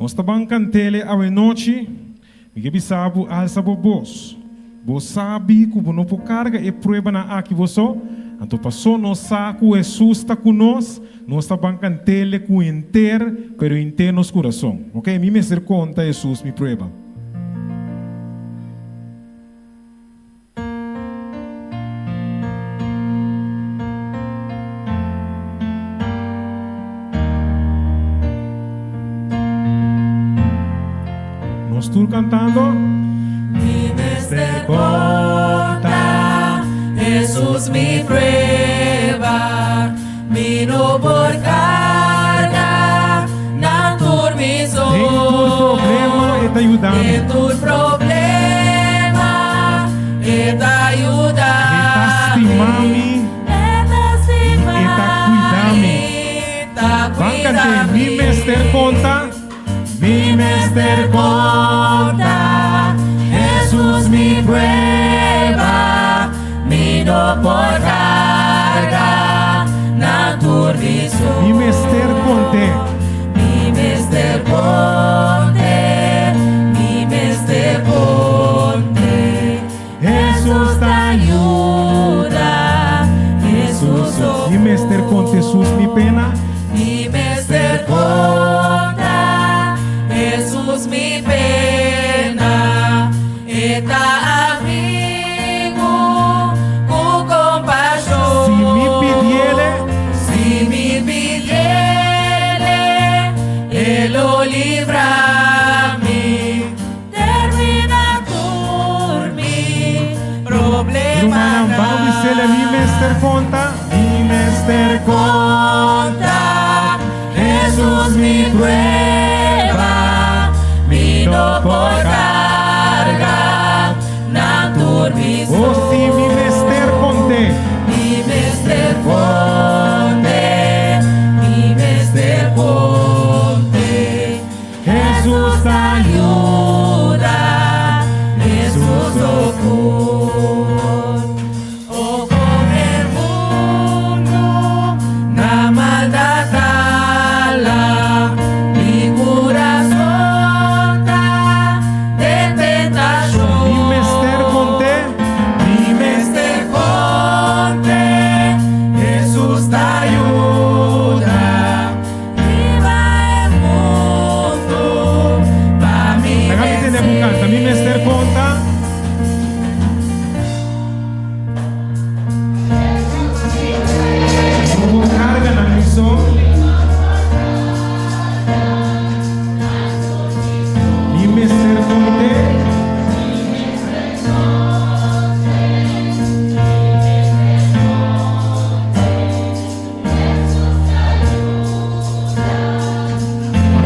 Nos ta ban kant'ele awenochi. Mi ke bisa bo, alsa bo bos. Bo sabi ku bo no por karga e pruebanan aki bo so, anto paso nos sa ku Hesus ta ku nos, nos ta ban kant'ele ku henter, pero henter nos kurason. Ok, mi mester konta Hesus mi prueba. Nos tur cantando. Mi mester conta Jesus mi prueba, mi no por carga nan tur mi so. Den tur problema e ta yuda mi. Den tur problema e ta yuda mi. E ta stima mi. I e ta cuida mi. Ban cant'é, Mi mester conta. Mi mester conta Jesus mi prueba, mi no por carga nan tur mi so. Mi mester cont'é. Mi mester cont'é, mi mester cont'é. Jesus ta yuda, Jesus so. Mi mester conta Jesus mi pena. Mi mester conta Jesus mi pena. E ta amigu cu compasion. Si mi pidiele. Si mi pidiele, e lo libra mi. Termina tur mi problemanan. Rumannan, ban bisele mi mester konta. Mi mester konta Jesus mi prueba, mi no por karga nan tur mi so. Oh si, mi mester konte. Mi mester konte, mi mester konte. Hesus ta yuda, Hesus lo por. O con e mundo na maldad hala, mi curason ta den tentacion. Mi mester conte. Mi mester conte, Hesus ta yuda. Riba e mundo pa mi Laga mi tende bo canta. Mi mester conta. No bo carga nan mi so. Mi mester conte.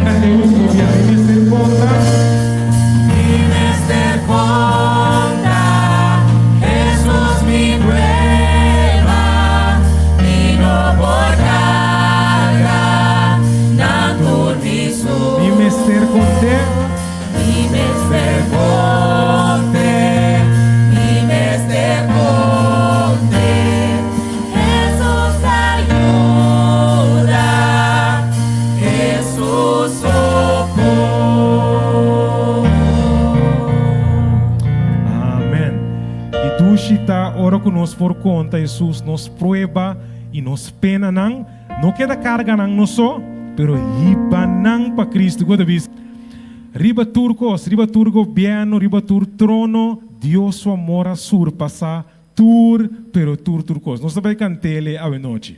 Cante un copia Mi mester conta. Mi mester conta Jesus mi prueba, mi no por carga nan tur mi so. Mi mester conte. Mi mester conte, mi mester conte. Hesus ta yuda, Hesus sokor. Amen. I dushi ta ora ku nos por konta Hesus nos prueba i nos penanan. No keda karga nan nos so, pero hiba nan pa Kristu. Ku ta bisa? Riba tur kos, riba tur gobièrnu, riba tur trono, Dios su amor a surpasá Tur, pero tur tur cos. Nos ta bay cantele awenochi.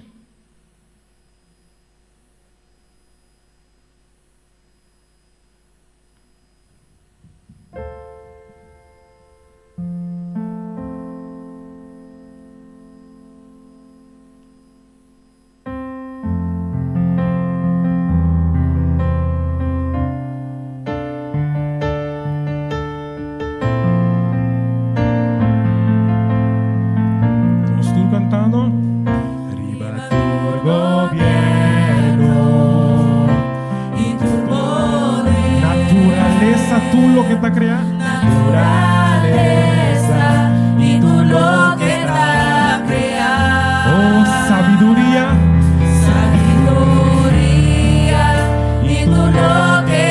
Nos tur cantando. Riba tur gobierno y tur poder. Naturaleza tur loke ta crea. Naturaleza y tur loke ta crea. Oh, sabiduria. Sabiduria y tur loke.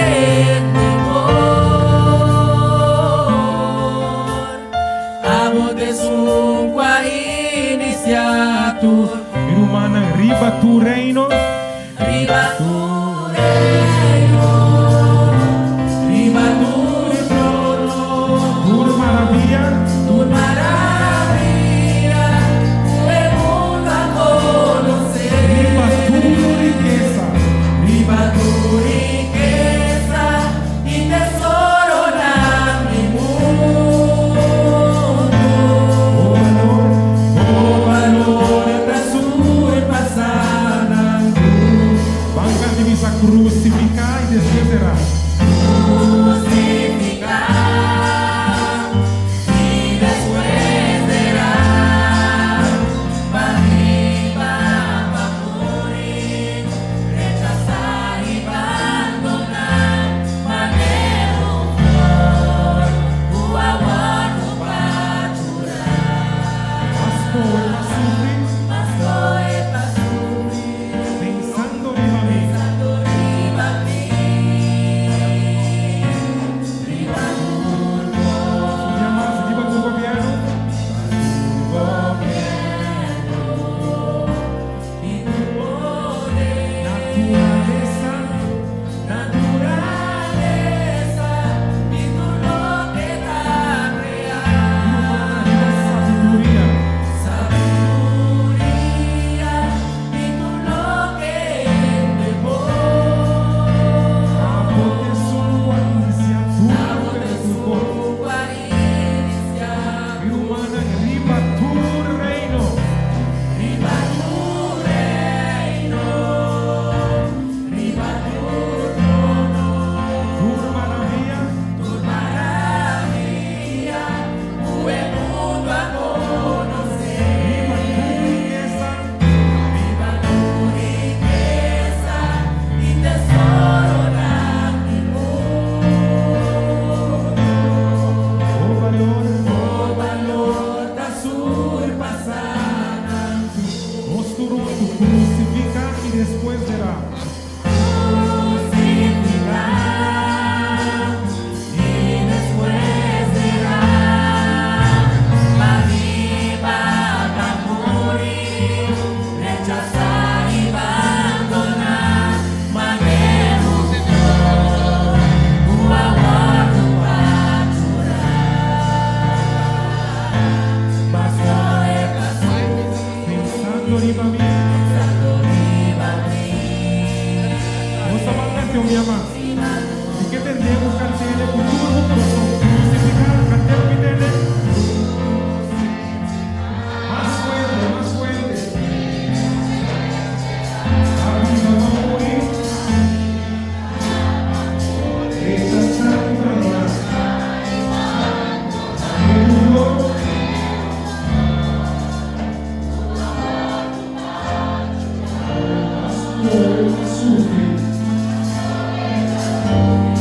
Abo ta esun ku a inisiá tur. Mi rumannan, riba tur reino. Riba tur reino, riba tur trono. Tur maravia. Tur maravia ku e mundu a konosé. Riba tur rikesa. Riba tur rikesa i tesoronan di mundu. Bo balor. Bo balor ta surpasá nan tur. Ban kanta bisa krusifiká i despues derá. Krusifiká i despues derá. Pa biba, pa muri, rechasá i bandoná, manera un flor ku a wòrdu pachurá. Mas koe pa sufri. Mas koe pa sufri. Pensando riba mi. Pensando riba mi. Riba tur Ya mas riba tur gobièrnu. Gobièrnu i tur poder. Naturalesa. Naturalesa i tur loke ta kreá. Riba sabiduria. Sabiduria i tur loke hende por. Abo ta esun ku a inisiá tur Abo loke ta tur kos. esun ku a inisiá. Mi rumannan, riba tur reino. Riba tur reino, riba tur trono. Tur maravia. Tur maravia ku e mundu a konosé. Riba tur rikesa. Riba tur rikesa i tesoronan di mundu. Bo balor. Bo balor ta surpasá nan tur. Nos tur huntu krusifiká i despues derá. Krusifiká i despues derá. Pa biba, pa muri, rechasá i bandoná, manera un flor ku a wòrdu pachurá. Mas koe pa Pensando riba mi. Pensando riba mi. Nos ta ban kant'é un bia mas. Mi ke tende bo kant'é ku tur bo kurason. Krusifiká, kant'é mi tende. Mas fuerte, mas fuerte. Pa biba, pa muri. Rechasá i bandoná. Manera un flor. Mas koe pa sufri.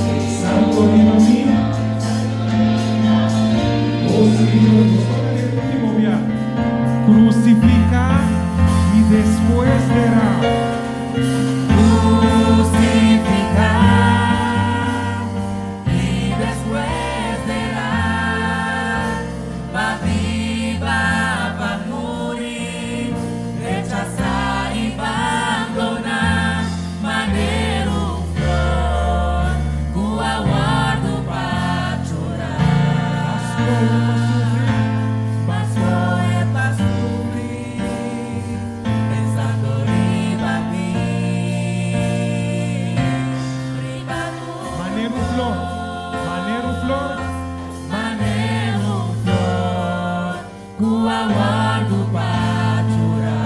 Pensando riba mi. Oh Señor, nos ta kant'é último bia. Krusifiká i despues derá. Krusifiká i despues derá. Pa biba, pa muri, rechasá i bandoná, manera un flor ku a wòrdu pachurá. Mas koe pa sufri. Mas koe pa sufri, pensando riba mi, riba tur. Manera un flor. Manera un flor. Manera un flor, ku a wòrdu pachurá.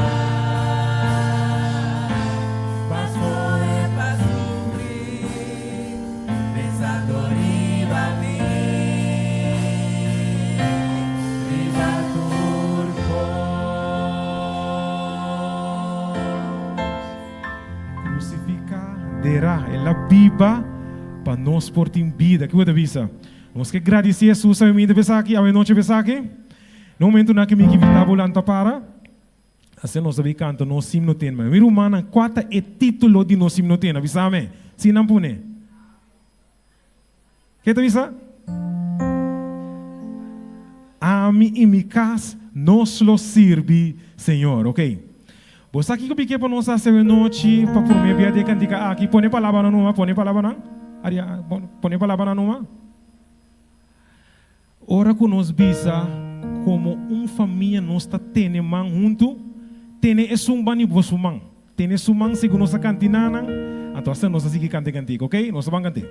Mas koe pa sufri, pensando riba mi, riba tur kos. Krusifiká, derá, el a biba pa nos por tin bida. Kiko bo ta bisa? Nos ke gradisí Hesus awe mainta p'esaki, awe nochi p'esaki. Na momento nan ku mi invitá bo lanta para, asina nos ta bin kanta nos himno tema. Mi rumannan, kua ta e título di nos himno tema? Bisa mi, si nan pone. Ke ta bisa? Ami i mi kas, nos lo sirbi Señor. Ok. Bo sa kiko mi ke pa nos hasi awe nochi pa promé bia di e kantika aki? Pone palabranan numa, pone palabranan. Aria, pone palabranan numa. Ora ku nos bisa komo un famia nos ta tene man huntu, tene esun ban di bo su man. Tene su man segun nos a kantiná nan, anto asina nos a sigui kanta e kantika, ok? Nos ta ban kant'é.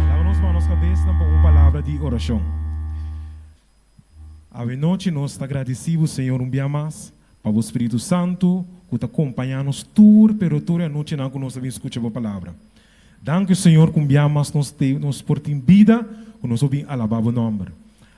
Laba nos mano nos kabesnan pa un palabra di orashon. Awe nochi nos ta gradisí bo Señor un bia mas pa bo Spiritu Santu ku ta kompañá nos tur pero tur e anochinan ku nos ta bin skucha bo palabra. Danki Señor ku un bia mas nos te nos por tin bida ku nos por bin alabá bo nòmber.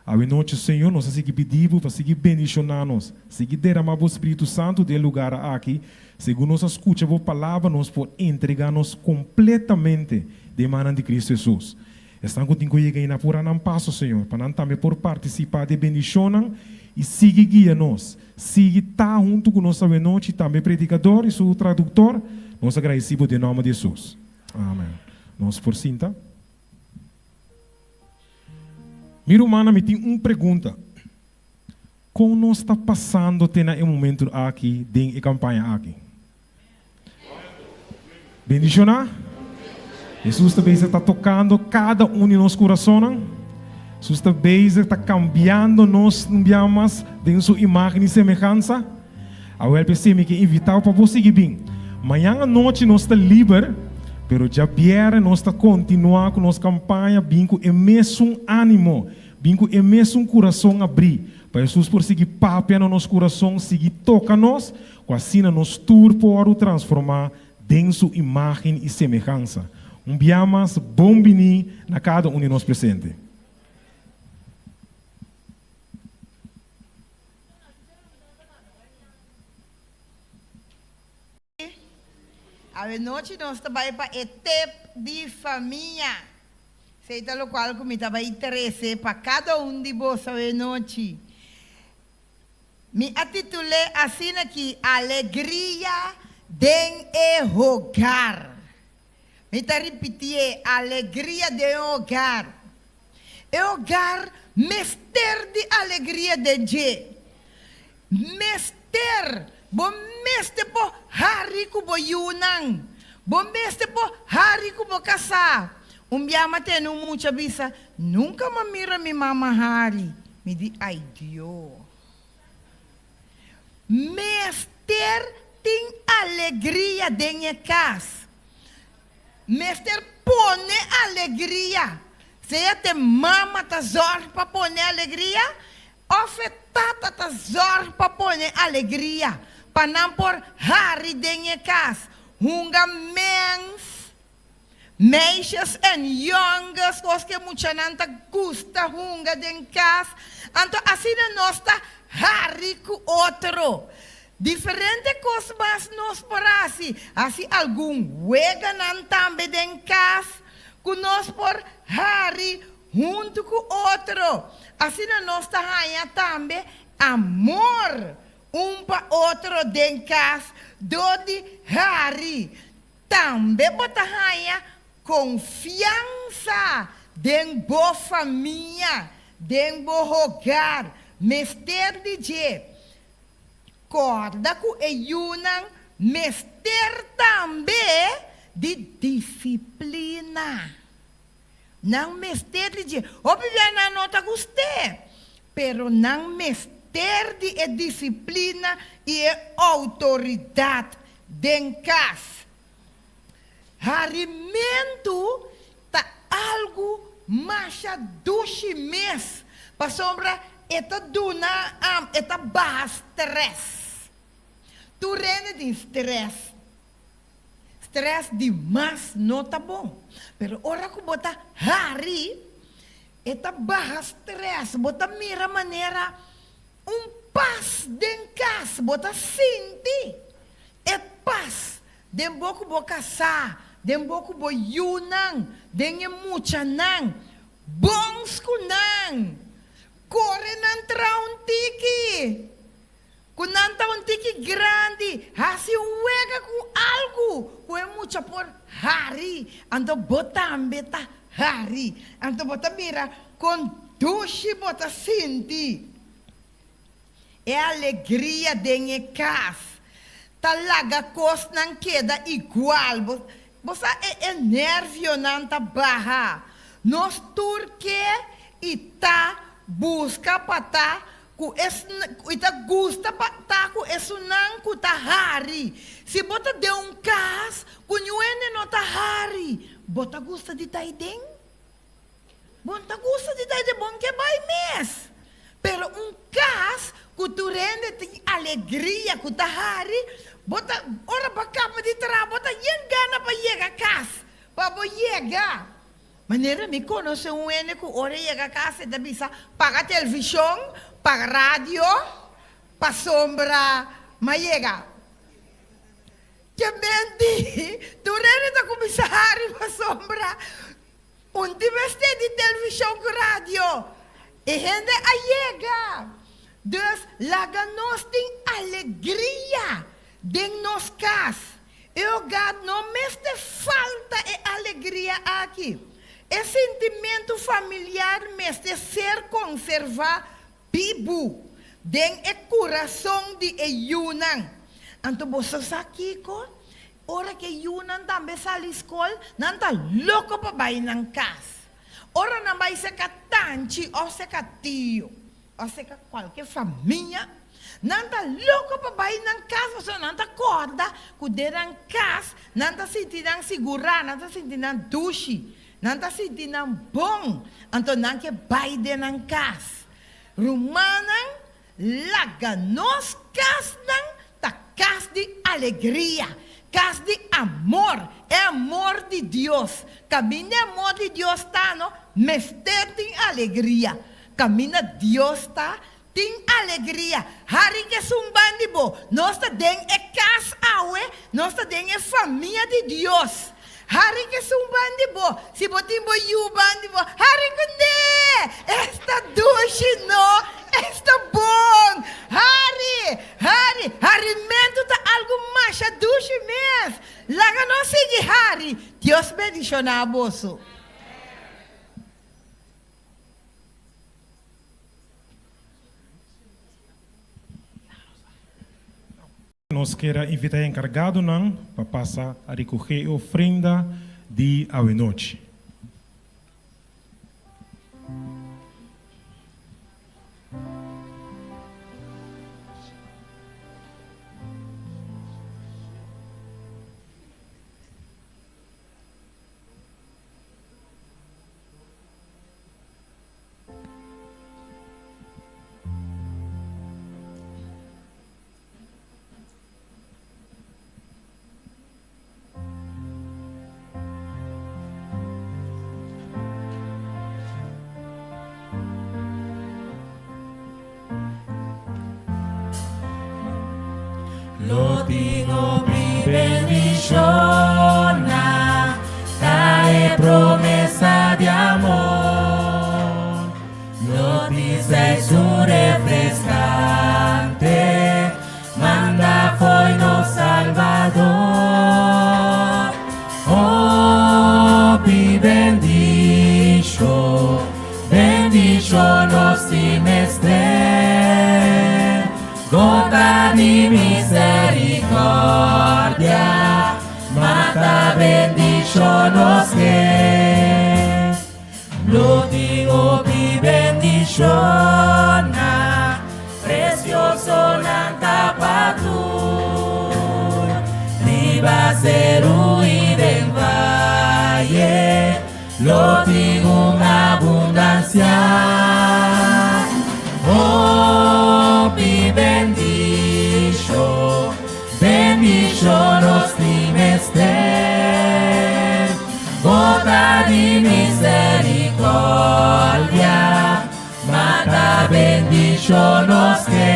Awe nochi Señor nos a sigui pidi bo pa sigui bendishoná nos, sigui deramá bo Spiritu Santu den e lugar aki, segun nos a skucha bo palabra nos por entregá nos kompletamente den mannan di Cristo Hesus. Esnan ku tin ku yega ei na pura nan paso Señor pa nan tambe por partisipá di e bendishonnan. I sigui guia nos. Sigui ta huntu ku nos awenochi, tambe predikador i su traduktor. Nos a gradisí bo den nòmber di Hesus. Amen. Nos por sinta. Mi rumannan, mi tin un pregunta. Kon nos ta pasando te na e momentu aki den e kampaña aki? Bendishoná? Hesus ta bezig ta tokando kada un di nos kurasonnan. Hesus ta bezig ta kambiando nos un bia mas den su imágen i semehansa. Awel p'esei mi ke invitá bo pa bo sigui bin. Mañan anochi nos ta liber, pero djabièrnè nos ta kontinuá ku nos kampaña bin ku e mesun ánimo, bin ku e mesun kurason abrí, pa Hesus por sigui papia na nos kurason, sigui toka nos, ku asina nos tur por wòrdu transformá den su imágen i semehansa. Un bia mas, bon biní na kada un di nos presente. Awenochi nos ta bai pa e tep di famia. Esei ta lokual ku mi ta bai trese pa kada un di boso awenochi. Mi a titul'é asina ki Alegria den e hogar. Mi ta ripitié, alegria den e hogar. E hogar mester di alegria den dje. Mester! Bo mester por hari ku bo yunan. Bo mester por hari ku bo kasá. Un bia m'a tene un mucha bisa, Nunka m'a mira mi mama hari. Mi di, Ai Dio! Mester tin alegria den e kas. Mester pone alegria. Sea t'e mama ta zòrg pa pone alegria òf e tata ta zòrg pa pone alegria pa nan por hari den e kas. Hunga mens. Meisjes en jongens, kos ku e muchanan ta gusta hunga den kas. Anto asina nos ta hari ku otro. Diferente kos mas nos por hasi. Hasi algun weganan tambe den kas ku nos por hari huntu ku otro. Asina nos ta haña tambe amor un pa otro den kas dor di hari. Tambe bo ta haña konfiansa den bo famia, den bo hogar. Mester di dje. Kòrda ku e yunan mester tambe di disiplina. Nan mester di dje. Hopi bia nan no ta gust'é, pero nan mester di e disiplina i e outoridat den kas. Harimentu ta algu masha dushi mes, pasobra e ta duna, e ta baha strès. Tur hende tin strès. Stress di mas no ta bon, pero ora ku bo ta hari, e ta baha stress, bo ta mira manera un pas den kas, bo ta sinti e pas den bo ku bo kasá, den bo ku bo yunan, den e muchanan, bons ku nan, kore nan traha un tiki. Ku nan ta un tiki grandi, hasi un wega ku algu ku e mucha por hari, anto bo tambe ta hari. Anto bo ta mira kon dushi bo ta sinti. E alegria den e kas ta laga kosnan keda igual. Bo sa e e nervionan ta baha. Nos tur ke i ta buska pa ta Ku esnan ku i ta gusta pa ta ku esunnan ku ta hari. Si bo ta den un kas ku niun hende no ta hari, bo ta gusta di ta aiden? Bo no ta gusta di ta aiden, bo no ke bai mes. Pero un kas ku tur hende tin alegria, ku ta hari, bo ta, ora bo a kaba di traha, bo ta yen gana pa yega kas, pa bo yega. Manera mi konosé un hende ku ora e yega kas e ta bisa, Paga televishon, paga radio, pasobra m'a yega. Ke menti! Tur hende ta kuminsá hari pasobra un tin mester di televishon ku radio. E hende a yega. Dus laga nos tin alegria den nos kas. E hogar no mester falta e alegria aki. E sintimentu familiar mester ser konservá bibu den e kurason di e yunan. Anto boso sa kiko? Ora ku e yunan tambe sali skol, nan ta loko pa bai nan kas. Ora nan bai seka tanchi òf seka tio òf seka kualke famia, nan ta loko pa bai nan kas pasobra nan ta kòrda ku den nan kas nan ta sinti nan sigurá, nan ta sinti nan dushi, nan ta sinti nan bon, anto nan ke bai den nan kas. Rumannan, Laga nos kasnan ta kas di alegria, kas di amor, e amor di Dios. Kaminda e amor di Dios ta, no mester tin alegria. Kaminda Dios ta, tin alegria. Hari ku esun ban di bo. Nos ta den e kas awe, nos ta den e famia di Dios. Hari ku esun ban di bo. Si bo tin bo yu ban di bo, hari kuné! Esta dushi no! Esta bon! Hari! Hari! Harimentu ta algu masha dushi mes! Laga nos sigui hari! Dios bendishoná boso! Nos kier a invita e encargadonan pa pasa a recoge e ofrenda di awenochi. Lo tin hopi bendishonnan, ta e promesa di amor. Lo tin seisun refreskante, manda fo'i nos Salbador. Hopi bendishon, bendishon nos tin mester. Gota di misericordia, mata bendishon nos ke. Lo tin hopi bendishonnan, precioso nan ta pa tur. Riba seru i den vaye, lo tin un abundancia. Hopi bendishon, Bendishon nos tin mester, Gota di misericordia, Mata bendishon nos ke.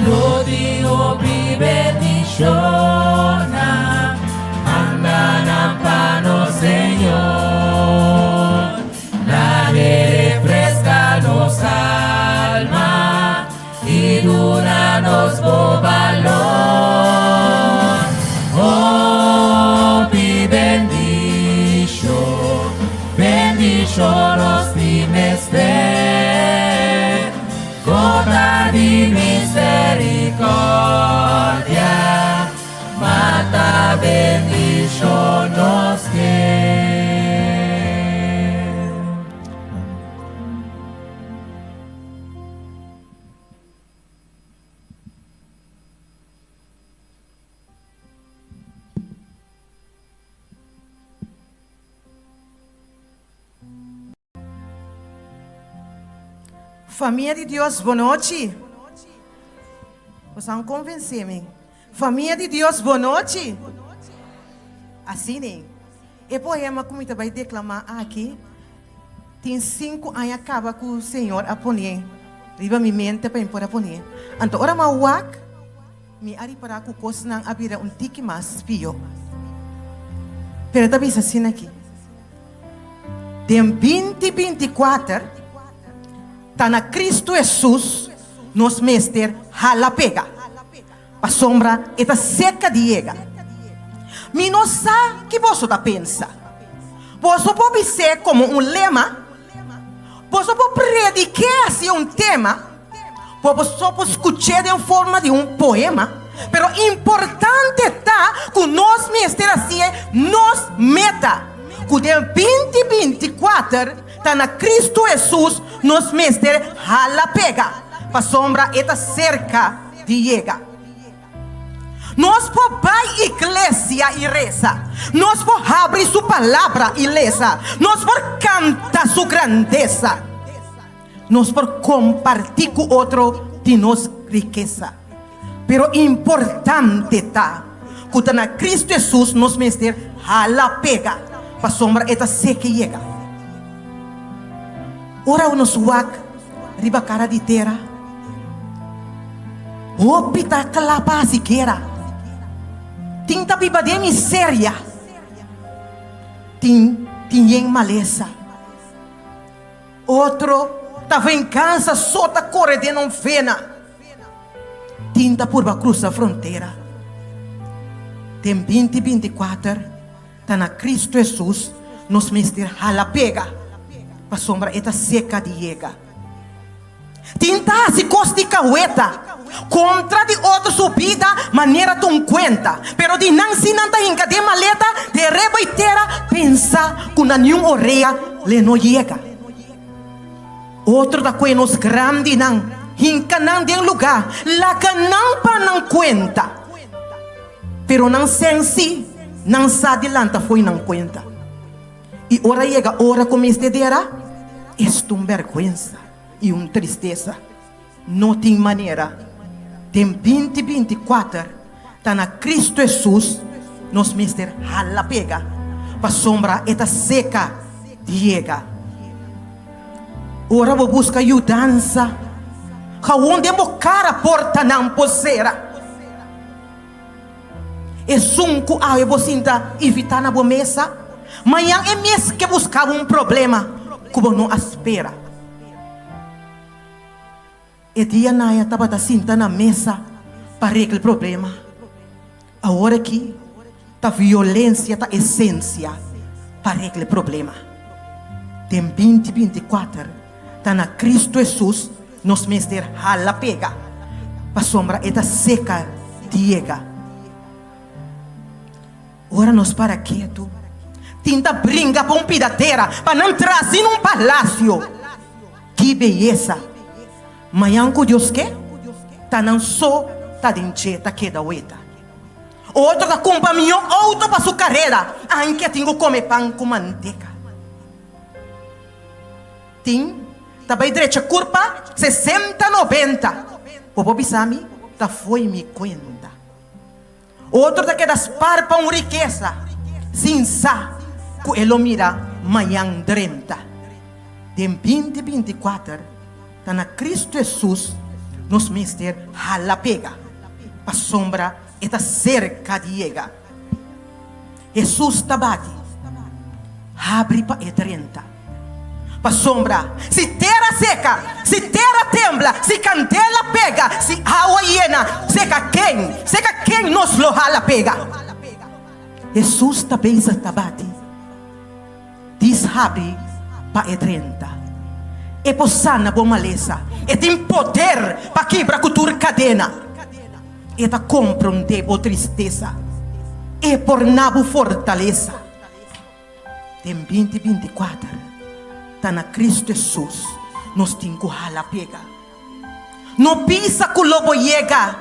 Lo tin hopi bendishonnan, Manda nan pa nos Señor. Lag'e refresca nos alma. I duna nos bo balor. Hopi bendishon, bendishon nos tin mester. Gota di misericordia, mata bendishon nos ke. Famia di Dios, bonochi. Boso a konvensé mi. Famia di Dios, bonochi. Asina. E poema ku mi ta bai deklamá aki tin sinku aña kaba ku Señor a pon'é riba mi mente pa mi por a pon'é. Anto ora mi a wak, mi a ripará ku kosnan a bira un tiki mas pió. Pero e ta bisa asina aki, Den 2024. Ta na Kristu Hesus nos mester hala pega, pasobra e ta serka di yega. Mi no sa ki boso ta pensa. Boso por bis'é komo un lema? Boso por predik'é hasi un tema? Boso por skuch'é den forma di un poema? Pero importante ta ku nos mester hasié nos meta, ku den 2024 ta na Kristu Hesus nos mester hala pega, pasobra e ta serka di yega. Nos por bai iglesia i resa, nos por habri su palabra i lesa, nos por kanta su grandesa, nos por kompartí ku otro di nos rikesa. Pero importante ta ku ta na Kristu Hesus nos mester hala pega, pasobra e ta seke yega. Ora nos wak riba kara di tera, hopi ta kla pa hasi gera. Tin ta biba den miseria, tin tin yen malesa. Otro ta vengansa so ta kore den nan vena. Tin ta purba krusa frontera. Den 2024 ta na Kristu Hesus nos mester hala pega, pasobra e ta seka di yega. Tin ta hasi kos di kaweta kontra di otro su bida manera ta un kuenta, pero di nan si nan ta hinka den maleta den reba i tera pensa ku na niun orea le no yega. Otro ta kue nos grandinan, hinka nan den lugá, laga nan pa nan kuenta. Pero nan sensi, nan sa di lanta fo'i nan kuenta. I ora yega ora ku mester dera, esta un bèrgwensa i un tristesa. No tin manera. Den 2024 ta na Kristu Hesus nos mester hala pega, pasobra e ta seka di yega. Ora bo buska yudansa, gawon den bo kara portanan por sera. Esun ku awe bo sinta invitá na bo mesa, mañan e mes ke buska bo un problema ku bo no a spera. E dia Naya tabata sinta na mesa pa regla e problema. Awor aki ta violencia ta esencia pa regla e problema. Den 2024 ta na Cristo Jesus nos mester hala pega pasobra e ta seca di yega. Ora nos para ketu, tin ta bringa pa un pida tera pa nan trasi na un palacio. Ki beyesa! Mañan ku Dios ke, ta nan so ta den dje ta keda weta. Otro ta kumpra mihó outo pa su karera, anke tin ku kome pan ku manteka. Tin ta bai drecha kurpa sesenta nobenta, bo por bisa mi ta fo'i mi kuenta. Otro ta keda spar pa un rikesa sin sa ku e lo mira mañan drenta. Den 2024 ta na Kristu Hesus nos mester hala pega, pasobra e ta serka di yega. Hesus ta bati, habri pa e drenta. Pasobra si tera seka, si tera tembla, si kandela pega, si awa yena, seka ken, seka ken nos lo hala pega? Hesus ta bezig ta bati, dis habri pa e drenta. E por sana bo malesa, e tin poder pa kibra ku tur kadena. E ta komprondé bo tristesa, e por na bo fortalesa. Den 2024 ta na Kristu Hesus nos tin ku hala pega. No bisa ku lo bo yega,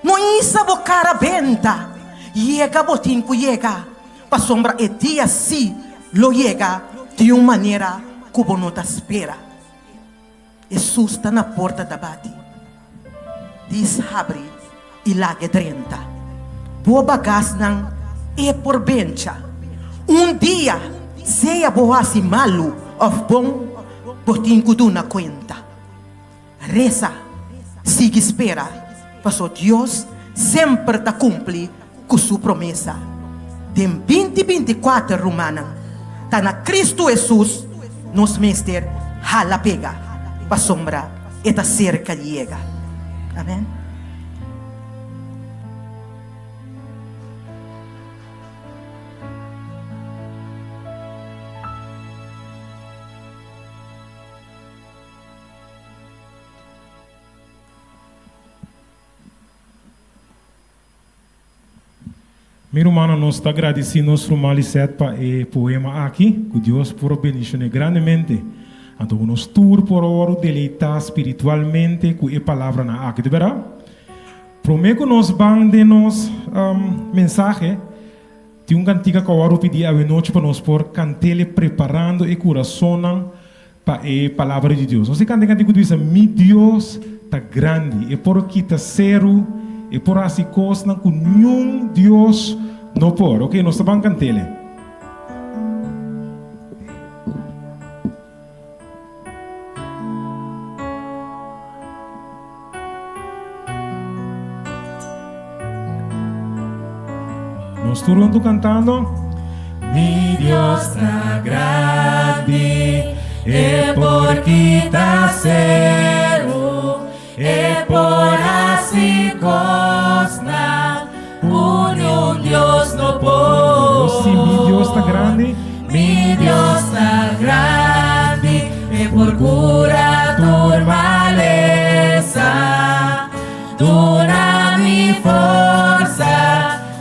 no hisa bo kara benta, yega bo tin ku yega, pasobra e dia sí lo yega di un manera ku bo no ta spera. Hesus ta na porta ta bati. Dis habri i lag'e drenta. Bo bagasnan e por bencha. Un dia, sea bo hasi malu òf bon, bo tin ku duna kuenta. Resa, sigui spera, paso Dios semper ta kumpli ku su promesa. Den 2024, rumannan, ta na Kristu Hesus nos mester hala pega. pasobra e ta serka di yega. Amen. Mi rumannan nos ta gradisí nos ruman Lisette pa e poema aki, ku Dios por a bendishoné grandemente. Anto ku nos tur por a wòrdu deleitá spiritualmente ku e palabranan aki, ta bèrdat? Promé ku nos ban den nos mensahe, tin un kantika ku a wòrdu pidí awenochi pa nos por kant'el preparando e kurasonnan Pa e palabra di Dios. Nos e kanta e kanti ku ta bisa, Mi Dios ta grandi, e por kita seru, e por hasi kosnan ku niun Dios no por. Oke, nos ta ban kant'el. Nos tur huntu kantando. Mi Dios ta grandi, e por kita seru, e por hasi kosnan ku niun Dios no por. Oh, sí, mi Dios ta grandi. Mi Dios ta grandi, e por cura tur malesa, duna mi forsa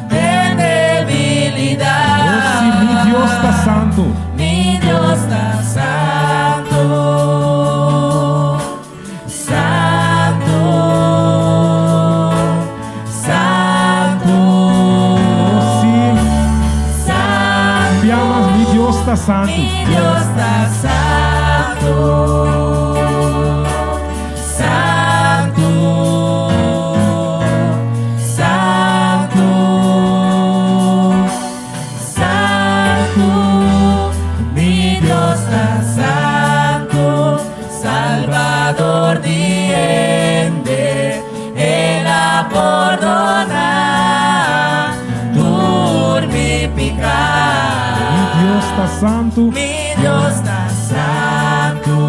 den debilidad. Oh, si mi Dios ta santu. Mi Dios ta santu, santu, santu. Oh, si. Santu. Bia mas, mi Dios ta santu. Mi Dios ta santu, santu, santu, santu. Mi Dios ta santu, Salvador di hende, El a pordoná tur mi piká. Mi Dios ta santu. Mi Dios ta santu,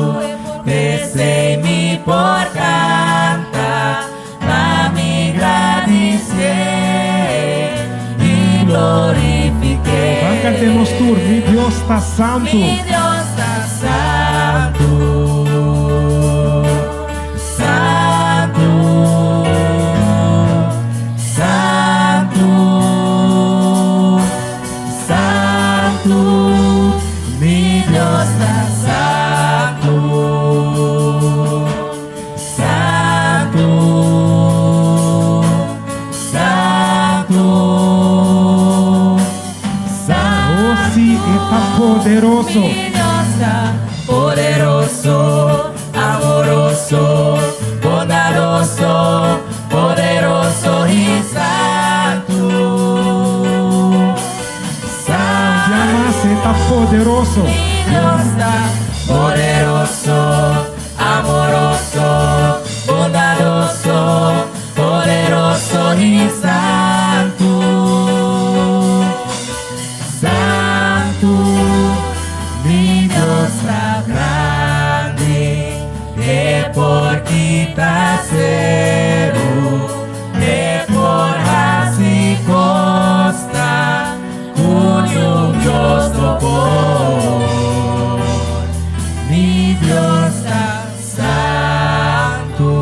p'esei mi por kanta, pa mi gradisié i glorifik'é. Ban kant'é nos tur, Mi Dios ta santu. Mi Dios ta santu, santu, santu, santu. Mi Dios ta santu, santu, santu, santu. Oh, sí, e ta poderoso. Mi Dios ta poderoso, amoroso, bondadoso, poderoso i santu. Ya mas e ta poderoso. Mi Dios ta poderoso, amoroso, bondadoso, poderoso i santu. Santu, mi Dios ta grandi, e por kita seru, e por hasi kosnan ku niun Dios no por. Mi Dios ta santu.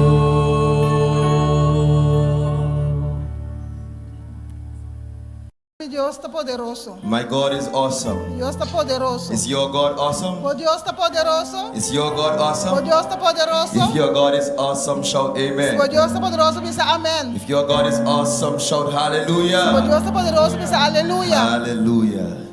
Mi Dios ta poderoso. My God is awesome. Dios ta poderoso. Is your God awesome? Bo Dios ta poderoso? Is your God Bo awesome? Dios ta poderoso? If your God is awesome, shout Si amen. bo Dios ta poderoso, bisa amen. If your God is awesome, shout Si bo hallelujah. Dios ta poderoso, bisa aleluya. Hallelujah.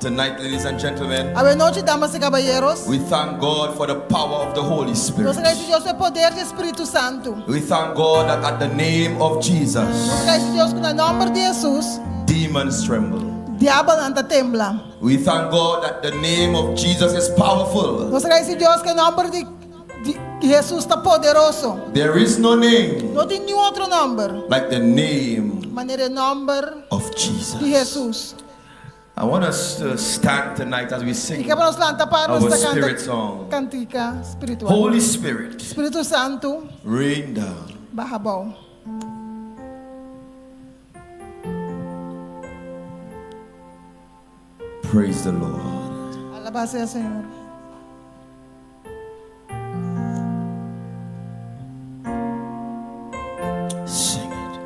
Tonight, ladies and gentlemen, Awe nochi, damas i kabayeros, we thank God for the power of the Holy nos Spirit. ta gradisí Dios pa e poder di e Spiritu Santu. We thank God that at the name of Jesus, Nos ta gradisí Dios ku na nòmber di Hesus, demons tremble. diabelnan ta tembla. We thank God that the name of Jesus is powerful. Nos ta gradisí Dios ku e nòmber di di Hesus ta poderoso. There is no name No tin niun otro nòmber like the name manera e nòmber of Jesus. di Hesus. I want us to stand tonight as we sing Mi ke pa nos lanta para nos our ta kanta spirit song. kantika spiritual. Holy Spirit, Spiritu Santu, rain down. baha abou. Praise the Lord. Alabá sea Señor. Sing it.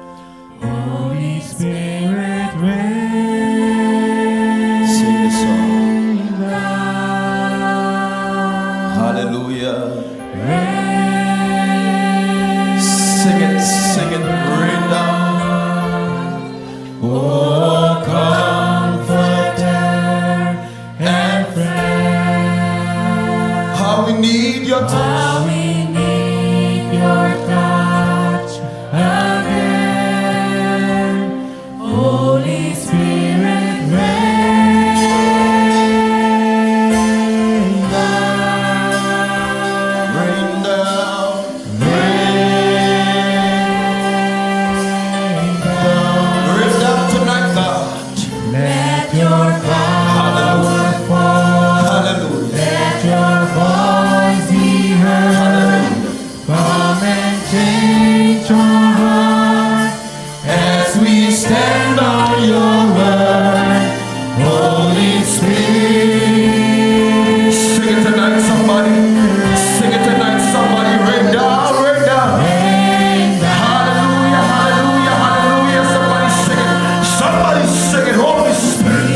Holy Spirit, rain Sing the song. down. Hallelujah. Sing it, sing it, rain down. Oh, comforter and friend. How we need your touch. How we need your touch again. Holy Spirit, rain down. Rain down. Rain down. Rain down tonight, God. Let your power fall. Hallelujah. Let your voice be heard. Hallelujah. Come and change our heart As we stand on your word, Holy Spirit. Sing it tonight, somebody. Sing it tonight, somebody. Rain down, rain down. Hallelujah, hallelujah, hallelujah. Somebody sing it. Somebody sing it, Holy Spirit.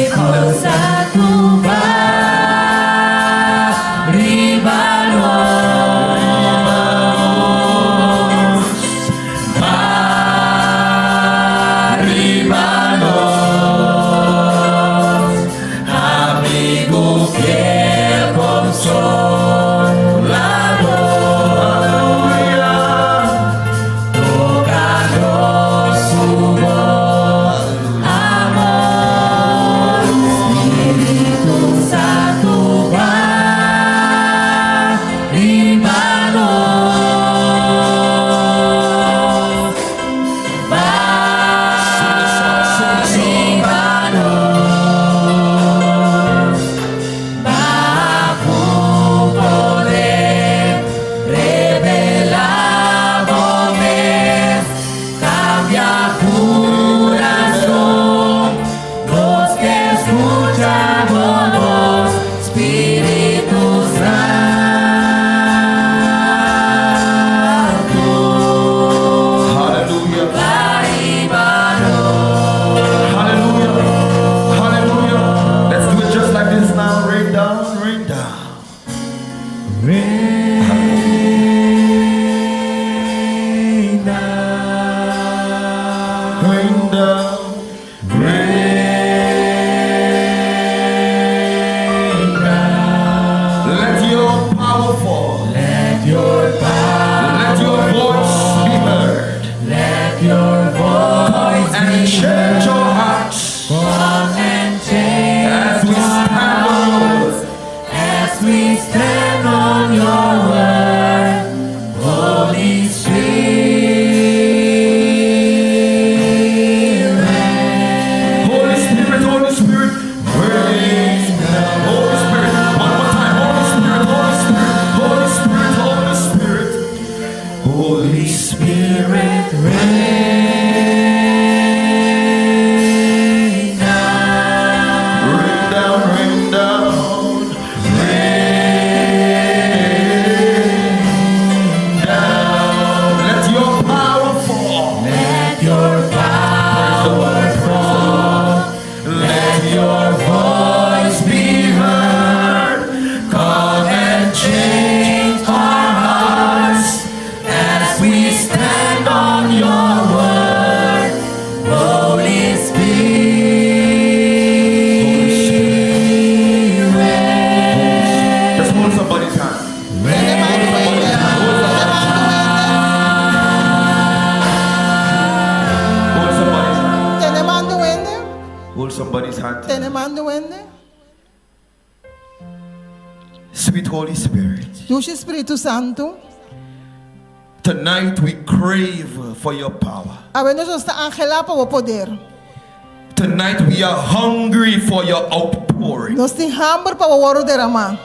Espiritu Santu baha riba nos, baha riba nos, amigu fiel konsoladó. Toka nos ku bo amor, Spiritu Santu baha riba nos, baha riba nos, baha ku poder, revelá bo mes, kambia kurason, nos ke skucha bo bos, Spiritu Santu. Hallelujah. Baha riba nos. Hallelujah. Hallelujah. Let's do it just like this now. Rain down, rain down. Rain down. Rain down. Rain down. Let your power fall. Let your power Let your voice be heard. Let your voice And be change heard. our hearts Come and change as we our stand on your hearts word. as we stand on your word. Holy Spirit. Holy Spirit, Holy Spirit, rain down. Holy Spirit, one more time. Holy Spirit, Holy Spirit, Holy Spirit, Holy Spirit. Holy Spirit, Rain down. rain down, rain down, rain down. Let your power fall. Let your power fall. Let your voice be heard. Come and change our hearts as we stand on your word. Holy Spirit. Just hold somebody's hand. Tene man di hende. Tene man di Hold somebody's hand. hende. Tene man di hende. Hold somebody's hand. Tene man di hende. Sweet Holy Spirit. Dushi Spiritu Santu. Tonight we crave for your power. Awe nos ta anhelá pa bo poder. Tonight we are hungry for your outpouring. Nos tin hamber pa bo wòrdu deramá.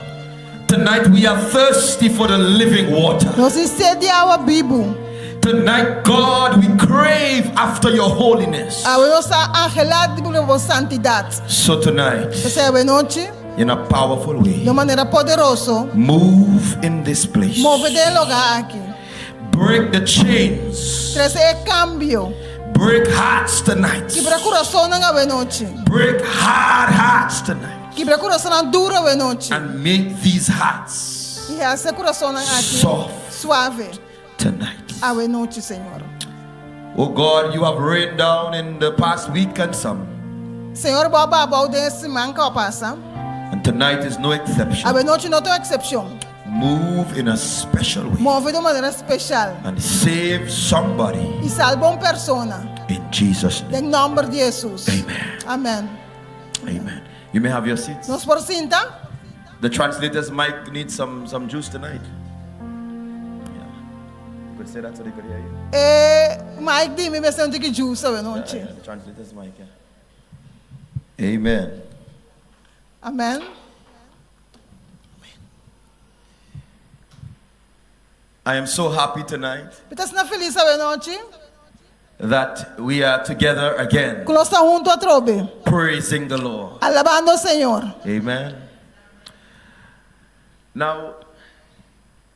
Tonight we are thirsty for the living water. Nos tin sed di awa bibu. Tonight, God, we crave after your holiness. Awe nos ta anhelá di bo santidat. So tonight, P'esei awe nochi, in a powerful way, di un manera poderoso, move in this place. move den e lugá aki. Break the chains. Trese e kambio. Break hearts tonight. Kibra kurasonnan awe nochi. Break hard hearts tonight. Kibra kurasonnan duru awe nochi. And make these hearts I hasi e kurasonnan aki soft suave tonight. awe nochi, Señor. Oh God, you have rained down in the past week and some. Señor, bo a baha abou den e siman ku a pasa. And tonight is no exception. Awe nochi no ta un eksepshon. Move in a special way. Move di un manera special. And save somebody. I salba un persona. In Jesus name. Den nomber di Jesus. Amen. Amen. Amen. You may have your seats. Nos por sinta? The translator's mic needs some some juice tonight. Yeah. You could say that so they could hear you. E mic di mi mester un tiki juice awe nochi. Yeah, yeah, the translator's mic, yeah. Amen. Amen. I am so happy tonight. Mi ta asina felis awe nochi. That we are together again. Ku nos ta huntu atrobe. Praising the Lord. Alabando Señor. Amen. Now,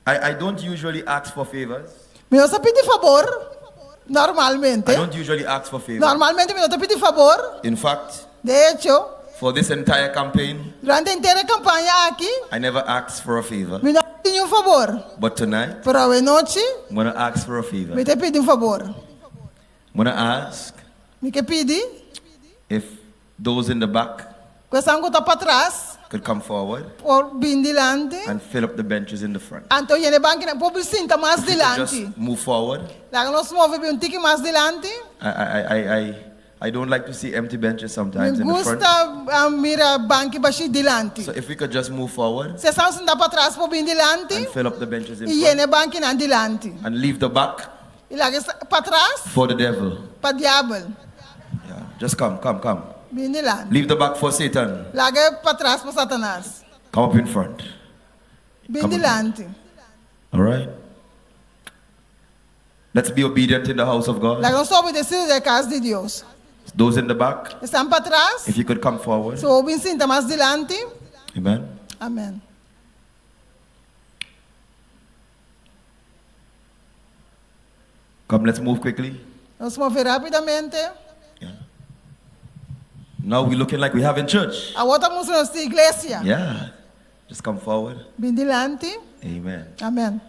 I, I don't usually ask for favors. Mi no sa pidi fabor, normalmente. I don't usually ask for favors. Normalmente mi no ta pidi fabor. In fact, De hecho, for this entire campaign, durante henter e campaña aki, I never asked for a favor. Mi no a pidi niun fabor. But tonight, Pero awe nochi, I'm gonna ask for a favor. Mi ta pidi un fabor. I'm gonna ask Mi ke pidi. if those in the back Ku esnan ku ta patras. could come forward. Por bin dilanti. And fill up the benches in the front. Anto yene bankinan por bin sinta mas If you could dilanti. just move forward. Laga nos move bin un tiki mas dilanti. I, I, I, I, I don't like to see empty benches Mi sometimes in the front. gusta mira banki bashí dilanti. So if we could just move forward. Si esnan sinta patras por bin dilanti. And fill up the benches in I front. yene bankinan dilanti. And leave the back. I laga e patras. For the devil. Pa diabel. Yeah, just come, come, come. Bin dilanti. Leave the back for Satan. Laga e patras pa Satanas. Come up in front. Bin dilanti. All right. Let's be obedient in the house of God. Laga nos obedecido den kas di Dios. Those in the back. Esnan patras. If you could come forward. Si bo bin sinta mas dilanti. Amen. Amen. Come, let's move quickly. Nos move rápidamente. Yeah. Now we looking like we have in church. Awor ta mustra nos tin iglesia. Yeah. Just come forward. Bin dilanti. Amen. Amen.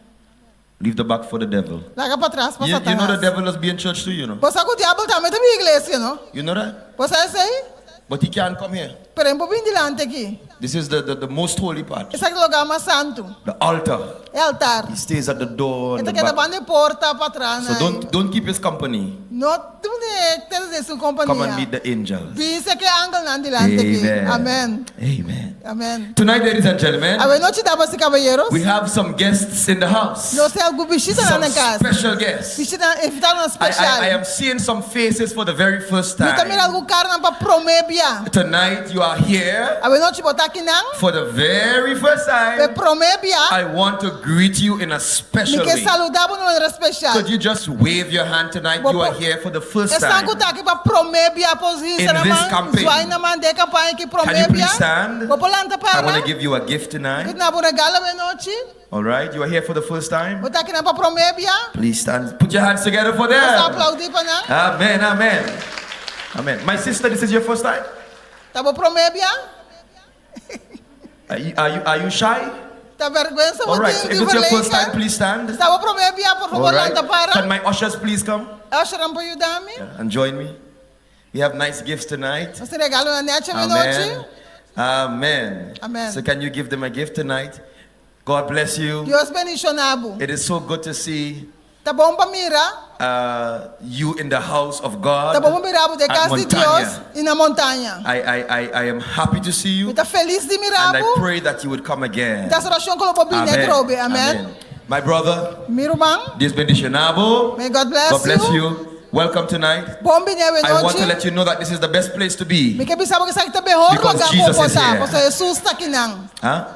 Leave the back for the devil. Laga patras pa You, you know the Satanas. devil does be in church too, you know. Bo sa ku diabel tambe ta bin iglesia, no? You know that? Bo sa esei? But he can't come here. Pero e no por bin dilanti aki. This is the, the, the most holy part. Esaki ta lugá mas santu. The altar. E altar. He stays at the door. E and ta the keda back. banda e porta patras. So don't, don't keep his company. No tene tene su Come and meet kompania. the angels. Bin serka e angelnan dilanti aki. Amen. Amen. Amen. Amen. Tonight, ladies and gentlemen, Awe nochi, damas i kabayeros. we have some guests in the house. Nos tin algun bishitanan Some na kas. special guests. Bishita, invitadonan I, I, speshal. I am seeing some faces for the very first Mi ta mira time. algun karanan pa promé bia. Tonight, you are here Awe nochi bo ta akinan for the very first pa time. promé bia. I want to greet you in a Mi special ke way. saludá bo na un manera speshal. Could you just wave your hand tonight? Bo You are por here for the first Esnan time. ku ta aki pa promé bia por In hisa na this man, campaign. zwaai na man den e kampaña aki Can promé you bia. please stand? Bo por lanta I want para. to give you a gift tonight. Ku duna bo regalo awe nochi. All right, you are here for the first time. Bo ta akinan pa promé bia. Please stand. Put your hands together for them. Nos aplaudí pa nan. Amen, amen. Amen. My sister, this is your first time? Ta bo promé bia? Are you, are you, are you shy? Ta vergüenza bo All right, tin so di if it's your first verlegen? time, please stand. Si ta bo promé bia, por All favor right. lanta para. Can my ushers please come? Ushernan por yuda mi. And join me. We have nice gifts tonight. Nos tin regalonan nechi avenochi. Amen. Amen. Amen. So can you give them a gift tonight? God bless you. Dios bendiciona bo. It is so good to see Ta bon pa mira. uh, you in the house of God. Ta bon pa mira bo den at cas di Dios Montaña. y na montaña. I, I, I, I am happy to see you. Mi ta feliz di mira And I bo. pray that you would come again. Mi ta haci oracion cu lo bo bini atrobe. Amen. My brother, Mi ruman. Dios bendiciona bo. May God bless God bless you. you. Welcome tonight. Bon bini awe I want to nochi. let you know that this is the best place to be. Mi ke bisa bo ku esaki ta mehor Because lugá ku Jesus bo is ta, here. pasobra Hesus ta akinan. Huh?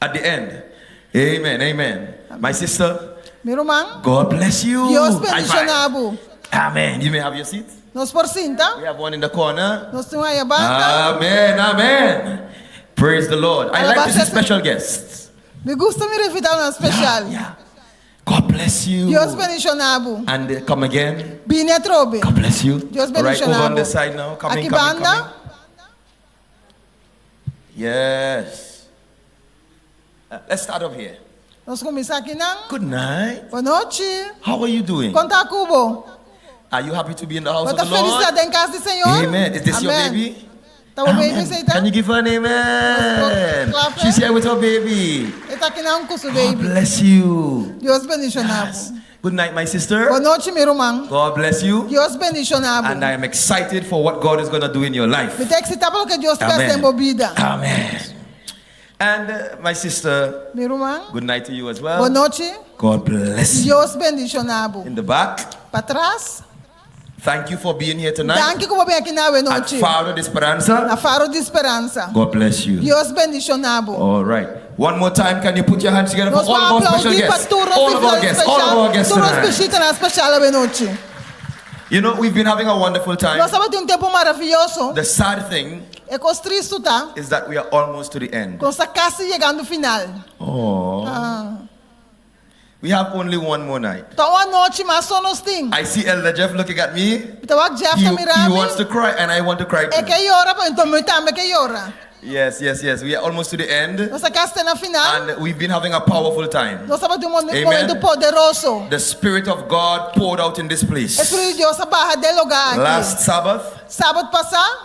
At the end. Amen. Amen. My sister, Mi ruman, God bless you. Dios High five. bendishoná bo. Amen. You may have your seat. Nos por sinta. We have one in the corner. Nos tin un aya banda. Amen. Amen. Praise the Lord. I like to see Alabanza- special guests. Mi gusta mira invitadonan spesial. Yeah. God bless you. Dios bendishoná bo. And uh, come again. Bini atrobe. God bless you. Dios All right, bendishoná over on bo. this side now. Coming, Aki coming, banda. coming. Yes. Uh, let's start up here. Nos kuminsá akinan. Good night. Bon nochi. How are you doing? Kon ta ku bo? Are you happy to be in the house Bo of ta the felis Lord? ta den kas di Señor? Amen. Is this your Amen. baby? Ta bo baby Amen. esei ta? Can you give her an amen? Clap, eh? She's here with her baby. E ta akinan ku su God baby. bless you. Dios bendishoná bo. Good night, my sister. Bon nochi, mi ruman. God bless you. Dios bendishoná bo. And I am excited for what God is going to do in your life. Mi ta eksitá pa loke Dios ta hasi den bo bida. Amen. And uh, my sister, Mi ruman, good night to you as well. bon nochi. God bless you. Dios bendishoná bo. In the back, Patras, thank you for being here tonight danki ku bo bin aki na awe at nochi. Faro de Esperanza. Na Faro di Speransa. God bless you. Dios bendishoná bo. All right. One more time, can you put your hands together for Nos all por of our special aplaudí pa guests? tur nos All of our invitado guests, all of our spesial, guests tur nos tonight. bishitanan spesial awe nochi. You know, we've been having a wonderful time. Nos tabatin un tempu maravioso. The sad thing E kos tristu ta is that we are almost to the end. ku nos ta kasi yegando final. Oh. We have only one more night. Ta un anochi mas so nos tin. I see Elder Jeff looking at me. Mi ta wak Jeff He, ta mira he mi. wants to cry and I want to cry E too. ke yora, pero mi tambe ke yora. Yes, yes, yes. We are almost to the end Nos ta kasi te na final. and we've been having a powerful time. Nos tabatin un Amen. momento poderoso. The Spirit of God poured out in this place. E Spiritu di Dios a baha den lugá aki. Last Sabbath, Sábado pasá,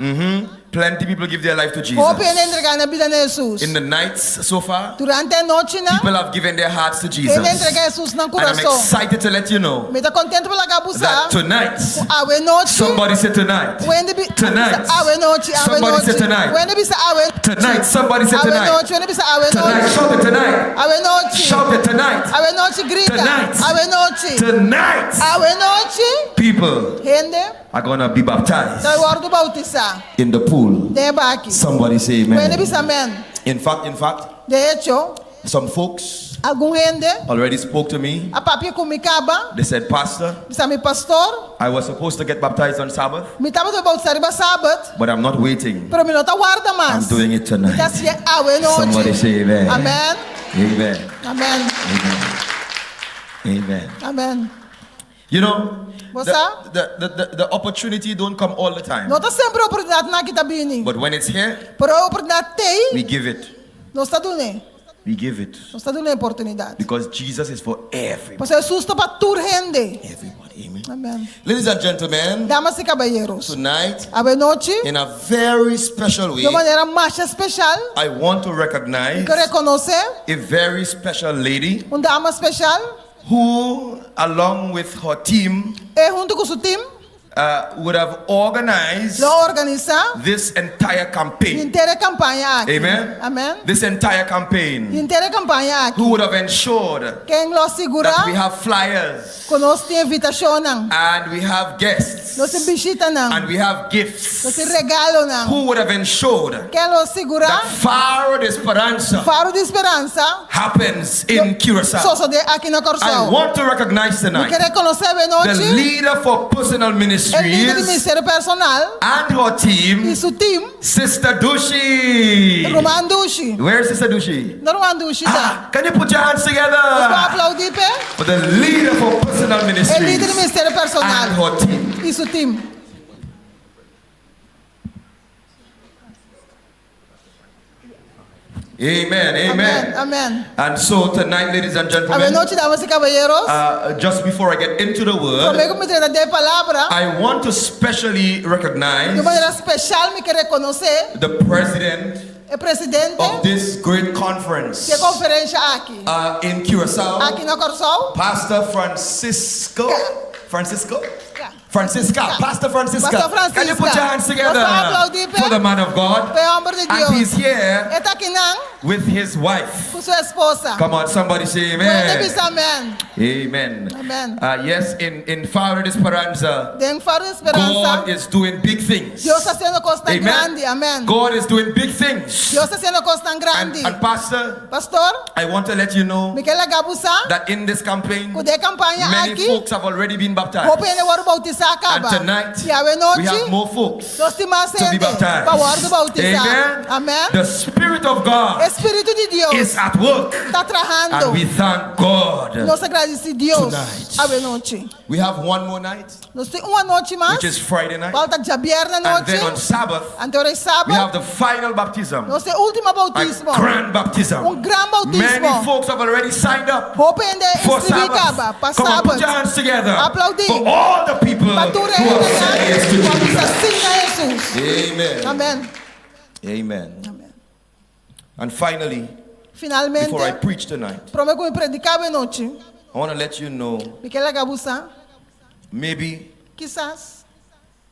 plenty people give their life to Jesus. hopi hende a entregá nan bida na Hesus. In the nights so far, Durante e nochinan, people have given their hearts to Jesus. hende a entregá Hesus nan And I'm kurason. excited to let you know Mi ta kontentu pa laga bo sa that tonight, ku awe nochi, somebody say tonight. Wende bi Tonight. awe nochi, awe Somebody say nochi. tonight. Wende bisa awe Tonight, somebody say Awe tonight. nochi, wende bisa awe Tonight, nochi. shout it tonight. Awe nochi. Shout it tonight. Awe nochi grita. Tonight. Awe nochi. Tonight, Awe nochi. people Hende are gonna be baptized ta wòrdu boutisá in the pool. den e baki. Somebody say Wende amen. bisa amen. In fact, in fact, De hecho, some folks algun hende already spoke to me. a papia ku mi kaba, They said, Pastor, bisa mi pastor, I was supposed to get baptized on Sabbath, mi tabata boutisá riba sabat, but I'm not waiting. pero mi no ta warda I'm mas. doing it Mi ta tonight. hasié awe nochi. Somebody say amen. Amen. Amen. Amen. Amen. Amen. Amen. You know, Bo the, sa? the, the, the, the opportunity don't come all the time. No ta semper oportunidatnan aki ta bini. But when it's here, Pero e oportunidat t'ei, we give it. nos ta dun'é. We give it. Nos ta dun'é oportunidat. Because Jesus is for everybody. Pasobra Hesus ta pa tur hende. Everybody. Amen. Amen. Ladies and gentlemen, Damas i kabayeros, tonight, awenochi, in a very special way, di un manera masha spesial, I want to recognize mi ke rekonosé a very special lady un dama spesial, who, along with her team, e huntu ku su team uh, would have organized lo organisá this entire campaign. henter e kampaña aki. Amen. Amen. This entire campaign. Henter e kampaña aki. Who would have ensured Ken lo sigurá that we have flyers ku nos tin invitashonnan, and we have guests nos tin bishitanan, and we have gifts. nos tin regalonan. Who would have ensured Ken lo sigurá that Faro de Esperanza Faro di Speransa happens in Curacao? sosodé aki na I Kòrsou. want to recognize Mi tonight ke rekonosé the awenochi leader for personal e lider di ministries Ministerio Personal and her team, i su team, Sister Dushi. Ruman Dushi. Where is Sister Dushi? No Ruman Dushi ta. Ah, can you put your hands Nos por together aplaudí p'e? for the leader for personal E lider di ministries Ministerio and Personal her team. i su team. Amen, amen. Amen, amen. And so tonight, ladies and gentlemen, Awenochi, damas i kabayeros, uh, just before I get into the word, promé ku mi drenta den e palabra, I want to specially recognize di un manera speshal mi ke rekonosé the president e presidente of this great conference di e konferensha aki, uh, in Curacao, aki na Kòrsou. Pastor Francisco. Francisco? Ya. Francisca, Pastor Francisca. Pastor Francisca. Can you put your hands together Nos ta aplaudí p'e. for the man of God? P'e hòmber di And Dios. he's here E ta akinan with his wife. ku su esposa. Come on, somebody say Puede amen. bisa amèn. Amen. Amen. Yes, in Faro de Esperanza, Den Faro di Speransa, God is doing big things. Dios ta hasiendo kosnan Amen. grandi. Amèn. God is doing big things. Dios ta hasiendo kosnan And, grandi. and Pastor, Pastor, I want to let you know mi ke laga bo sa that in this campaign, ku den e kampaña many aki, folks have already been baptized. hopi hende wòrdu boutisá And kaba. tonight, I awe we nochi, have more folks nos tin mas to be hende baptized. pa wòrdu boutisá. Amen. Amèn. The Spirit of God E Spiritu di Dios is at work. ta trahando. And we thank God. Nos ta gradisí Dios Tonight. awe nochi. We have one more night, Nos tin un anochi mas, which is Friday night. kual ta djabièrnè And anochi. then on Sabbath, Anto ora e we have sábado, the final baptism. nos tin e último A boutismo. grand baptism. Un gran Many boutismo. folks have already signed up Hopi hende for inskribí Sabbath. kaba pa Come on, put your sábado. hands together Aplaudí. for all the people Pa tur who e have said hendenan yes to ku a bisa Jesus. sí na Hesus. Amen. Amèn. Amen. Amèn. And finally, Finalmente, before I preach tonight, promé ku mi prediká awe nochi, I want to let you know mi ke laga bo sa, maybe kisas,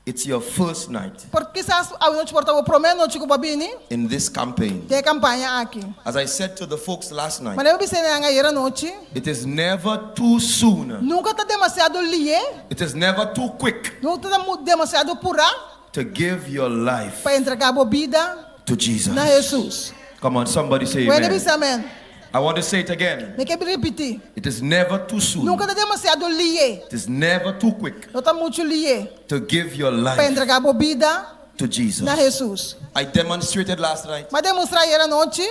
it's your first night por kisas awe nochi por ta bo promé nochi ku bo a bini in this campaign. den e kampaña aki. As I said to the folks last night, Manera mi bisa nan ayera nochi, it is never too soon. nunka ta demasiado lié, It is never too quick nunka ta demasiado purá to give your life pa entregá bo bida to Jesus. na Hesus. Come on, somebody say Wende amen. bisa amen. I want to say it again. Mi ke ripití. It is never too soon. Nunka ta demasiado lié. It is never too quick No ta muchu lié to give your pa life entregá bo bida to Jesus. na Hesus. I demonstrated last night. M'a demostrá ayera nochi,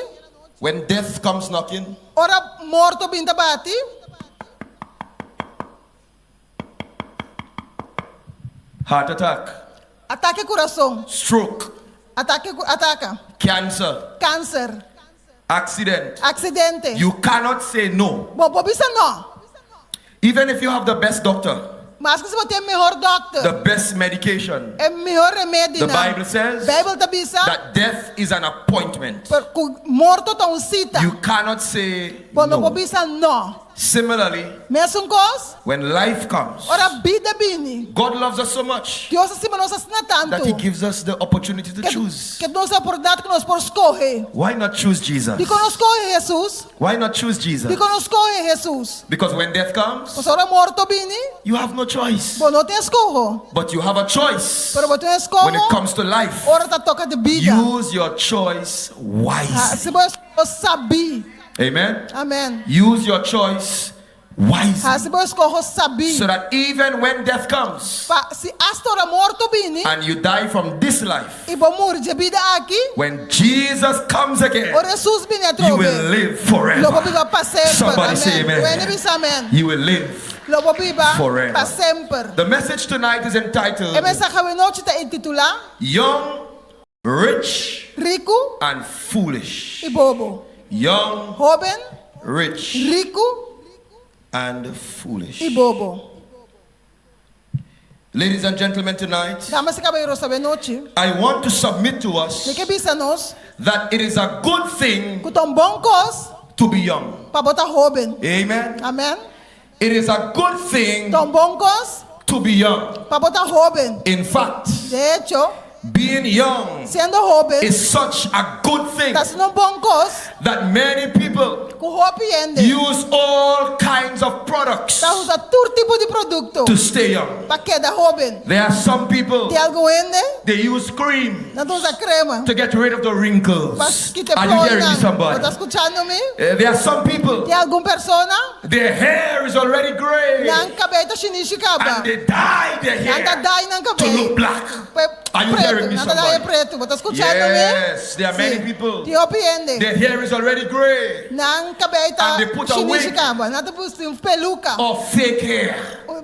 When death comes knocking, ora morto bin ta bati, heart attack, atake kurason, stroke, atake ataka, cancer, kanser, accident. aksidente. You cannot say no. Bo por bisa no. Even if you have the best doctor, Maske si bo tin e mihor dòkter, the best medication, e mihor remedinan. The Bible says Beibel ta bisa that death is an appointment. per ku morto ta un sita. You cannot say Bo no no. por bisa no. Similarly, Mesun kos, when life comes, ora bida bini. God loves us so much Dios ta stima nos asina that He tantu gives us the opportunity to ke choose. ke duna nos e oportunidat ku nos por skohe. Why not choose Jesus? Dikon no skohe Hesus? Why not choose Jesus? Dikon no skohe Hesus? Because when death comes, Pasobra ora morto bini, you have no choice. bo no tin eskoho. But you have a choice Pero bo tin when it eskoho comes to life. ora ta toka di bida. Use your choice wisely. Hasi bo eskoho sabí. Amen. Amen. Use your choice wisely. Hasi bo eskoho sabí. So that even when death comes Pa si asta ora morto bini and you die from this life, i bo muri dje bida aki, when Jesus comes again, ora Hesus bini you will atrobe, live lo bo forever. biba pa semper. Somebody say Amen. amen. Wende bisa amen. You will live Lo bo biba forever. pa semper. The message tonight is entitled E mensahe awenochi ta intitulá Young, Rich, Riku and Foolish. i Bobo. Young, Hóben, rich, riku and foolish. i bobo. Ladies and gentlemen, tonight, Damas i kabayeros, awenochi, I want to submit to mi us ke bisa nos that it is a good thing ku ta un bon kos to be young. pa bo ta hóben. Amen. Amèn. It is a good thing Ta un bon kos to be young. pa bo ta hóben. In fact, De echo, being young siendo hóben is such a good thing ta asina un bon kos that many people ku hopi hende use all kinds of products ta usa tur tipo di produkto to stay young. pa keda hóben. There are some people, Tin algun hende they use cream nan ta usa krema to get rid of the wrinkles. pa kita e Are you hearing me, plooinan. Bo somebody? ta skuchando mi? Eh, there are some people, Tin algun persona their hair is already gray nan kabei ta shinishi kaba. and they dye their Nan ta hair dai nan to kabei. look black. Pe Are you pretu. hearing me, Nan ta dai e somebody? pretu. Bo ta skuchando mi? Yes, there are many Sí. people. Tin hopi hende. Their hair is already gray Nan kabei ta And they put a shinishi wig. kaba. Nan ta pusi un peluka. or fake hair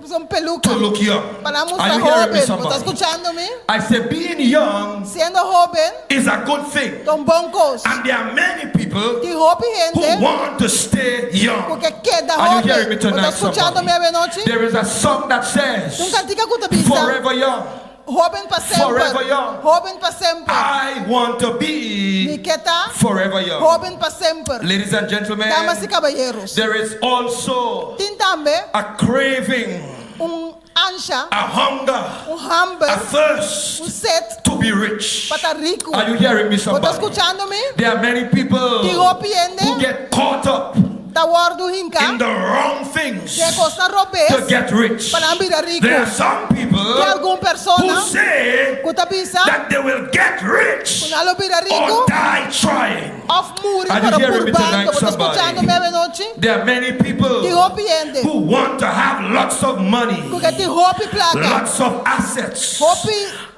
Usa un peluka. to look young. Pa nan Are mustra you hearing me, hóben. Bo ta somebody? skuchando mi? I say being young Siendo hóben is a good thing. ta un bon kos. And there are many people Tin hopi who hende want to stay young. ku ke keda Are you hearing hóben. me Bo ta tonight, skuchando mi somebody? awenochi? There is a song that Un says, kantika ku ta bisa, Forever young. Hóben pa semper. Forever young. Hóben pa semper. I want to Mi be ke ta forever young. hóben pa semper. Ladies and gentlemen, Damas i kabayeros. there is also Tin tambe a craving un ansha. ansha, a hunger, un hamber, a thirst un set to be rich. pa ta riku. Are you hearing me, Bo ta somebody? skuchando mi? There are many people Tin hopi hende who get caught up ta wòrdu hinká in the wrong things den kosnan to robes get rich. pa nan bira riku. There are some people Tin algun who persona say ku ta bisa that they will get ku rich nan lo bira riku or die trying. òf muri Are you pero hearing me purbando. tonight, Bo ta somebody? skuchando mi awenochi? There are many people Tin hopi hende who want to have lots of money, ku ke tin hopi plaka, lots of assets, hopi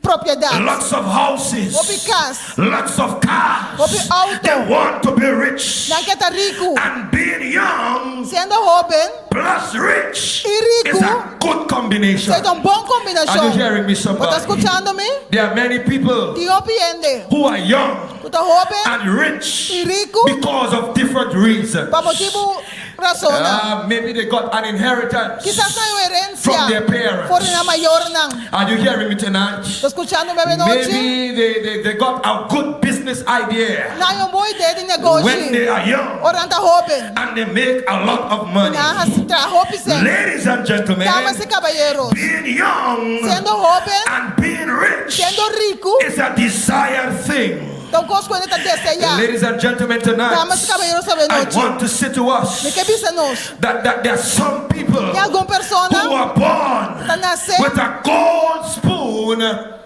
propiedat, lots of houses, hopi kas, lots of cars. hopi outo. They want to be rich. Nan ke ta riku. And being young Siendo hóben plus rich i riku is a good combination. esei ta un bon Are you kombinashon. hearing me, Bo ta somebody? skuchando mi? There are many people Tin hopi hende who are young ku ta hóben and rich i riku because of different reasons. pa motibu rasonnan. Maybe they got an inheritance Kisas nan un from their herensia parents. for di nan mayornan. Are you hearing me tonight? Ta skuchando mi avenochi? Maybe they got a good business idea Nan un bon idea di when negoshi they are young ora nan ta hóben. and they make a lot of money. Nan hasi traha hopi sèn. Ladies and gentlemen, Damas i kabayeros, being young siendo hóben, and being rich siendo riku, is a desired thing. ta un kos ku hende ta deseá. Ladies and gentlemen, tonight, Damas i kabayeros I avenochi, want to say to us mi ke bisa nos, that, that there are some people tin algun persona who are born ta nase with a gold spoon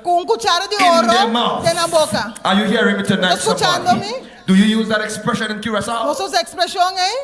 ku un kuchara di in their oro mouth. den nan boka. Are you hearing me tonight, Ta skuchando somebody? mi? Do you use that expression in Curacao? Nos usa e ekspreshon ei?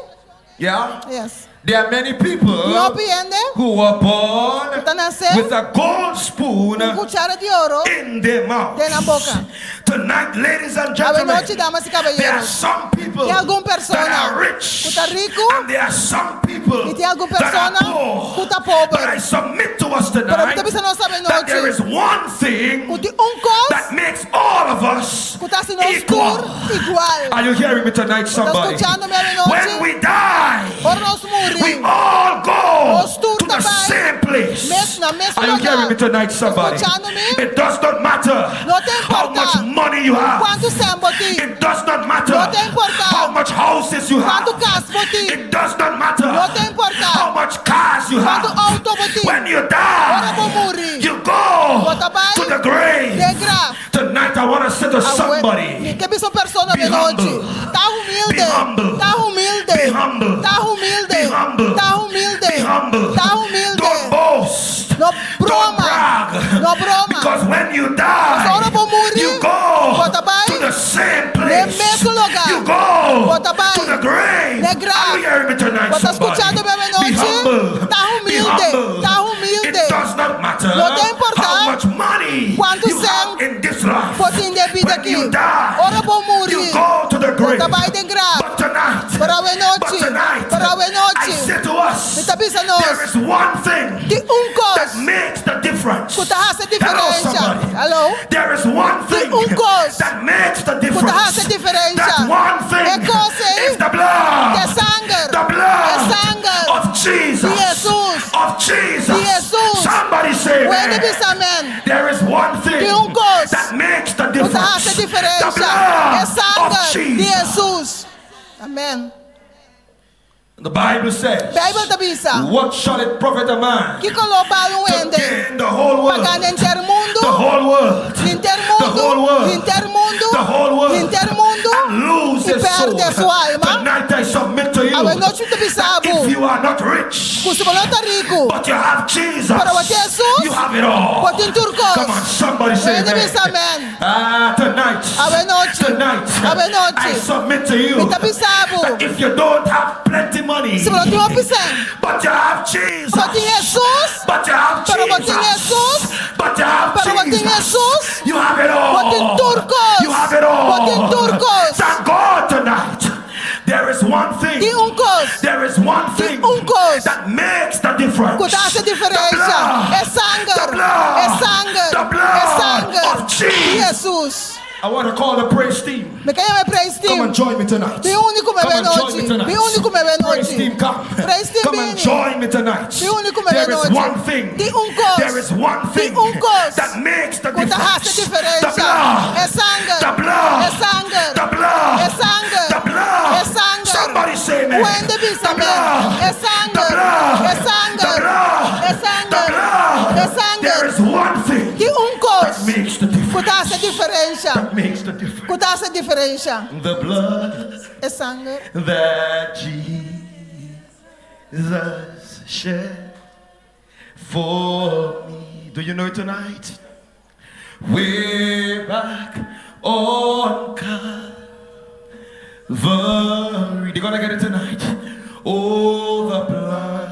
Yeah? Yes. There are many people Tin hopi hende who were born ku ta nase with a gold spoon ku un kuchara di oro in their mouth. den nan boka. Tonight, ladies and gentlemen, Avenochi, damas i there are kabayeros, some people tin algun that persona are rich ku ta riku and there are some people i tin algun that are persona poor. ku ta But I pober. submit to us Pero mi tonight ta bisa nos that there avenochi is one thing ku tin un kos that makes all of us ku ta hasi nos tur equal. igual. Are you hearing me tonight, Bo ta somebody? skuchando mi avenochi? When we die, Ora nos muri, we all go nos tur to ta the bai same place. mes na mes Are you hearing me lugá. tonight, Ta somebody? skuchando mi? It does not matter No ta how much importá money you have. kuantu sèn bo tin. It does not matter No ta importá how much houses you have. kuantu kas bo tin. It does not matter No ta importá how much cars you kuantu have. outo bo tin. When you Ora die, bo muri, you go bo ta bai to the grave. den graf. Tonight I want to say to Awe, somebody, mi ke bisa un persona be avenochi, humble. ta Be humilde, humble. ta humilde, Be humble. ta humilde, Be humble. ta humilde, Be humble. ta humilde. Don't boast. No Don't broma. brag. No broma. Because when you die, Pasobra ora bo muri, you go bo ta bai to the same den place. mesun lugá. You go Bo ta bai to the grave. den graf. Are you hearing me tonight, Bo ta somebody? skuchando mi Be avenochi? humble. Ta Be humilde. humble. Ta humilde. It does not matter No ta importá how much money kuantu you have sèn in this life. bo tin den bida When aki. you die, Ora bo muri, you go to the bo grave. ta bai den graf. But tonight, Pero avenochi, but tonight, pero avenochi, I say to us, mi ta bisa nos, there is one thing tin un kos that makes the difference. ku ta hasi Hello, diferensha. somebody. Hello? There is one thing Tin un kos that makes the ku ta difference. hasi diferensha. That one thing E kos ei is the blood. ta e sanger. The blood E sanger of Jesus. di Hesus. Of Jesus. Di Hesus. Somebody say Wende amen. bisa amen. There is one thing Tin un kos that makes the ku ta difference. hasi The diferensha. E blood of sanger di Jesus. Hesus. Amen. The Bible says, Bijbel ta bisa, What shall it profit a man Kiko lo bal un to hende gain the whole pa world? gana henter mundu? The whole world. Henter The mundu, whole world. henter mundu, The whole world. henter mundu, And lose i his soul. perde su alma. Tonight I submit to you. Awenochi mi ta bisa that bo If you are not rich, ku si bo no ta riku, but you have Jesus, pero bo tin Jesus, you have it all. bo tin tur kos. Come on, somebody say Wende amen. bisa amen. Ah, tonight. Awenochi. Tonight. Awenochi. I submit to you. Mi ta bisa bo. That if you don't have plenty money, Si bo no tin hopi sèn, but you have Jesus. bo tin Jesus, But you have pero bo tin Jesus. Jesus, But you have pero bo tin Jesus. Jesus, You have it all. bo tin tur kos. You have it all. Bo tin tur kos. Thank God tonight. There is one thing. Tin un kos. There is one Tin thing un kos. that makes the difference. Ku ta hasi The diferensha. blood. E sanger. The blood. E sanger. The blood E sanger. of Jesus. Di Jesus. I want to call the praise team. Mi ke yama e praise Come team. and join me tonight. Bin uni ku mi Come and join me avenochi. tonight. Bin uni ku mi Praise avenochi. team, come. Praise team, Come and bini. join me tonight. Bin uni ku mi There is avenochi. one thing. Tin un kos. There is one Tin thing un kos. that makes the Ku ta difference. hasi diferensha. The blood. E sanger. The blood. E sanger. The blood. E sanger. The blood. E sanger. Somebody say amen. Wende bisa The amen. blood. E sanger. The blood. E sanger. The blood. E sanger. The blood. diferensha. That makes the difference. Ku ta hasi diferensha. The blood E sanger. that Jesus shed for me. Do you know it tonight? Way back on Calvary. They're gonna get it tonight. Oh, the blood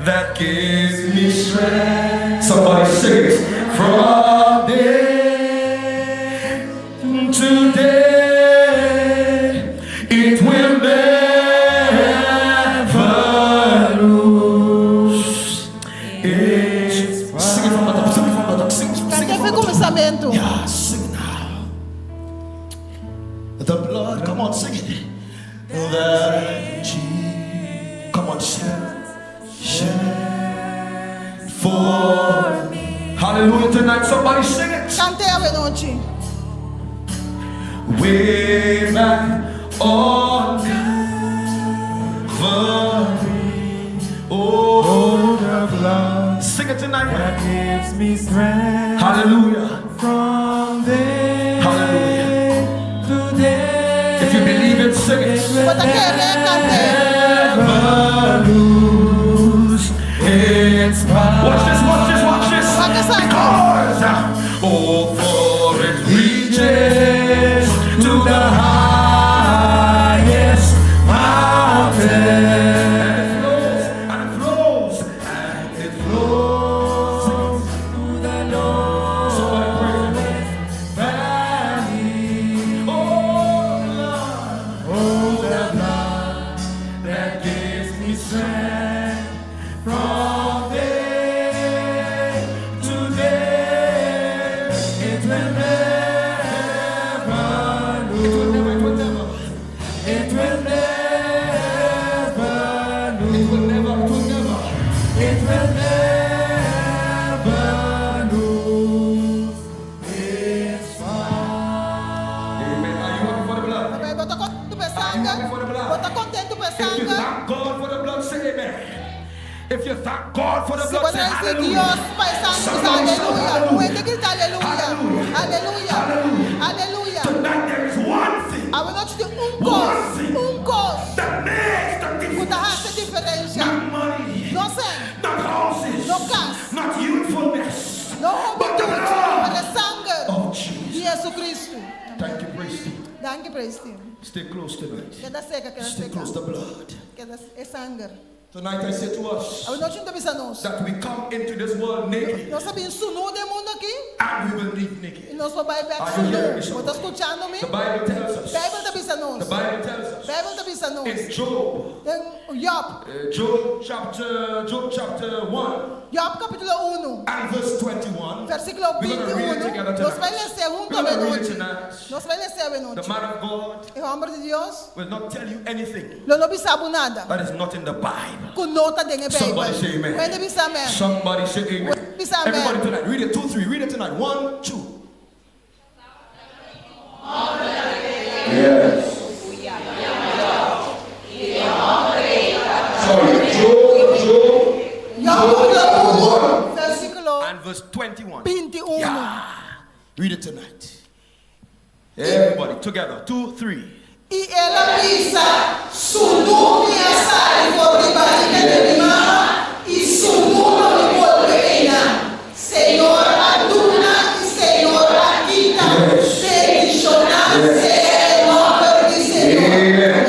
that gives me strength. Somebody sing it. From day to day, it will never lose its. Sing it from the top. Sing it from the top. Sing, sing Kant'é it for from the top. kuminsamentu. Yeah, sing it now. The blood, come on, sing it. That Jesus, come on, sing it. Shed for me. Hallelujah tonight. Somebody sing it. Kant'é awe nochi. Way back on Calvary. Oh, the blood sing it tonight. that gives me strength Hallelujah. from day Hallelujah. to day. If you believe it, sing it. Bo ta kere, kant'é. Never lose its power. Watch this, watch this, watch this. Wak esaki. Because, oh, for it reaches to the highest mountain. And it flows, and it flows, and it flows To the lowest Somebody praise him. valley. Oh, Lord. Oh, the blood that gives me strength from day to day. It will never It will never, it will lose. never. It will never It will lose. never, it will never. It will never lose its power. Amen. Are you happy for the blood? Bo ta kontentu pa e sanger? Bo ta kontentu pa e If you sanger? thank God for the blood, say amen. If you thank God for the Si blood, bo say ta gradisí hallelujah. Dios pa e sanger, bisa Somebody shout aleluya. Un hende grita aleluya. Hallelujah. Aleluya. Aleluya. Tonight there is one thing Awe nochi tin un kos, un kos that makes the ku ta difference. hasi diferensha. Not money, No sèn, not houses, no kas, not youthfulness, no but the hubentut, blood pero e sanger of Jesus. di Jesucristo. Thank you, praise team. Danki, praise team. Stay close tonight. Keda serka, keda Stay serka. close to the blood. Keda e sanger. Tonight I say to us Awe nochi mi ta bisa nos. that we come into this world naked Nos a bin sunú den mundu aki and we will leave naked. i nos lo bai bèk Are you hearing me, sunú. Bo ta somebody? skuchando mi? The Bible tells us. Beibel ta bisa nos. The Bible tells us. Beibel ta bisa nos. In Job, Den Job, Job chapter, Job chapter 1 Job kapítulo 1, and verse 21. versíkulo We're gonna read it 21. together Nos bai tonight. les'é huntu We're gonna read it anochi. tonight. Nos bai les'é The anochi. man of God E hòmber di Dios will not tell you anything lo no bisa bo nada that is not in the Bible. ku no ta den e Beibel. Somebody say amen. Un hende bisa amèn. Somebody say amen. Bisa amen. Everybody tonight, read it. 2, 3. Read it tonight. 1, 2. Yes. Sorry, Job, Job, Job kapítulo 1, versíkulo and verse 21. 21. Yeah. Read it tonight. Everybody together. 2, 3. I el a bisa, Sunú mi a sali for di barika di mi mama, i sunú lo mi bolbe einan. Señor a duna i Señor a kita, bendishoná sea e nòmber di Señor. Amen.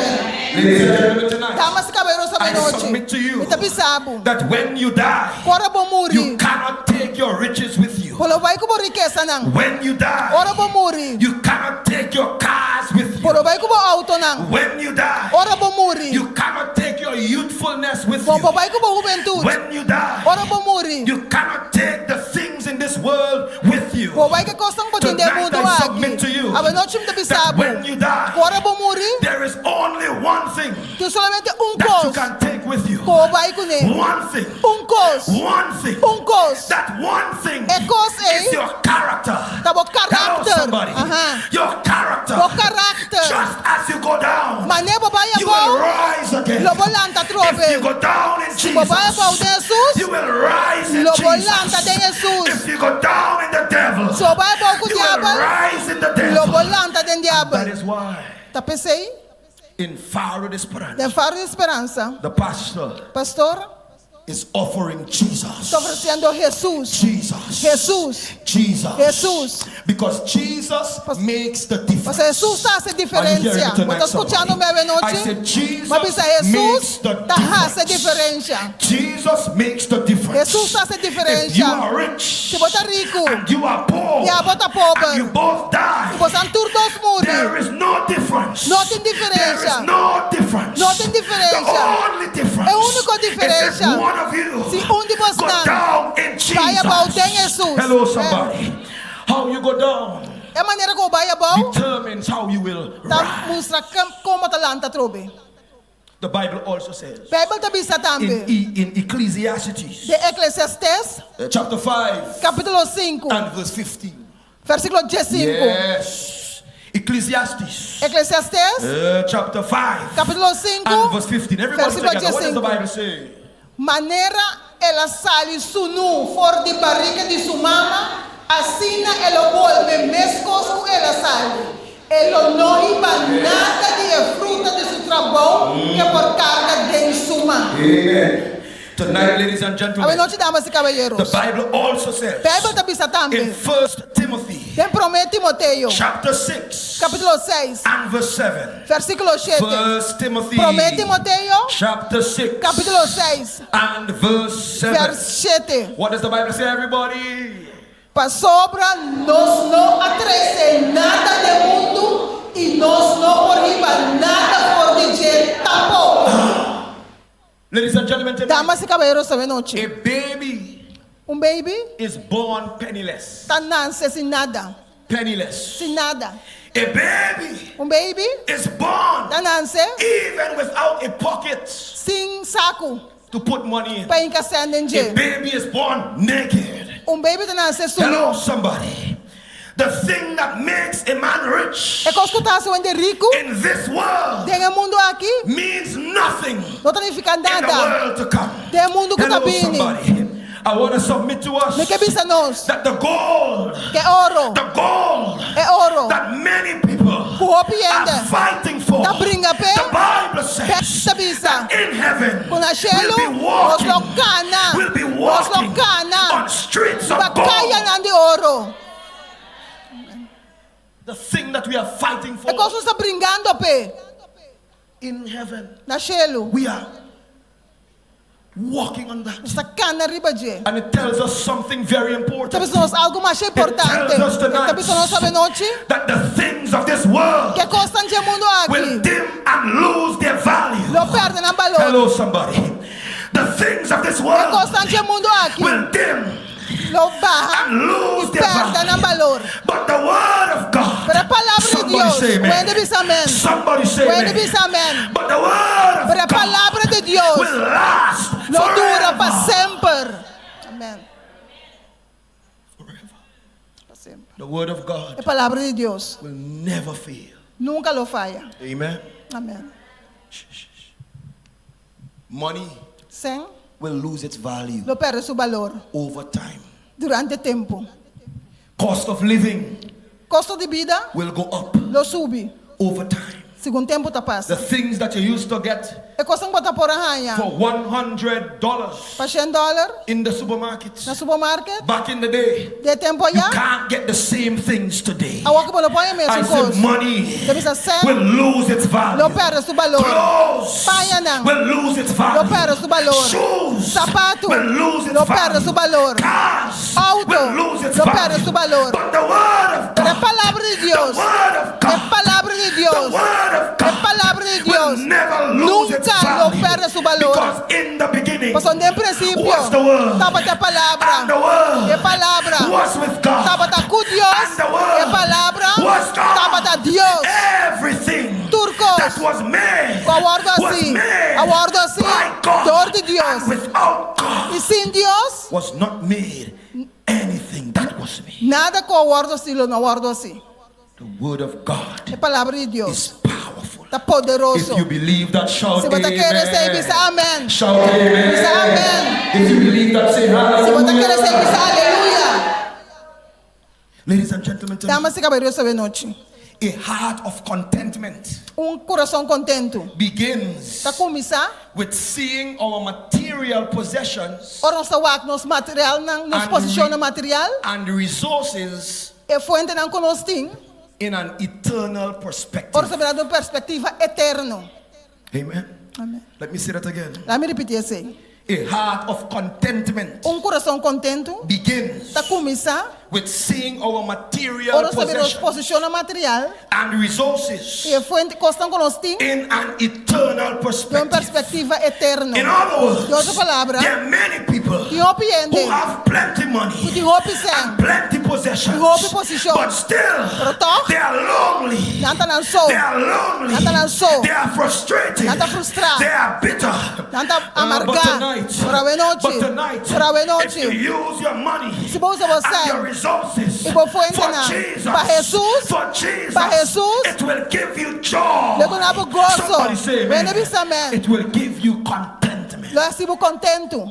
Ladies and gentlemen, tonight, Damas i kabayeros I anochi, submit to you mi ta bisa bo, that when you die, ku ora bo muri, you cannot take your riches with you. bo no bai ku bo rikesanan. When you die, Ora bo muri, you cannot take your cars with bo you. no bai ku bo outonan. When you die, Ora bo muri, you cannot take your youthfulness with bo no you. bai ku bo hubentut. When you die, Ora bo muri, you cannot take the things in this world with you. bo no bai ku e kosnan ku tin den Tonight mundu I submit aki. to you Awe nochi mi ta bisa that bo, when you die, ku ora bo muri, there is only one thing tin solamente un that you kos can take with you. ku bo bai kuné. One thing. Un kos. One thing. Un kos. That one thing E kos ei is your character. ta bo Hello, karakter. somebody. Aha. Your character. Bo karakter. Just as you go down, Manera bo bai you will abou, rise again. lo bo lanta If trobe. you go down in Si bo bai Jesus, abou den Jesus, you You will rise in Lo bo Jesus. lanta den Hesus. If you go down in the devil, Si bo bai abou ku you will diabel, rise in the lo bo devil. lanta den That diabel. is why Ta p'esei, in Faro de Esperanza, den Faro di Speransa, the pastor pastor is offering Jesus. ta ofresiendo Hesus. Jesus. Hesus. Jesus. Hesus. Because Jesus makes the difference. Pasobra Hesus ta hasi Are you hearing me diferensia. Bo tonight, ta skuchando somebody? mi awe I nochi? said Jesus M'a bisa makes Hesus the ta hasi difference. diferensia. Jesus makes the difference. Hesus ta hasi If you diferensia. are rich Si bo ta riku and you are poor i abo ta pober and you both die, i bosan tur dos muri, there is no difference. No tin There diferensia. is no difference. No tin diferensia. The only difference E úniko is if diferensia one of you si un di go bosnan down in Jesus. bai abou den Hesus. Hello, somebody. How you go down E manera ku bo bai abou determines how you will ta rise. mustra kon bo ta lanta atrobe. The Bible also says Beibel ta bisa in, tambe E- in Ecclesiastes den Eklesiastes uh, chapter 5 kapítulo sinku and verse 15. versíkulo diesinku. Yes. Ecclesiastes Eklesiastes uh, chapter 5 kapítulo and sinku verse 15. Everybody versíkulo together. What does the diesinku. Bible say? Manera el a sali sunú for di barika di su mama, asina e lo bolbe meskos ku el a sali. E lo no hiba nada di e fruta di su trabou ku e por karga den su man. Amen. Tonight, ladies and gentlemen, Awe nochi, damas i the kabayeros. Bible also says Beibel ta bisa in tambe First Timothy den Promé Timoteo, chapter 6 kapítulo seis, and verse 7. versíkulo shete. First Timothy Promé Timoteo, chapter 6 kapítulo seis, and verse 7. vers shete. What does the Bible say, everybody? Pasobra nos no a trese nada den mundu i nos no por hiba nada for di dje tampoko. Ladies and gentlemen, tonight, Damas i kabayeros awe nochi. a baby Un baby is born penniless. ta nanse sin nada, Penniless. sin nada. A baby Un baby is born ta nanse even without a pocket sin saku to put money in. pa hinka sèn den A dje. baby is born naked. Un baby ta nanse sunu. Hello, somebody. The thing that makes a man rich E kos ku ta hasi un hende riku in this world den e mundu aki means nothing no ta nifiká in the nada world to come. den e mundu ku ta Hello, bini. somebody. I want to submit to us Mi ke bisa nos that the gold, ke oro, the gold e oro that many people ku hopi are hende fighting for, ta bringa p'e, the Bible says Beibel ta bisa that in heaven ku na shelu we'll be nos walking, lo kana, we'll be nos lo walking kana on streets of riba gold. kayanan di oro. The thing that we are fighting for E kos nos ta bringando p'e in heaven, na shelu, we are walking on that. nos ta kana riba dje. And it tells us something very important. Ta bisa nos algu masha importante. It tells us tonight Ta bisa nos awe nochi that the things of this world ke kosnan dje mundu will aki dim and lose their value. lo pèrdè nan balor. Hello, somebody. The things of this E world kosnan dje mundu aki will dim lo baha and lose i their pèrdè nan value. balor. But the word of God. Pero e palabra di Somebody Dios, say amen. ku hende bisa amen. Somebody say Ku hende amen. bisa amen. But the word of Pero e God palabra di Dios will last lo dura pa forever. semper. Amen. Forever. Pa semper. The word of God E palabra di Dios will never fail. nunka lo faya. Amen. Amen. Money Sèn will lose its value lo pèrdè su balor over time. durante tempu. Cost of living Kosto di bida will go up lo subi over time. segun tempu ta The pasa. things that you used to get E kosnan ku bo ta por a haña for $100 pa shen dòler in the supermarket na supermarket back in the day, di e tempu you ayá, can't get the same things today. awor ku bo no por haña I mesun said kos. money Ta bisa sèn will lose its value. lo pèrdè su balor. Clothes Pañanan will lose its value. lo pèrdè su balor. Shoes Sapatu will lose its lo pèrdè value. su balor. Cars Auto will lose its lo value. pèrdè su balor. But the word of Pero e God, palabra di the Dios, word of e God, palabra di the Dios, word of e God palabra di will Dios never lose its nunka lo value. pèrdè su balor. Because in the beginning Pasobra den prinsipio was the word. tabata e palabra, And the word e palabra was with God. tabata ku Dios, And the word e palabra was God. tabata Dios. Everything Tur kos that was made ku a wòrdu was hasí, made a wòrdu hasí by God. dor di Dios. And without God I sin Dios, was not made anything that was made. nada ku a wòrdu hasí lo no a wòrdu hasí. The word of God E palabra di Dios is powerful. Ta poderoso. If you believe that, shout Si bo ta kere esei, amen. bisa amen. Shout amen. Bisa amen. If you believe that, say Si bo ta kere esei, bisa hallelujah. aleluya. Ladies and gentlemen, tonight, Damas i kabayeros awe nochi. a heart of contentment Un kurason kontentu begins ta kuminsá with seeing our material possessions ora nos ta wak nos materialnan, nos and, posishonnan material, and resources e fuentenan ku nos tin, in an eternal ora perspective. ta mira den un perspektiva eterno. Amen. Amen. Let me say that again. Laat mi ripití esei. A heart of contentment Un kurason kontentu begins ta kuminsá with seeing our material ora nos ta mira nos possessions posishonnan material and resources i e fuente kosnan ku nos tin in an eternal den un perspective. perspektiva eterno. In other words, Den otro palabra, there are many people tin hopi hende who have plenty money ku tin hopi sèn, and plenty possessions, tin hopi posishon, but still pero tòg they are lonely. nan ta nan so, They are lonely. nan ta nan so, They are frustrated. nan ta frustrá, They are bitter. nan ta Uh, but amargá. tonight, Pero awe but nochi, tonight, pero awe if nochi, you use your money si bo usa bo and sèn your resources i bo for fuentenan Jesus, pa Hesus, for Jesus, pa Hesus, it will give you joy. lo duna bo goso. Somebody say amen. Hende bisa amen. It will give you contentment. Lo hasi bo kontentu.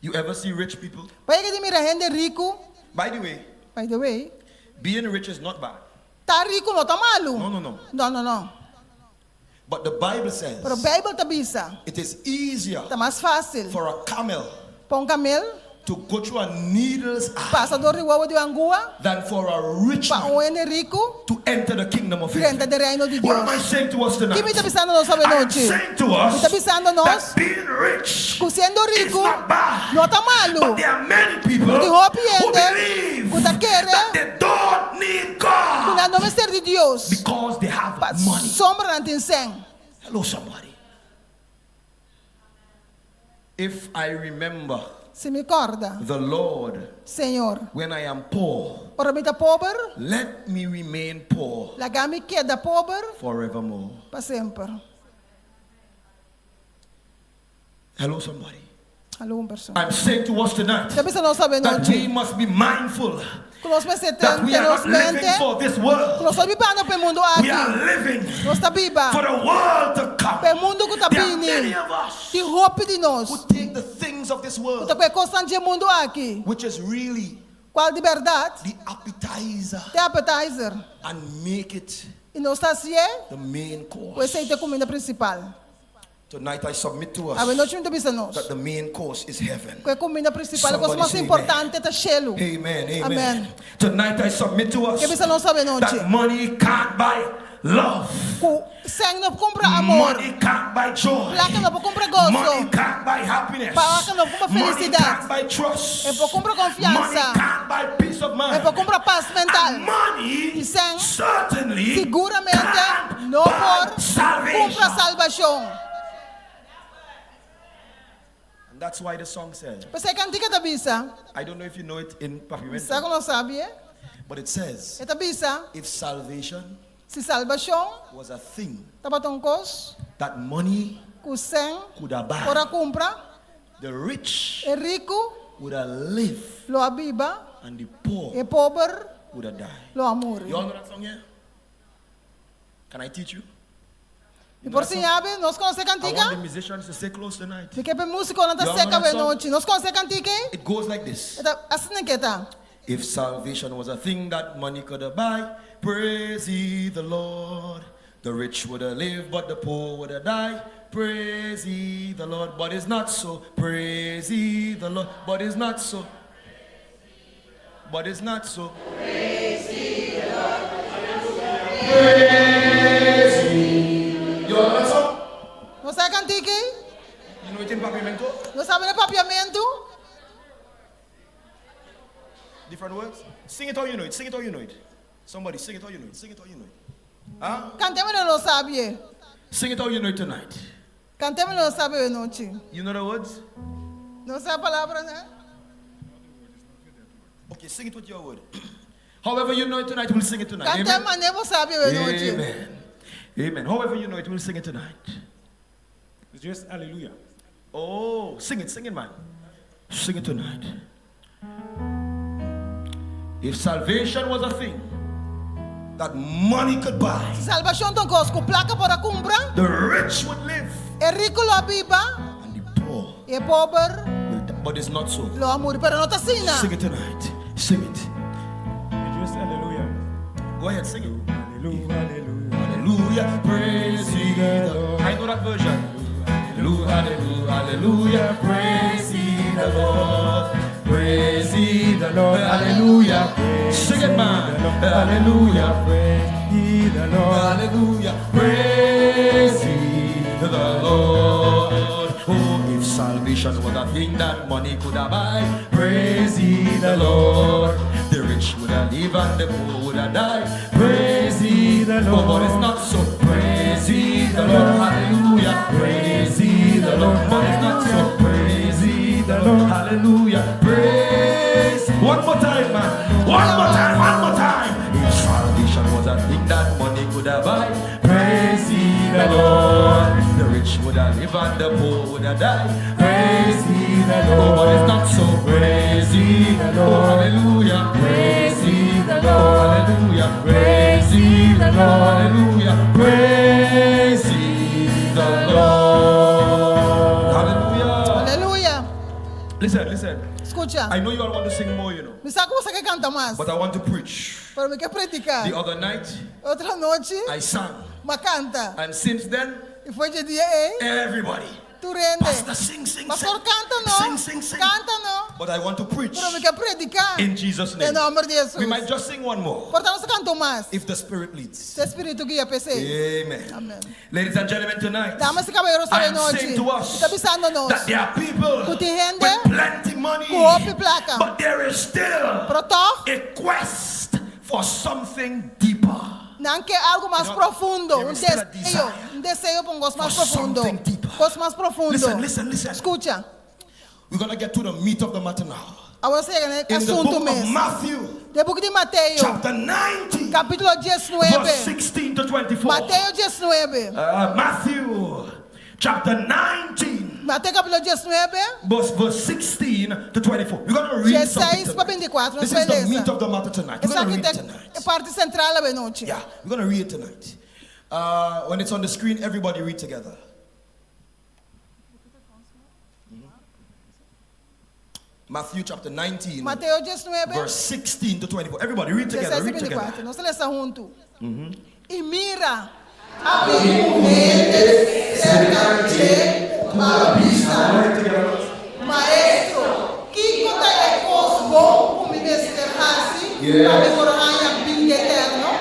You ever see rich people? Bo a yega di mira hende riku? By the way, By the way, being rich is not bad. Ta riku no ta malu. No, no, no. No, no, no. But the Bible says Pero Beibel ta bisa, it is easier ta mas fásil for a camel pa un kamel to go through a needle's eye pasa dor di wowo di un angua than for a rich pa man un hende riku to enter the kingdom of drenta heaven. den reino di What am I Dios. saying to us tonight? Ki mi ta bisando nos I am awenochi? saying to us Mi ta bisando nos that being rich ku siendo is riku not bad. no ta malu. But there are many people Tin hopi who hende believe ku ta kere that they don't need ku God nan no mester di Dios because they have pa money. sombra nan tin sèn. Hello, somebody. If I remember Si mi kòrda, the Lord Señor, when I am poor, ora mi ta pober, let me remain poor laga mi keda pober forevermore. pa semper. Hello, somebody. Aló un persona. I'm saying to us tonight Ta bisa nos awe that we nochi must be mindful ku nos mester that ten we are nos not living mente for this ku world. nos no ta bibando pa e mundu We aki. are living Nos ta biba for the world to come. pa e mundu ku ta There are bini. many of us Tin hopi di nos who take the things of this ku world, ta ku e kosnan dje mundu aki, which is really kual di bèrdat the appetizer, ta e appetizer, and make it i nos ta hasié the main ku course. esei ta e kuminda prinsipal. Tonight I submit to us Awe nochi mi ta bisa nos that the main course is heaven. ku e kuminda prinsipal, e kos Somebody mas say amen. importante ta shelu. Amen, amen. Amen. Tonight I submit to us Ke bisa nos awe nochi that money can't buy love. ku sèn no por kumpra amor, Money can't buy joy. plaka no por kumpra goso, Money can't buy happiness. Plaka no por kumpra Money felisidat. can't buy trust. E por kumpra konfiansa. Money can't buy peace of mind. E por kumpra pas mental. And money I sèn certainly siguramente can't no buy por salvation. kumpra salbashon. And that's why the song says, P'esei kantika ta bisa, I don't know if you know it in Papiamento, Sa ku no sabi e? but it says, E ta bisa, if salvation si salbashon was a thing tabata un kos that money ku sèn could have por a bought, kumpra, the rich e riku would have lived lo a biba, and the poor e pober would have died. lo a muri. You all know that song here? Can I teach you? Mi por siña bo, nos konosé I want kantika? the musicians to stay close tonight. Mi ke pa e músikonan ta You all serka know that song? awenochi. Nos konosé kantika ei? It goes like this. E ta asina ke ta. If salvation was a thing that money could have buy, praise ye the Lord. The rich would have lived, but the poor would have died. Praise ye the Lord, but it's not so. Praise ye the Lord, but it's not so. But it's not so. Praise ye the Lord. Praise ye. You all know that song? Nos sa e kantika ei? You know it in Papiamento? Nos sabi na papiamentu? Different words? Sing it how you know it. Sing it how you know it. Somebody sing it how you know it. Sing it how you know it. Huh? Kant'é manera nos sabi e. Sing it how you know it tonight. Kant'é manera nos sabi e nochi. You know the words? Nos sa e palabranan? Okay, sing it with your word. However you know it tonight, we'll sing it tonight. Kant'é Amen. manera bo sabi e nochi. Amen. Amen. However you know it, we'll sing it tonight. It's just hallelujah. Oh, sing it, sing it, man. Sing it tonight. If salvation was a thing. that money could buy. Si salbashon ta un kos ku plaka por a kumpra. The rich would live. E riku lo a biba. And the poor. I e pober. Will die. But it's not so. Lo a muri. Pero no ta asina. Sing it tonight. Sing it. Just aleluya. Go ahead, sing it. Aleluya, aleluya. Hallelujah, praise ye the Lord. I know that version. Hallelujah, hallelujah, hallelujah, praise ye the Lord. Praise ye the Lord. Hallelujah. Sing it, man. Hallelujah. Praise ye the Lord. Hallelujah. Praise ye the Lord. Oh, if salvation was a thing that money could have buy, praise ye the Lord. The rich would have live and the poor would have die. Praise ye the Lord. Oh, but it's not so. Praise ye the Lord. Hallelujah. Praise ye the Lord. But it's not so. Praise ye the Lord. Hallelujah. Praise. One more time, man. One more time. One more time. If salvation was a thing that money could have buy, praise ye the Lord. The rich would have live and the poor would have die. Praise ye the Lord. Oh, but it's not so. Praise ye the Lord. Oh, hallelujah. Praise ye the Lord. Oh, hallelujah. Praise ye the Lord. Hallelujah. Praise ye the Lord. Hallelujah. Aleluya. Listen, listen. Skucha. I know you all want to sing more, you know. Mi sa ku boso ke kanta mas. But I want to preach. Pero mi ke prediká. The other night, Otro anochi, I sang. m'a kanta. And since then, I for di e dia ei, everybody. tur hende. Pastor, sing, sing, sing. Pastor, kanta no. Sing, sing, sing. Kanta no. But I want to preach. Pero mi ke prediká. In Jesus' name. Den nòmber di Hesus. We might just sing one more. Por ta nos kanta un mas. If the Spirit leads. Si e Spiritu guia p'esei. Amen. Amen. Ladies and gentlemen, tonight. Damas i kabayeros I am awe saying nochi. to us Mi ta bisando nos. that there are people Ku tin hende with plenty money, ku hopi plaka. but there is still Pero tòg a quest for something deeper. Nan ke algu mas profundo, There un is still a deseo, desire un deseo pa un kos mas for profundo, something deeper. kos mas profundo. Listen, listen, listen. Skucha, We're gonna get to the meat of the matter now. awor nos ta yega na e In the asuntu book of mes. Matthew, Den buki di Mateo, chapter 19, kapítulo diesnuebe. verse 16 to 24. Mateo diesnuebe. Uh, Matthew chapter 19, Mateo kapítulo diesnuebe, verse, verse 16 to 24. We're going to read something diesseis pa tonight. bintikuater. Nos This is bai the meat lesa. of the matter tonight. We're going to Esaki read ta it tonight. e parti sentral awe nochi. Yeah, we're going to read it tonight. Uh, when it's on the screen, everybody read together. Matthew chapter 19, Mateo diesnuebe, verse 16 to 24. Everybody read together, diesseis i read together. bintikuater. Nos ta lesa huntu. I mira, a bin un hende serka dje ku a bisa, Maestro, kiko ta e kos bon ku mi mester hasi pa mi por haña bida eterno?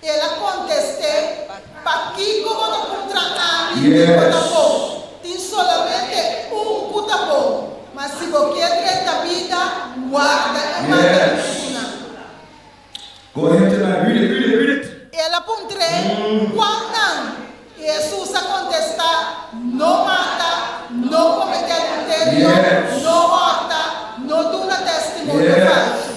El a kontest'é, Pakiko bo ta puntra ami kiko ta bon? Tin solamente un ku ta bon. Ma si bo kier drenta bida, warda e mandamentunan. El a puntr'é, Kuannan? I Hesus a kontestá, No mata, no kometé adulterio, no hòrta, no duna testimonio falsu.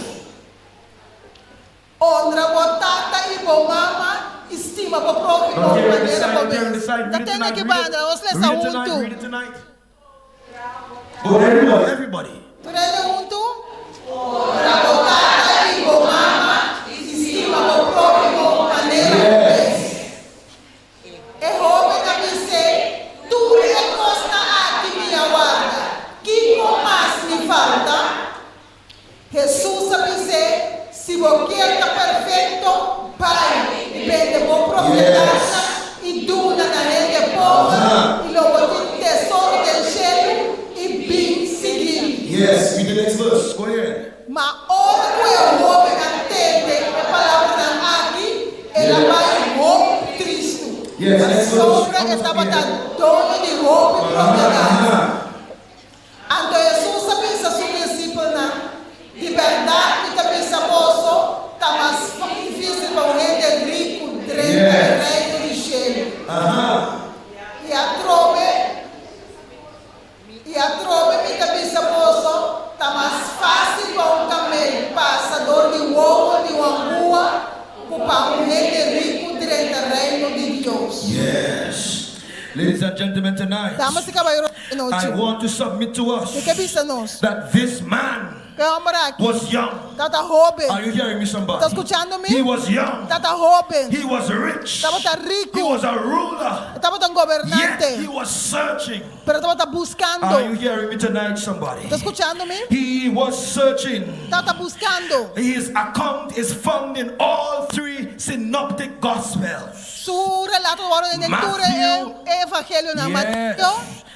Honra bo tata i bo mama i stima bo próhimo manera bo mes. Ta tende aki banda, nos lesa huntu. Tur hende huntu? Honra bo tata i bo mama i stima bo próhimo manera bo mes. E hóben a bis'é, Tur e kosnan aki mi a warda, kiko mas mi falta? Hesus a bis'é, Si bo kier ta perfekto, bai i bende bo propiedatnan i duna na hende pober, i lo bo tin tesoro den shelu, i bin sigui mi. Ma ora ku e hóben a tende e palabranan aki, el a bai hopi tristu, pasobra e tabata doño di hopi propiedat. Anto Hesus a bisa su disipelnan, Di bèrdat mi ta bisa boso, ta mas difísil pa un hende riku drenta e Reino di shelu. I atrobe, i atrobe mi ta bisa boso, ta mas fásil pa un kamel pasa dor di wowo di un angua ku pa un hende riku drenta Reino di Dios. Ladies and gentlemen, tonight Damas i kabayeros, I anochi want to submit to us mi ke bisa nos that this man. E hòmber aki was young. Tabata hóben. Are you hearing me, somebody? Ta skuchando mi? He was young. Tabata hóben. He was rich. Tabata riku. He was a ruler. E tabata un gobernante. Yet he was searching. Pero e tabata buskando. Are you hearing me tonight, somebody? Ta skuchando mi? He was searching. Tabata buskando. His account is found in all three synoptic gospels. Su relato ta wòrdu den tur e evangelionan. Mateo.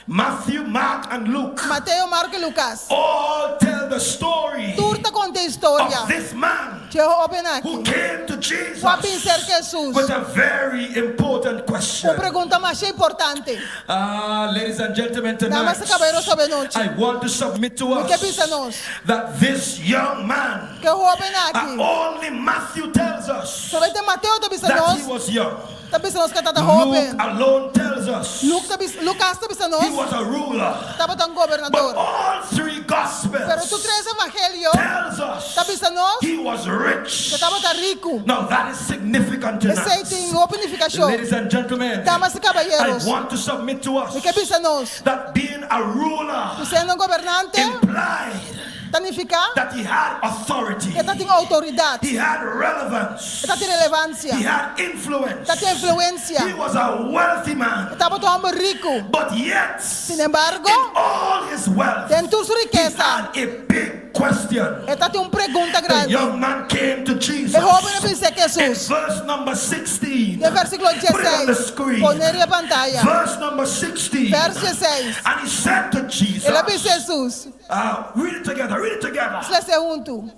Matthew, Mark and Luke. Mateo, Marko i Lukas. All tell the story. Tur ta konta e historia. Of this man. Dje hóben aki. Who came to Jesus. Ku a bin serka Hesus. With a very important question. Un pregunta masha importante. Ah, ladies and gentlemen, tonight. Damas i kabayeros awe nochi. I want to submit to Mi us. ke bisa nos. That this young man. Ku e hóben aki. Only Matthew tells us. Solamente Mateo ta bisa That nos. he was young. Ta bisa nos ku e tabata hóben. Luke alone tells us. Luke ta bisa, Lukas ta bisa nos. He was a ruler. Tabata un gobernador. But all three gospels. Pero tur tres evangelio. Tells us. Ta bisa nos. He was rich. Ku e tabata riku. Now that is significant tonight. Esei tin hopi nifikashon. Ladies and gentlemen. Damas i kabayeros. I want to submit to us. Mi ke bisa nos. That being a ruler. Ku siendo un gobernante. Implied. Ta nifiká. That he had authority. Ku e tatin outoridat. He had relevance. E tatin relevansia. He had influence. E tatin influensia. He was a wealthy man. E tabata un hòmber riku. But yet. Sin embargo. In all his wealth. Den tur su rikesa. He had a big question. E tatin un pregunta grandi. The young man came to Jesus. E hóben a bin serka Hesus. In verse number 16. Den versíkulo Put it on the dieseis. screen. Pone riba pantaya. Verse number 16. Verso dieseis. And he said to Jesus. El a bisa Hesus. Ah, read it together, read it together. Nos lesa huntu.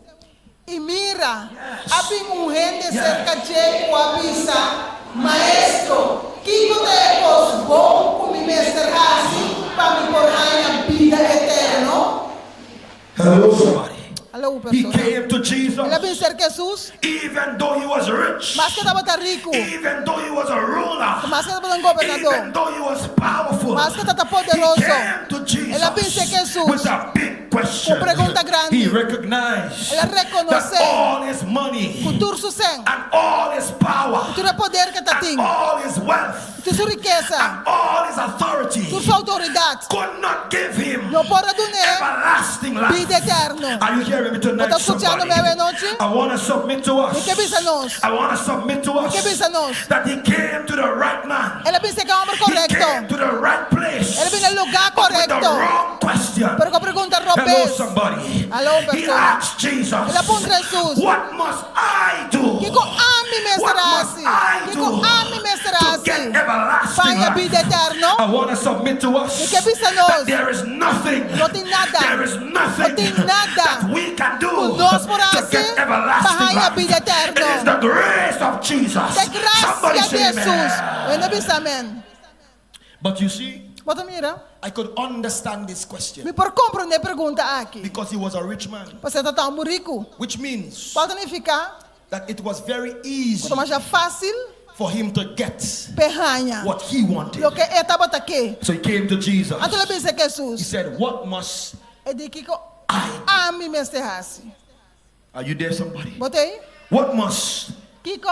I mira, a bin un hende serka dje ku a bisa, Maestro, kiko ta e kos bon ku mi mester hasi pa mi por haña bida eterno? Hello somebody. Aló, un He persona. came to Jesus. El a bin serka Hesus. Even though he was rich. Maske e tabata riku. Even though he was a ruler. Maske e tabata un gobernador. Even though he was powerful. Maske e tabata poderoso. He came to Jesus. El a bin serka Hesus. With a big question. Ku un pregunta grandi. He recognized. El a rekonosé. That all his money. Ku tur su sèn. And all his power. Ku tur e poder ku e tatin. And all his wealth. Tur su rikesa. And all his authority. Tur su outoridat. Could not give him. No por a dun'é. Everlasting life. Bida eterno. Are you hearing me tonight, Bo ta skuchando mi somebody? awe nochi? I want to submit to us. Mi ke bisa nos. I want to submit to Mi us. ke bisa nos. That he came to the right man. El a bin serka e hòmber He korekto. came to the right place. El a bin na e lugá But with the korekto. wrong question. Pero ku pregunta Hello, robes. somebody. Aló, un He persona. asked Jesus. El a puntra Hesus. What must I do? Kiko ami mester What must hasi? I Kiko do ami mester to hasi? get everlasting Pa haña life? bida eterno? I want to submit to us Mi ke bisa nos. that there is nothing, No tin nada. there is nothing No tin nada. that we can do Ku nos por to hasi get pa everlasting haña life. bida eterno. It is the grace of Jesus. Ta Somebody grasia say di amen. Hesus. Wende bisa amen. But you see, Bo ta mira? I could understand this question. Mi por komprondé e pregunta aki. Because he was a rich man. Pasobra e tabata un riku. Which means Kual ta nifiká that it was very easy ku ta masha fásil for him to get p'e haña what he wanted. loke e tabata ke. So he came to Jesus. Anto el a bisa He Hesus. said, What must E di kiko I do? ami mester hasi. Are you there, somebody? Bo ta ei? What must Kiko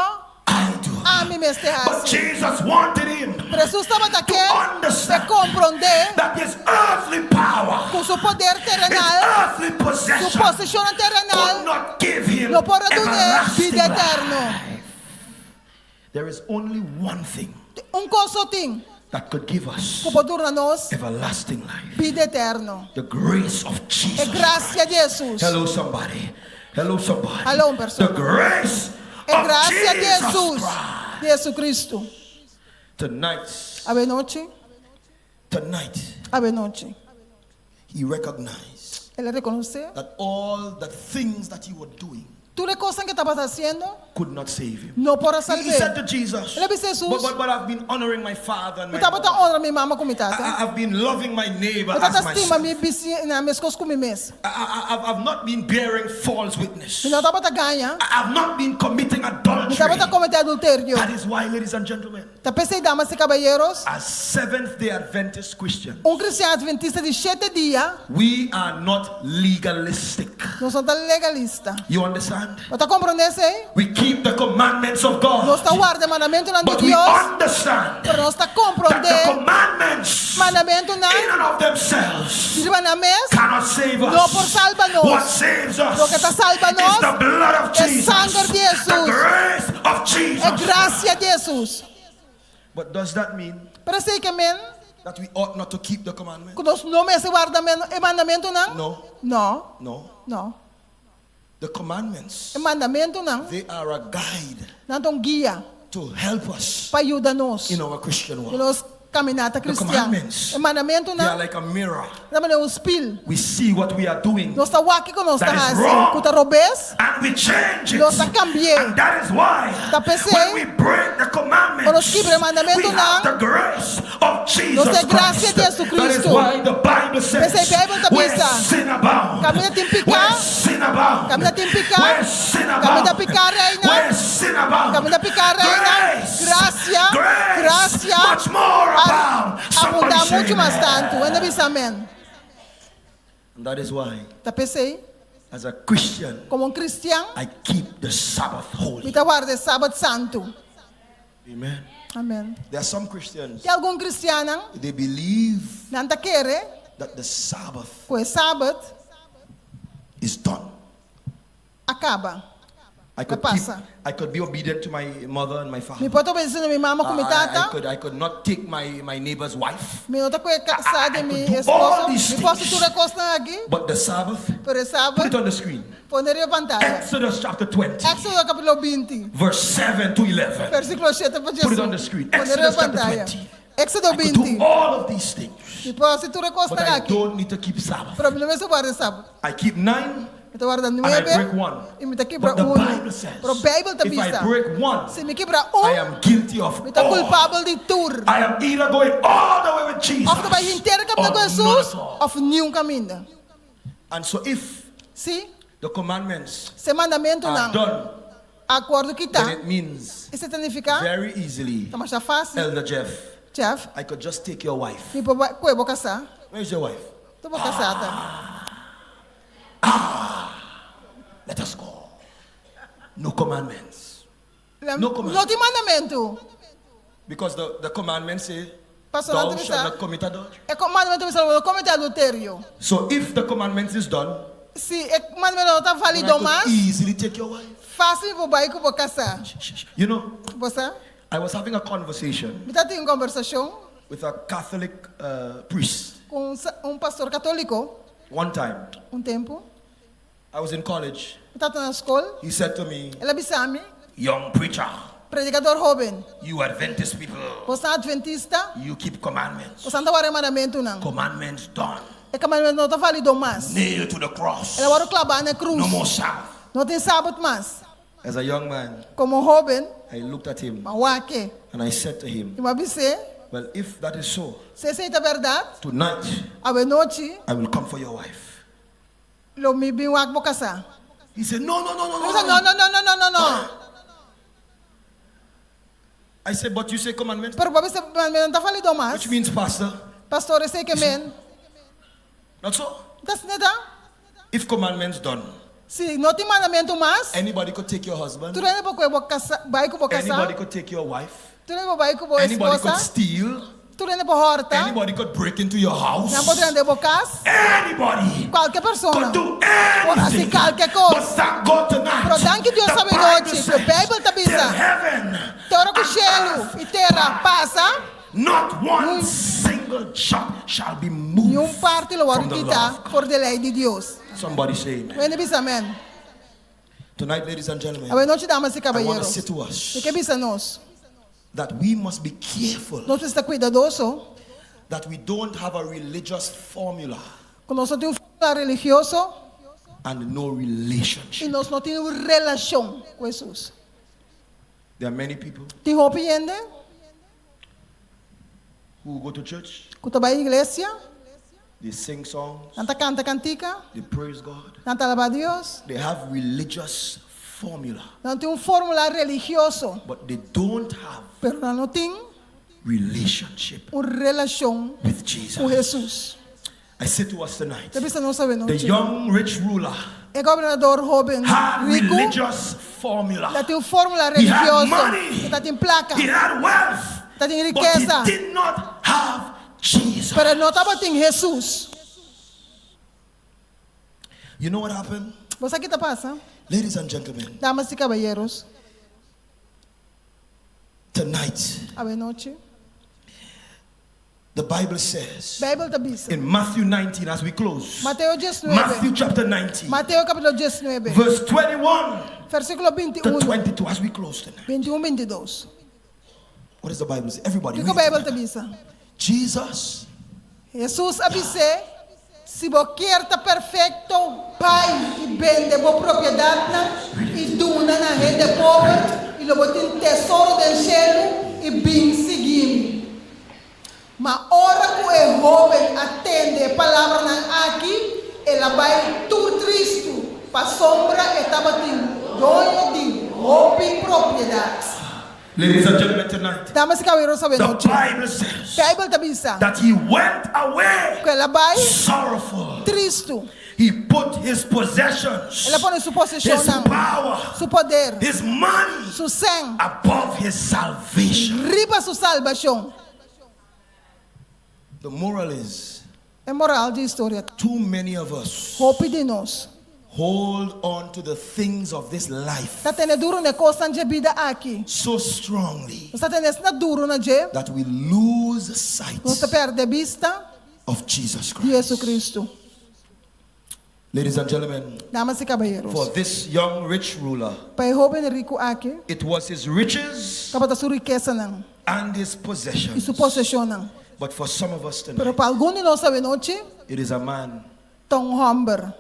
I do? ami mester But hasi. Jesus wanted him Pero Hesus tabata to ke understand p'e komprondé that his earthly power, ku su poder his terenal, earthly su possession, poseshonnan could terenal not give him no por a dun'é everlasting bida life. eterno. There is only one thing Un kos so tin that could give us ku por duna nos everlasting life. bida eterno. The grace of E Jesus. grasia di Hesus. Hello somebody. Hello somebody. Aló un persona. The grace E of grasia di Jesus Hesus. Christ. Di Jesucristo. Tonight. Awe nochi. Tonight. Awe nochi. He recognized. El a rekonosé. That all the things that he was doing. Tur e kosnan ku e tabata hasiendo. Could not save him. No por a He salb'é. said to Jesus. El a bisa Hesus. But, but, but I've been honoring my father and Mi my tabata mother. honra mi mama ku mi tata. I, I've been loving my neighbor Mi tabata as stima myself. mi bisiña meskos ku mi mes. I, I, I've, I've not been bearing false witness. Mi no tabata gaña. I, I've not been committing Mi adultery. Tabata kometé adulterio. That is why, ladies and gentlemen, Ta p'esei, damas i kabayeros, as Seventh Day Adventist Christians, un kristian atventista di shete dia, we are not legalistic. Nos no ta legalista. You understand? Bo ta komprondé esei? We keep the commandments of God. Nos ta warda e mandamentunan di But we Dios, understand pero nos ta that the komprondé commandments mandamentunan in and of themselves riba nan mes cannot save us. no por salba nos. What saves us Loke ta salba is nos the blood of e Jesus, sanger di the Hesus, grace of e Jesus. grasia di Hesus. But does that mean Pero esei ke men that we ought not to keep the commandments? ku nos no mester warda e mandamentunan? No. No. No. No. The commandments, E mandamentunan, they are a guide nan ta un guia to help us pa yuda nos in our Christian walk. den nos caminata The cristian. commandments, E mandamentunan they are like a mirror. ta manera un spil. We see what we are doing. Nos ta wak kiko nos ta That is hasi wrong. ku ta robes. And we change it. Nos ta cambi'é. And that is why Ta p'esei, when we break the commandments, ora nos kibra e mandamentunan, we have the grace of Jesus nos tin e grasia Christ. di Jesucristo. That is why the Bible says, P'esei Bijbel ta where bisa, sin abound, Caminda tin piká, where sin abound, caminda tin piká, where sin abound, caminda piká reina, where sin abound, caminda piká reina, grace, gracia, grace, gracia, much more abound. Somebody abundá say muchu mas amen. tantu. Hende bisa amen. And that is why, Ta p'esei, as a Christian, komo un kristian, I keep the Sabbath holy. mi ta warda e Sabat santu. Amen. Amen. There are some Christians, Tin algun kristiannan, they believe nan ta kere that the Sabbath ku e Sabat is done. a kaba. I could A keep, pasa. I could be obedient to my mother and my father. Mi por ta obedesé na mi mama ku mi I, I tata. could I could not take my, my neighbor's wife. Mi no ta kohe kasá di I mi could do all esposo. these Mi por hasi things. tur e kosnan aki. But the Sabbath, Pero e put Sabat, it on the screen. pone riba pantaya. Exodus chapter 20, Éxodo capítulo 20, verse 7 to 11. versículo 7 pa Put it on the 11. screen. Pone riba Exodus chapter pantaya. 20. Éxodo I could do 20. all of these things. Mi por hasi tur e But kosnan I aki. don't need to keep Sabbath. Pero mi no mester warda Sabat. I keep nine Mi ta warda and I nuebe break one. i mi ta kibra But the unu. Bible says, Pero Bijbel ta if I bisa, break one, si mi kibra I un, am guilty of mi ta all. kulpabel di tur. I am either going all the way with Jesus Of ta bai henter kaminda or ku none Hesus, at all. of niun kaminda. And so if Sí, the commandments si e are mandamentunan done, a wòrdu kitá, then it means esei ta nifiká, very easily, ta masha fásil, Elder Jeff, Jeff, I could just take your wife. mi por bai kohe bo kasá. Where is your wife? Unda bo kasá ta. Let us go. No commandments. No No commandments. tin mandamentu. Because the, the commandments say, Pasobra thou nan ta shalt bisa, not commit adultery. e mandamentu ta bisa, bo no kometé adulterio. So if the commandments is done, Si e mandamentu no ta then I válido could mas, easily take your wife. fásil mi por bai ku bo kasá. Shh, shh, shh. You know, Bo sa? I was having a conversation Mi tatin un kombersashon with a Catholic uh, priest ku un, un pastor katóliko one time. un tempu. I was in college. Mi tabata na skol. He said to me, El a bisa mi, Young preacher, Predikador hóben, you Adventist people, boso adventista, you keep commandments. boso ta warda e mandamentunan. Commandments done. E mandamentu no ta válido mas. Nailed to the cross. El a wòrdu klabá na krus. No more Sabbath. No tin sabat mas. As a young man, Komo hóben, I looked at him m'a wak e and I said to him, i m'a bis'é, Well, if that is so, Si esei ta bèrdat, tonight awe nochi I will come for your wife. lo mi bin wak bo kasá. He said, No, no, no, no, El a bisa, no. No, no, no, no, no, no, no. I said, But you say commandments. Pero bo a bisa mandamentu no ta válido mas. Which means, Pastor, Pastor, esei ke men. not so. Ta asina ta? If commandments done, Si no tin mandamentu mas, anybody could take your husband, tur hende por kohe bo kasa, bai ku bo kasá, anybody could take your wife, tur hende por bai ku bo anybody could esposa, steal, tur hende por hòrta, anybody could break into your house, nan por drenta den bo kas, anybody kualke persona could do por hasi anything. kalke kos. But thank God tonight, Pero danki Dios the awe Bible nochi, ku e says, Beibel ta bisa, till heaven te ora ku and shelu earth i tera pasa, Not one Niun single jot shall be moved niun parti lo from wòrdu the kitá law of God. for di lei di Dios. Somebody say amen. Wende bisa amen. Tonight, ladies and gentlemen, Awe nochi, damas i I want kabayeros, to say to us mi ke bisa nos, that we must be careful nos mester ta kuidadoso that we don't have a religious formula ku nos no tin un fórmula religioso and no i relationship. nos no tin un relashon ku Hesus. There are many people Tin hopi hende who go to church, ku ta bai iglesia, they sing songs, nan ta kanta kantika, they praise God, nan ta alabá Dios, they have religious formula, Nan tin un fórmula religioso, but they don't have pero nan no tin relationship un relashon with Jesus. ku Hesus. I say to us tonight, Ta bisa nos awe the nochi. young rich ruler E gobernador hóben had riku religious formula. ta tin un fórmula He had religioso. money. E ta tin plaka. He had wealth. Ta tin But he rikesa. did not have Jesus. Pero e no tabatin Hesus. You know what happened? Bo sa ki ta pasa? Ladies and gentlemen, Damas i kabayeros, tonight awe nochi, the Bible says Beibel ta bisa. in Matthew 19 as we close. Mateo 19. Matthew chapter 19, Mateo kapítulo 19, verse 21 versíkulo to 21, 22 as we close tonight. 21, 22. What does the Bible say? Everybody Kiko read it Beibel ta together. bisa? Jesus Hesus a bis'é, Si bo kier ta perfekto, bai i bende bo propiedatnan i duna na hende pober, i lo bo tin tesoro den shelu, i bin sigui mi. Ma ora ku e hóben a tende e palabranan aki, el a bai tur tristu, pasobra e tabatin doño di hopi propiedat. Ladies and gentlemen, tonight, Damas i kabayeros the awenochi, Bible says Beibel ta bisa that he went away ku el a bai sorrowful. tristu. He put his possessions, El a pone su his poseshonnan, power, su poder, his money su sèn above his salvation. riba su salbashon. The moral is E moral di historia ta, too many of us Hopi di nos hold on to the things of this life ta tene duru na e kosnan dje bida aki. so strongly Nos ta tene asina duru na dje, that we lose sight nos ta pèrdè bista of Jesus di Christ. Jesucristo. Ladies and gentlemen, Damas i for kabayeros, this young rich ruler, pa e hóben riku aki, it was his riches tabata su rikesanan and his i possessions. su poseshonnan. But for some of us Pero tonight, pa algun di nos awenochi, it is a man, ta un hòmber.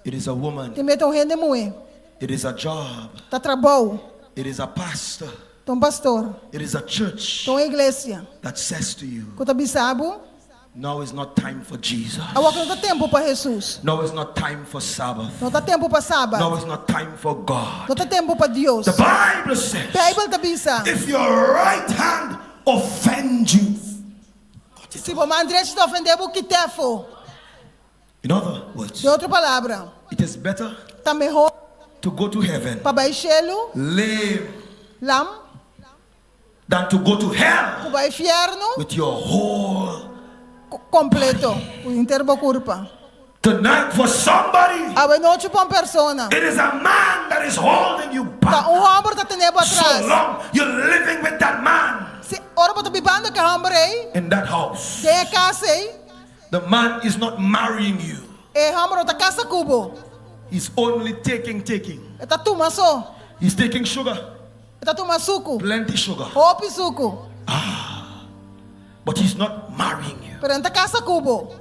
it is a woman, Tin mei ta un hende muhé, it is a job, ta trabou, it is a pastor, ta un pastor, it is a church ta un iglesia that says to you, ku ta bisa bo, Now is not time for Jesus. Awor ku no ta tempu pa Hesus. Now is not time for Sabbath. No ta tempu pa Sabat. Now is not time for God. No ta tempu pa Dios. The Bible says, Beibel ta bisa, if your right hand offend you, cut it Si bo man drechi ta ofendé bo, kit'é afó. In other words, Den otro palabra, it is better ta mehó to go to heaven pa bai shelu lame lam than to go to hell ku bai fièrnu with your whole kompleto, ku henter bo kurpa. Tonight for somebody, Awe nochi pa un persona. it is a man that is holding you Ta back. un hòmber ta tene bo So atras. long you're living with that man Si ora bo ta bibando ku e hòmber ei, in that house. den e kas ei, The man is not marrying you. e hòmber no ta kasa ku bo. He's only taking, taking. E ta tuma so. He's taking sugar, E ta tuma suku. plenty sugar. Hopi suku. But he's not marrying you. Pero e no ta kasa ku bo.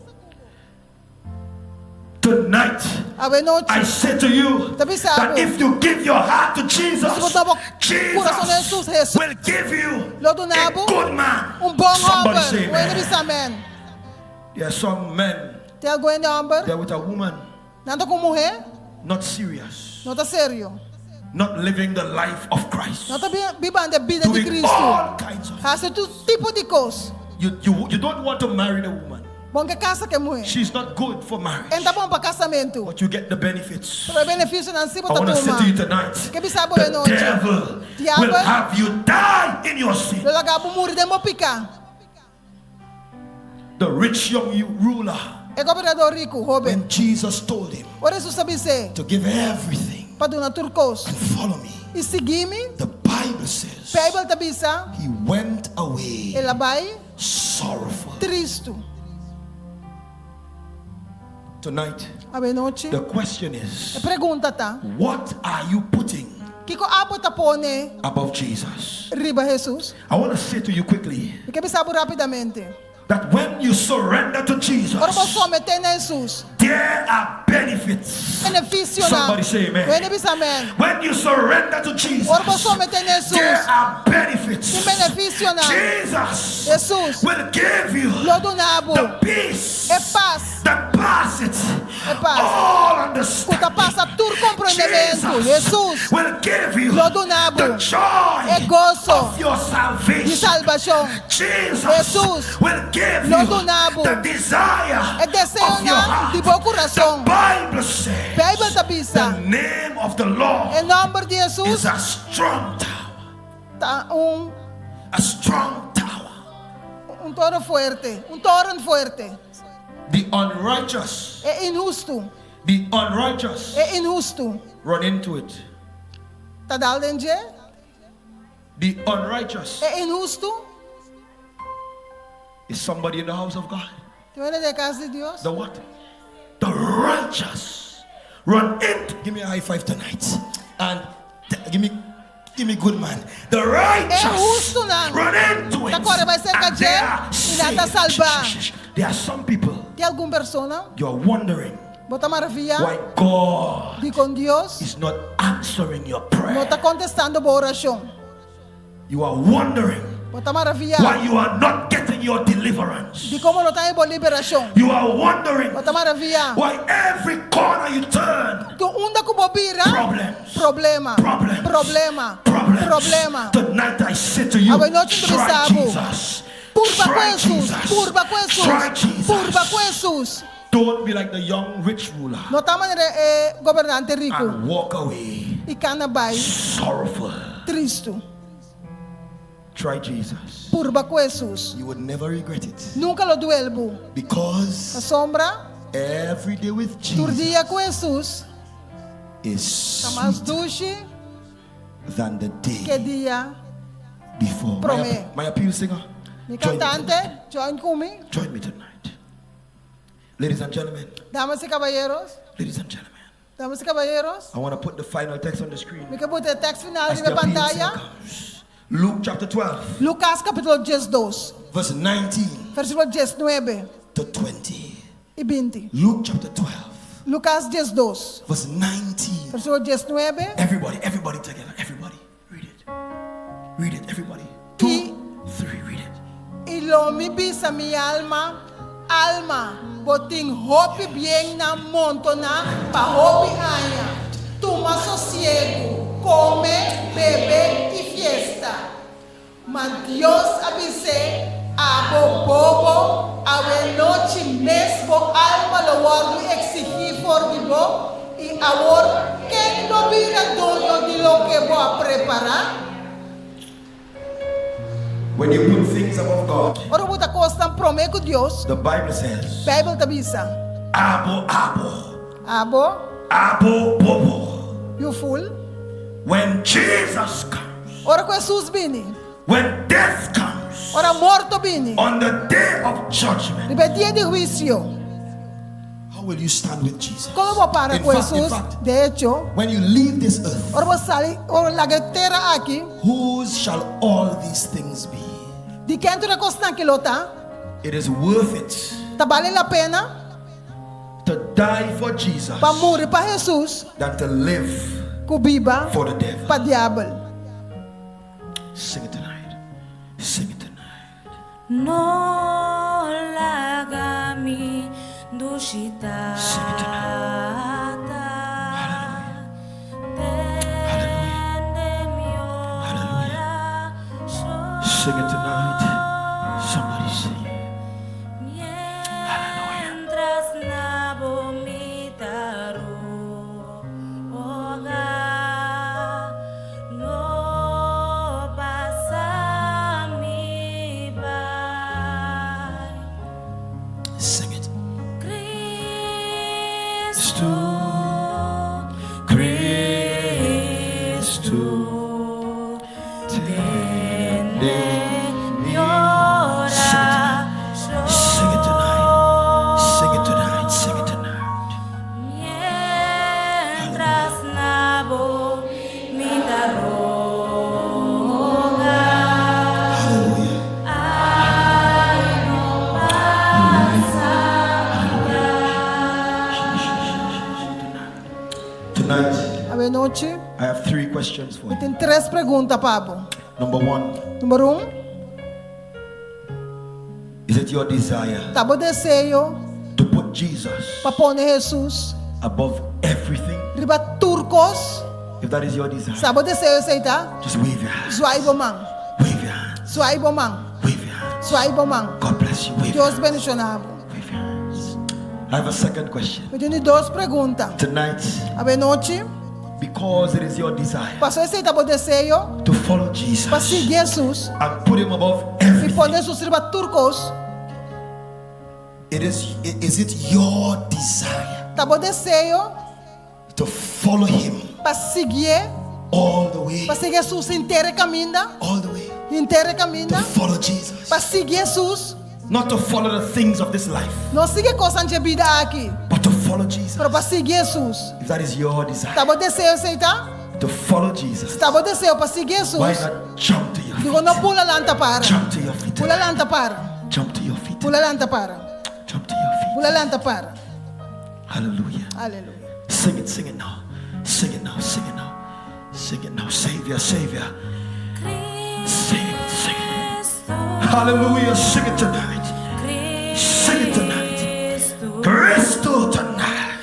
Tonight, Awe nochi. I say to you Ta bisa that bo. if you give your heart to Jesus, Si bo duna bo kurason na Jesus Jesus, Jesus will give you lo duna a bo good man. un bon Somebody hòmber. say Un hende amen. bisa amen. There are some men, Tin algun hende hòmber, they're with a woman, nan ta ku un muhé, not serious, no ta serio. not living the life of Christ, No ta bibando e bida di doing Cristo. all kinds of Hasi tur tipo di kos. You, you, you don't want to marry the woman. Bo no ke kasa ku e muhé. She's not good for marriage. E no ta bon pa kasamentu. But you get the benefits. Pero e benefisionan si bo I ta want to say tuma. to you tonight, Ke bisa bo the e nochi. devil Diabel will have you die in your sin. lo laga bo muri den bo piká. The rich young ruler, E gobernador riku, hóben. when Jesus told him Ora Hesus a bis'é to give everything pa duna tur kos and follow me, i sigui mi, the Bible says Beibel ta bisa, he went away el a bai sorrowful. tristu. Tonight, Awenochi, the question e is pregunta ta, what are you putting Kiko abo ta pone above Jesus? riba Hesus? I want to say to you quickly Mi ke bisa bo rapidamente. That when you surrender to Jesus, Ora bo someté na Hesus. there are benefits. Benefisionan. Somebody say amen. Hende bisa amèn. When you surrender to Jesus, Ora bo someté na Hesus. there are benefits. Tin benefisionan. Jesus Hesus will give you lo duna bo the peace e pas that passes E pas. all ku ta understanding. pasa tur komprendementu. Hesus will give you lo duna bo the joy e goso of your di salvation. salbashon. Jesus Hesus will give lo you duna bo the desire e of your deseonan heart. di bo kurason. The Bible says Beibel ta bisa the name of the Lord e nòmber di is Hesus a strong tower. ta un A strong tower. un toro fuerte, un toren fuerte. The unrighteous, E inhustu, the unrighteous e inhustu run into it. ta dal den dje. The unrighteous E inhustu is somebody in the house of God. Tin hende den kas di Dios? The what? The righteous run into. Give me a high five tonight. And give me, give me good man. The righteous E hustunan run into it. ta kore bai serka And they dje are i nan ta saved. salbá. Shh, shh, shh. There are some people Tin algun persona, you are wondering bo ta maraviá why God dikon Dios is not answering your prayer. no ta kontestando bo orashon. You are wondering Bo ta maraviá why you are not getting your deliverance. dikon bo no ta haña bo liberashon. You are wondering Bo ta maraviá why every corner you turn, ku unda ku bo bira, problems, problema, problems, problema, problems. problema. Tonight I say to you, Awe nochi mi try ta bisa bo, Jesus. Purba ku Try Hesus, Jesus. purba ku Hesus, Try Jesus. purba ku Hesus. Don't be like the young rich ruler No ta manera e gobernante riku and walk away i kana bai sorrowful. tristu. Try Jesus. Purba ku Hesus. You would never regret it. Nunka lo duel bo. Because Pasobra every day with tur Jesus dia ku Hesus is ta mas dushi than the ke day dia before. promé. My, my appeal singer. Mi Join me kantante, tonight. join ku mi. Join me tonight. Ladies and gentlemen. Damas i kabayeros. Ladies and gentlemen. Damas i kabayeros. I want to put the final text on the screen. Mi ke pone e tekst final As riba the appeal singer pantaya. comes. Luke chapter 12. Lucas kapítulo 12. Verse 19. Versíkulo 19 To 20. i 20. Luke chapter 12. Lucas 12. Verse 19. Versíkulo 19. Everybody, everybody together. Everybody. Read it. Read it, everybody. Two, three, read it. I lo mi bisa mi alma, Alma, bo tin hopi biennan montoná pa hopi aña. Tuma sosiegu, kome, bebe i fiesta. Ma Dios a bis'é, Abo bobo, awenochi mes bo alma lo wòrdu eksigí for di bo, i awor ken lo bira doño di loke bo a prepará? When you put things above God. Ora bo ta kosnan promé ku Dios. The Bible says. Beibel ta bisa. Abo abo. Abo. Abo bobo. You fool. When Jesus comes. Ora ku Hesus bini. When death comes. Ora morto bini. On the day of judgment. Riba e dia di huisio. How will you stand with Jesus? Kon lo bo para In ku fact, in Hesus? fact, De echo, when you leave this earth, ora bo sali, ora laga e tera aki, whose shall all these things be? di ken tur e kosnan aki lo ta? It is worth it Ta bale la pena to die for Jesus pa muri pa Hesus than to live ku biba for the devil. pa diabel. Sing it tonight. Sing it tonight. No laga mi dushi tata. Tende mi orashon. Sing it tonight. Somebody sing. Mientras na bo mi ta roga, no pasa mi bai. Sing it. Cristo, Cristo, tende mi orashon. Sing it tonight. Sing it tonight. Sing it tonight. Mientras na bo mi ta roga. Hallelujah. Ay, no nochi, I have three questions for mi you. tin tres pregunta pa bo. Number one, Number 1, is it your desire ta bo deseo to put Jesus pa pone Hesus above everything? riba tur kos? If that is your desire, Si ta bo deseo esei ta, just wave your hand. zwaai bo man. Wave your hand. Zwaai bo man. Wave your hand. Zwaai bo man. God bless you. Wave your Dios hands. bendishoná bo. Wave your hands. I have a second question. Mi tin dos pregunta. Tonight, Awe nochi, because it is your desire paso esei ta bo deseo to follow pa Jesus sigui Hesus and put him above i everything. pone Hesus riba tur kos, It is is it your desire ta bo deseo to follow him pa siguié, all the way, pa sigui Hesus henter e kaminda, all the way henter e to kaminda, follow Jesus. pa sigui Hesus, Not to follow the things of this life, no sigui kosnan dje bida aki, but to follow Jesus. pero pa sigui Hesus. If that is your desire Ta bo deseo esei ta? to follow Jesus, Si ta bo deseo pa sigui Hesus, why not jump to your dikon no feet? bula lanta para. Jump to your feet. Bula lanta para. Jump to your feet. Bula lanta para. Jump to your feet. Bula lanta para. Hallelujah. Aleluya. Sing it, sing it now. Sing it now, sing it now. Sing it now. Savior, Savior. Sing it, sing it. Hallelujah. Sing it tonight. Sing it tonight. Cristo tonight.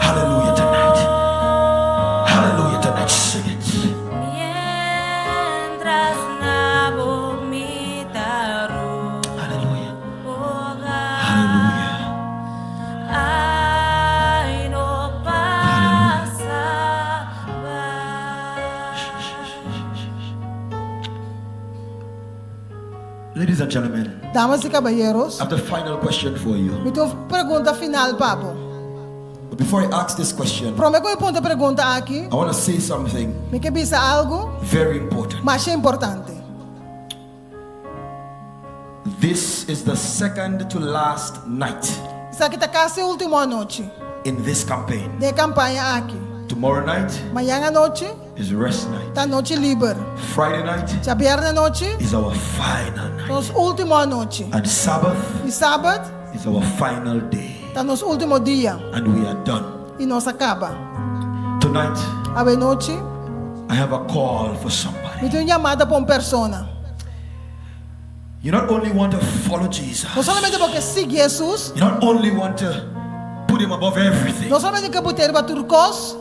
Hallelujah tonight. Hallelujah tonight. Sing it. Hallelujah. Hallelujah. Ladies and gentlemen, Damas i kabayeros, I have the final question for you. mi tin un pregunta final pa bo. But before I ask this question, Promé ku mi puntra e pregunta aki, I want to say something mi ke bisa algu very important. masha importante. This is the second to last night Esaki ta kasi último anochi in this campaign. den e kampaña aki. Tomorrow night Mañan anochi is rest night. ta anochi liber. Friday night Djabièrnè anochi is our final night. ta nos último anochi. And Sabbath I sabat is our final day. ta nos último dia. And we are done. I nos a kaba. Tonight, Awe nochi, I have a call for somebody. mi tin un yamada pa un persona. You not only want to follow Jesus, No solamente bo ke sigui Hesus, you not only want to put him above everything, no solamente ke bot'é riba tur kos,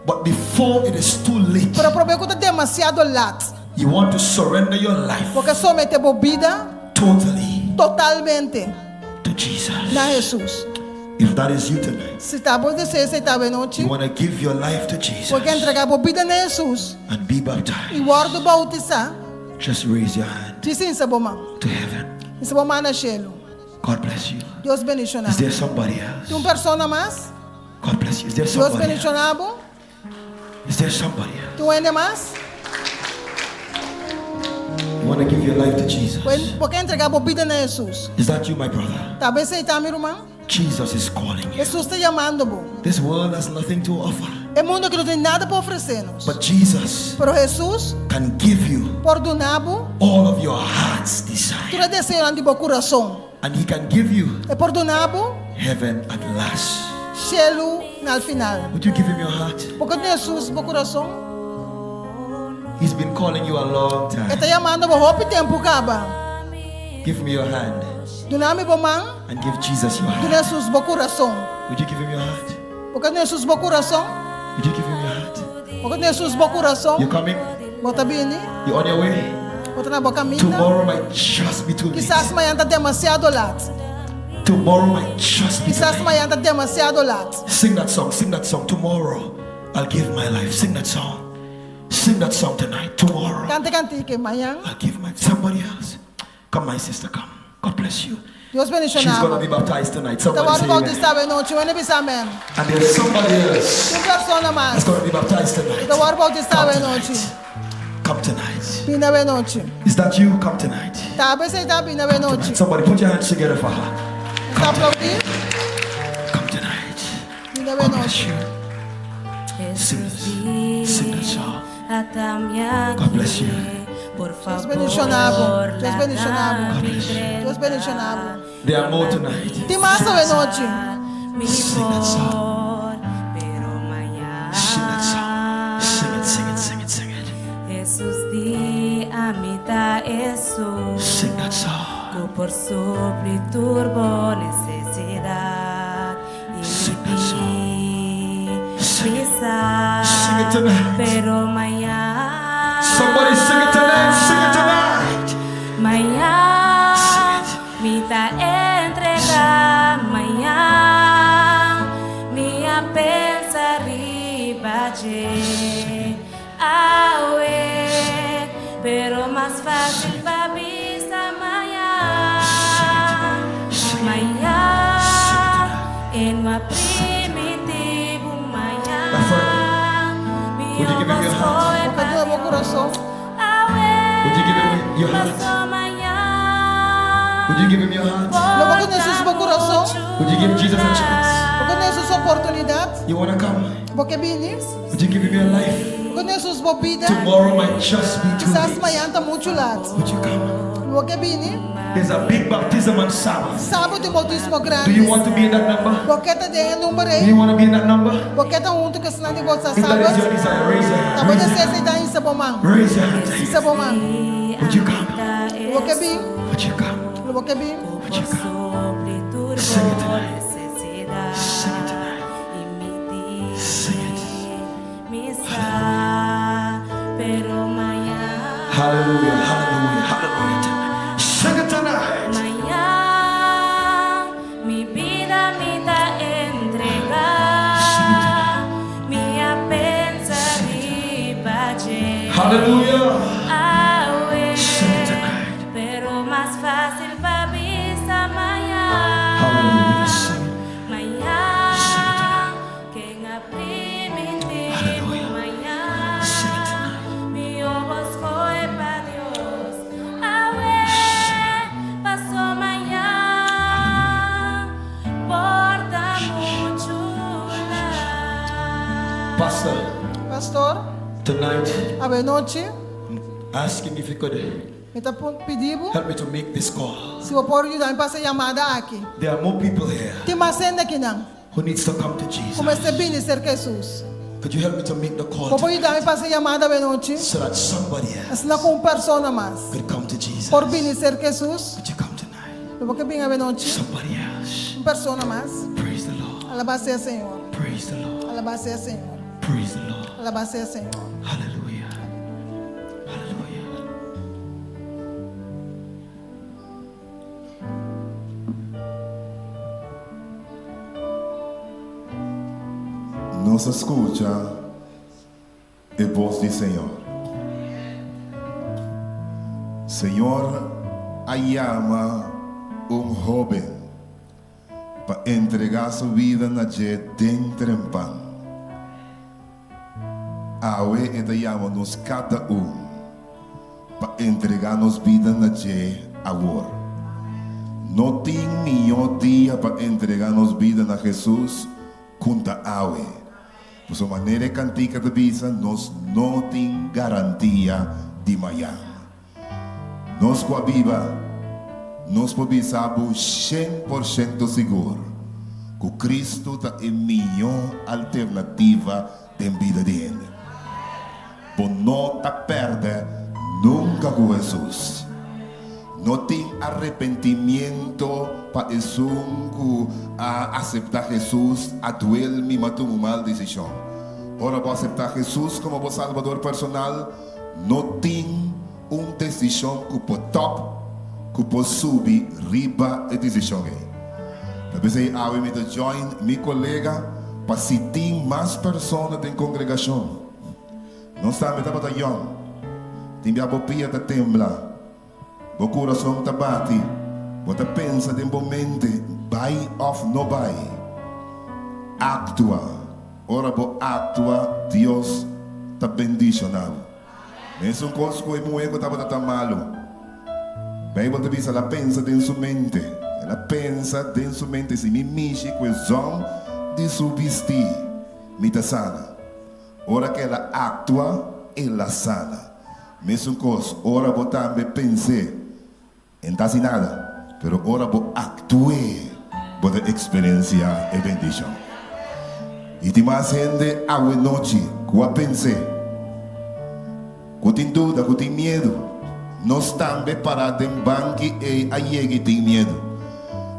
but before it is too late, pero promé ku ta demasiado lat. you want to surrender your life Bo ke someté bo bida totally totalmente to Jesus. na Hesus. If that is you tonight, Si ta bo deseo esei ta awe nochi, you want to give your life to Jesus bo ke entregá bo bida na Hesus and be i baptized, wòrdu boutisá, just raise your hand djis hinsa bo man. to heaven. Hinsa bo man na shelu. God bless you. Dios bendishoná. Is there somebody else? Tin un persona mas? God bless you. Is there Dios somebody else? bendishoná bo. Is there somebody else? Tin un hende mas? You want to give your life to Jesus? Bo ke entregá bo bida na Hesus. Is that you, my brother? Ta bo esei ta mi ruman? Jesus is calling you. Hesus ta yamando bo. This world has nothing to offer. E mundu aki no tin nada pa ofresé nos. But Jesus Pero Hesus can give you por duna bo all of your heart's desire. tur e deseonan di bo kurason. And he can give you E por duna bo heaven at last. shelu na al final. Would you give him your heart? Bo ke duna Hesus bo kurason? He's been calling you a long E time. ta yamando bo hopi tempu kaba. Give me your hand Duna mi bo man, and give Jesus your heart. duna Hesus bo kurason. Would you give him your heart? Bo ke duna Hesus bo kurason? Would you give him your heart? Bo ke duna Hesus bo kurason? You're coming? Bo ta bini? You're on your way? Bo ta na bo kaminda? Tomorrow might just be too late. Kisas mañan ta demasiado lat. Tomorrow might just be too Kisas late. mañan ta demasiado lat. Sing that song, sing that song. Tomorrow I'll give my life. Sing that song. Sing that song tonight. Tomorrow Kanta e kantika ei mañan. I'll give my somebody else. Come, my sister, come. God bless you. Dios She's gonna bendishoná bo. be baptized tonight. Ta Somebody wòrdu say amen. boutisá awe nochi. Un hende bisa amèn. And there's somebody else Un persona mas. that's gonna be baptized tonight. Ta wòrdu boutisá Come awe tonight. nochi. Come tonight. Bini awe nochi. Is that you? Come tonight. Ta bo esei ta bini awe nochi. Tonight. Somebody put your hands together for her. Ta aploudí. Come tonight. Bini awe God bless nochi. you. Sing this. Sing that song. God bless you. Por Dios bendiciona bo. favor, Dios bendiciona bo. laga mi Dios bendiciona bo. drenta. There are more tonight. Tin mas awe nochi. Mi Sing that song. por, pero Sing that song. Sing it, sing it, mañana sing it, sing it. Jesús di ami ta esun Sing that song. ku por supli tur bo nesesidat i mi Sing that song. di Sing mi it. sa Sing it tonight. pero mañana Somebody sing it tonight. Sing it tonight. Mañana Sing it. mi ta entregá mañana mi a pensa riba dje awe pero mas fásil pa bisa mañana mañana e no a primintí bo mañana mi Would you give him your heart? Bo ke duna bo kurason. Would you give him your heart? Would you give him your heart? Lo bo ke duna Jesus bo kurason. Would you give Jesus a chance? Bo ke duna Jesus oportunidat. You want to come? Bo ke bini. Would you give him your life? Bo ke duna Jesus bo bida. Tomorrow might just be too Kisas late. mañan ta muchu lat. Would you come? Bo ke bini. There's a big baptism on Sabbath. Sábado tin boutismo Do grandi. you want to be in that number? Bo ke ta den e number Do ei. you want to be in that number? Bo ke ta huntu ku esnan di boutisá If that is sábado. your desire, raise your hand. Ta bo Raise your deseo hand. esei ta hisa bo man. Raise your hand. Hisa bo man. Would you come? Lo bo ke bin. Would you come? Lo bo ke bin. Would you come? Sing it tonight. Sing it tonight. Sing it. Hallelujah. Hallelujah. Hallelujah. Tonight. Sing it tonight. Mañan mi bida mi ta entregá Sing it tonight. Mi a pensa riba dje Hallelujah. Awe Sing it tonight. Pero mas fásil pa bisa mañan Hallelujah. Sing it. Mañan Sing it tonight. Ken a primintí Hallelujah. Mañan Sing it tonight. Mihó bo skohe pa Dios Awe Paso mañan Por ta muchu lat Pastor, Pastor, tonight awe nochi, I'm asking if you could mi ta pidi bo help me to make this call. si bo por yuda mi pa hasi e yamada aki. There are more people here Tin mas hende akinan who needs to come to ku Jesus. mester bini serka Hesus. Could you help me to make the call Bo por tonight yuda mi pa hasi e yamada awe nochi? so that somebody else Asina ku un persona mas could come to Jesus? por bini serka Hesus. Could you come tonight? Lo bo ke bin awe nochi? Somebody else. Un persona mas. Praise the Lord. Alabá sea Señor. Praise the Lord. Alabá sea Señor. Praise the Lord. Alabá sea Señor. Hallelujah. Hallelujah. Nos a skucha e bos di Señor. Señor a yama un hóben pa entregá su bida na dje den trempan. Awe e ta yama nos kada un pa entregá nos bida na dje awor. No tin mihó dia pa entregá nos bida na Hesus ku ta awe. Pasobra manera e kantika ta bisa, nos no tin garantia di mañan. Nos ku a biba, nos por bisa bo shen por shento sigur ku Kristu ta e mihó alternativa den bida di hende. Bo no ta pèrdè nunka ku Hesus. No tin arepentimiento pa esun ku a aseptá Hesus a duel mi m'a tuma un mal desishon. Ora bo aseptá Hesus komo bo Salbador personal, no tin un desishon ku por tòp ku por subi riba e desishon ei. Ta p'esei awe mi ta join mi kolega pa si tin mas persona den kongregashon. Nos tambe tabata yòn. Tin bia bo pia ta tembla, bo kurason ta bati, bo ta pensa den bo mente, bai òf no bai. Aktua. Ora bo aktua, Dios ta bendishoná bo. Mesun kos ku e muhé ku tabata ta malu. Beibel ta bisa el a pensa den su mente. El a pensa den su mente, Si mi mishi ku e zòn di su bistí, mi ta sana. Ora ku el a aktua, el a sana. Mesun kos, ora bo tambe pens'é, e no ta hasi nada, pero ora bo aktu'é, bo ta eksperensiá e bendishon. I tin mas hende awenochi ku a pens'é, ku tin duda, ku tin miedu. Nos tambe pará den banki ei a yega i tin miedu.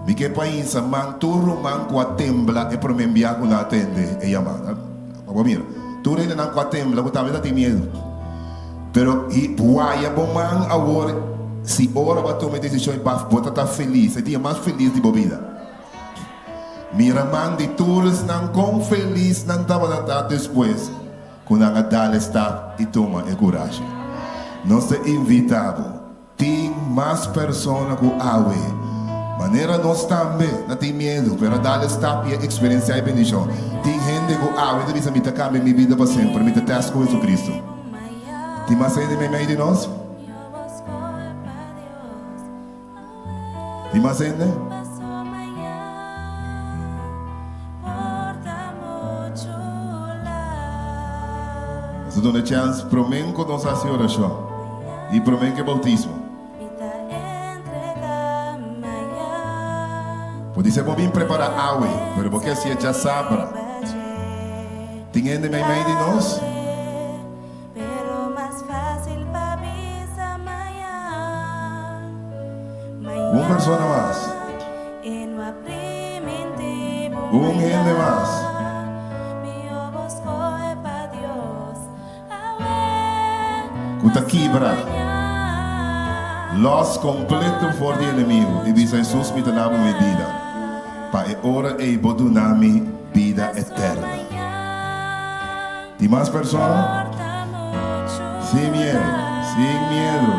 Mi ke pa insa man tur ruman ku a tembla e promé bia ku nan a tende e yamada. Bo mira, tur hendenan ku a tembla ku tambe ta tin miedu. Pero i waya bo man awor si ora bo a tuma e desishon i baf bo ta ta felis, e dia mas felis di bo bida. Mira man di tur esnan kon felis nan tabata ta despues ku nan a dal e stap i tuma e kurashi. Nos ta invita bo. Tin mas persona ku awe. Manera nos tambe ta tin miedu, pero a dal e stap i a eksperensiá e bendishon. Tin hende ku awe ta bisa, Mi ta kambia mi bida pa semper, mi ta tèst ku Hesukristu. Tin mas hende meimei di nos? Tin mas hende? Nos ta duna chèns promé ku nos hasi orashon i promé ku e boutismo. Podisé bo bin prepará awe, pero bo ke hasié djasabra. Tin hende meimei di nos? Un persona mas. Un hende mas. Ku ta kibra. Lòs kompleto for di enemigu i bisa Hesus mi ta na bo mi bida. Pa e ora ei bo duna mi bida eterna. Tin mas persona? Sin miedu, sin miedu.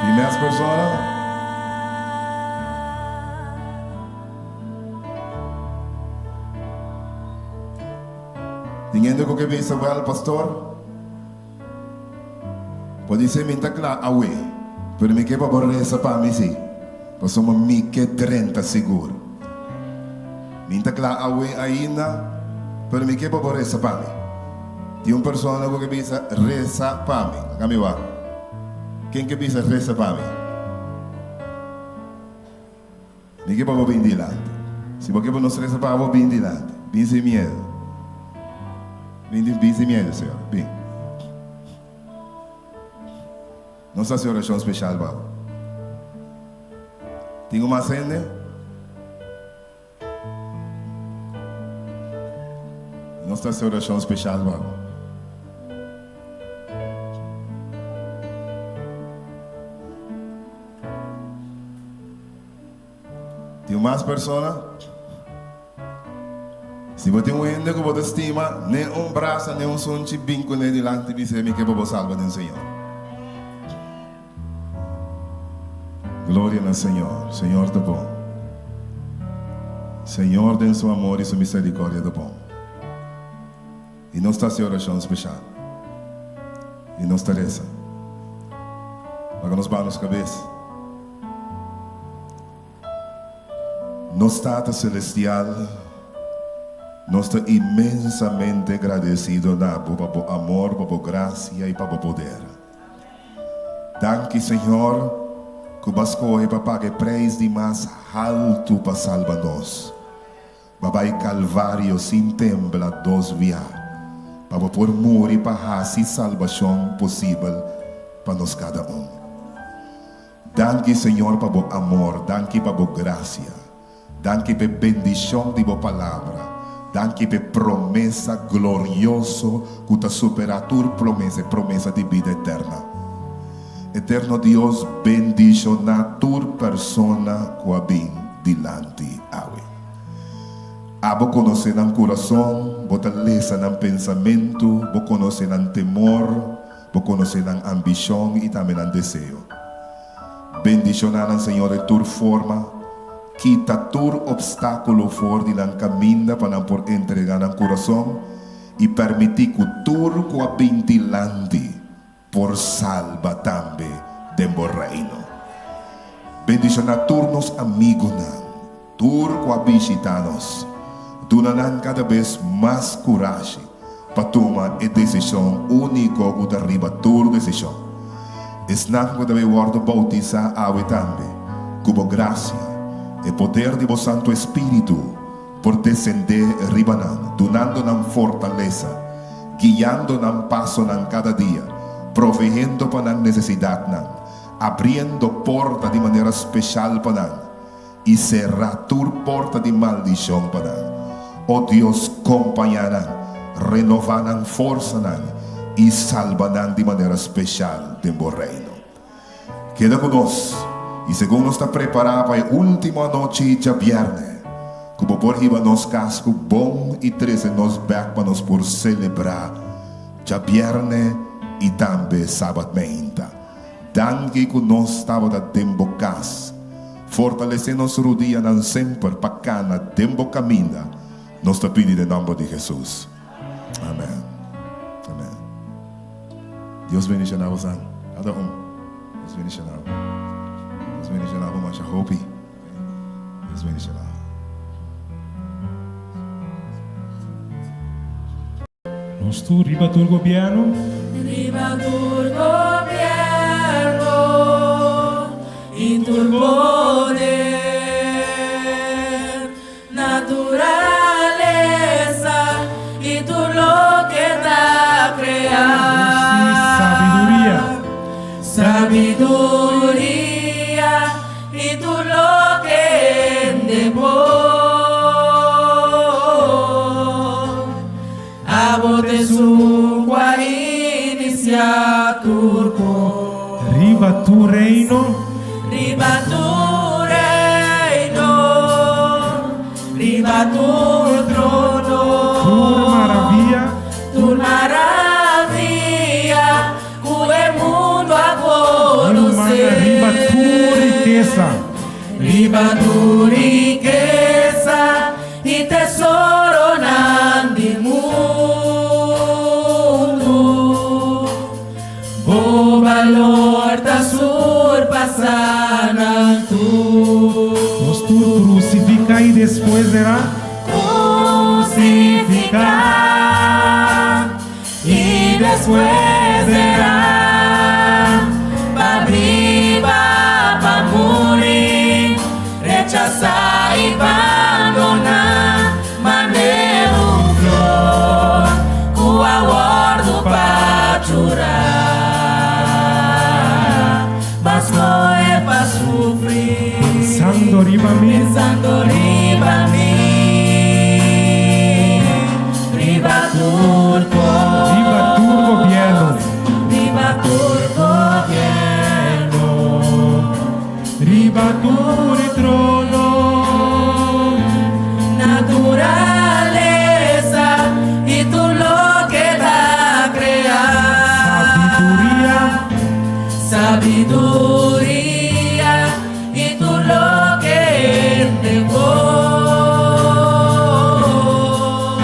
Tin mas persona? Tin hende ku ke bisa, Wèl, pastor. Podisé mi ta kla awe, pero mi ke pa bo resa pa mi sí, pasobra mi ke drenta sigur. Mi ta kla awe ainda, pero mi ke pa bo resa pa mi. Tin un persona ku ke bisa, Resa pa mi. Laga mi wak. Ken ke bisa, Resa pa mi? Mi ke pa bo bin dilanti. Si bo ke pa nos resa pa bo, bin dilanti. Bin sin miedu. Bin, bin sin miedu, señora. Bin. Nos ta hasi orashon speshal pa bo. Tin un mas hende? Nos ta hasi orashon speshal pa bo. Tin mas persona? Si bo tin un hende ku bo ta stima, ne un brasa, ne un sunchi, bin kuné dilanti bis'é, Mi ke pa bo salba den Señor. Gloria na Señor. Señor ta bon. Señor den su amor i su misericordia ta bon. I nos ta hasi orashon speshal. I nos ta resa. Laga nos baha nos kabes. Nos Tata Selestial, nos ta inmensamente gradesido na Bo pa Bo amor, pa Bo grasia i pa Bo poder. Danki, Señor, ku Bo a skohe pa paga e preis di mas haltu pa salba nos. Bo a bai Kalvario sin tembla dos bia pa bo por muri pa hasi salbashon posibel pa nos kada un. Danki Señor pa bo amor, danki pa bo grasia, danki p'e bendishon di bo palabra, danki p'e promesa glorioso ku ta superá tur promesa, e promesa di bida eterna. Eterno Dios bendishoná tur persona ku a bin dilanti awe. Abo konosé nan kurason, bo ta lesa nan pensamentu, bo konosé nan temor, bo konosé nan ambishon i tambe nan deseo. Bendishoná nan, Señor, den tur forma. Kita tur opstákulo for di nan kaminda pa nan por entregá nan kurason i permití ku tur ku a bin dilanti por salba tambe den bo Reino. Bendishoná tur nos amigunan. Tur ku a bishitá nos, duna nan kada bes mas kurashi pa tuma e desishon úniko ku ta riba tur desishon. Esnan ku ta bai wòrdu boutisá awe tambe, ku bo grasia, e poder di bo Santu Espíritu por desendé riba nan, dunando nan fortalesa, guiando nan pasonan kada dia, proveyendo pa nan nesesidatnan, abriendo porta di manera speshal pa nan. I será tur porta di maldishon pa nan. O Dios, kompañá nan, renová nan forsanan i salba nan di manera speshal den bo Reino. Keda ku nos, i segun nos ta prepará pa e último anochi djabièrnè, ku bo por hiba nos kas ku bon i trese nos bèk pa nos por selebrá djabièrnè i tambe sabat meinta. Danki ku nos tabata den bo kas. Fortalesé nos rudianan semper pa kana den bo kaminda, nos ta pidi den nòmber di Hesus. Amèn. Amèn. Dios bendishoná bosan, kada un. Dios bendishoná bo. Dios bendishoná bo masha hopi. Dios bendishoná bo. Nos tur riba tur gobierno. Riba tur gobierno y tur poder, naturaleza y tur loke ta crea. Sí, sabiduria. Sabiduria y tur loke hende por. Abo ta esun ku a inisiá tur kos. Riba tur reino. Riba tur reino, riba tur trono. Tur maravia. Tur maravia ku e mundu a konosé. Riba tur rikesa. Riba tur rikesa i tesoronan di mundu, bo balor ta surpasá nan tur. Nos tur krusifiká i despues dera. Krusifiká i despues dera, pa biba, pa muri, rechasá i bandoná, manera un flor ku a wòrdu pachurá, mas koe pa sufri. Pensando riba mi. Pensando riba mi. Riba tur kos. Riba tur gobierno. Riba tur gobierno. Riba tur e trono. Naturalesa i tur loke ta krea. Sabiduria. Sabiduria i tur loke hende por.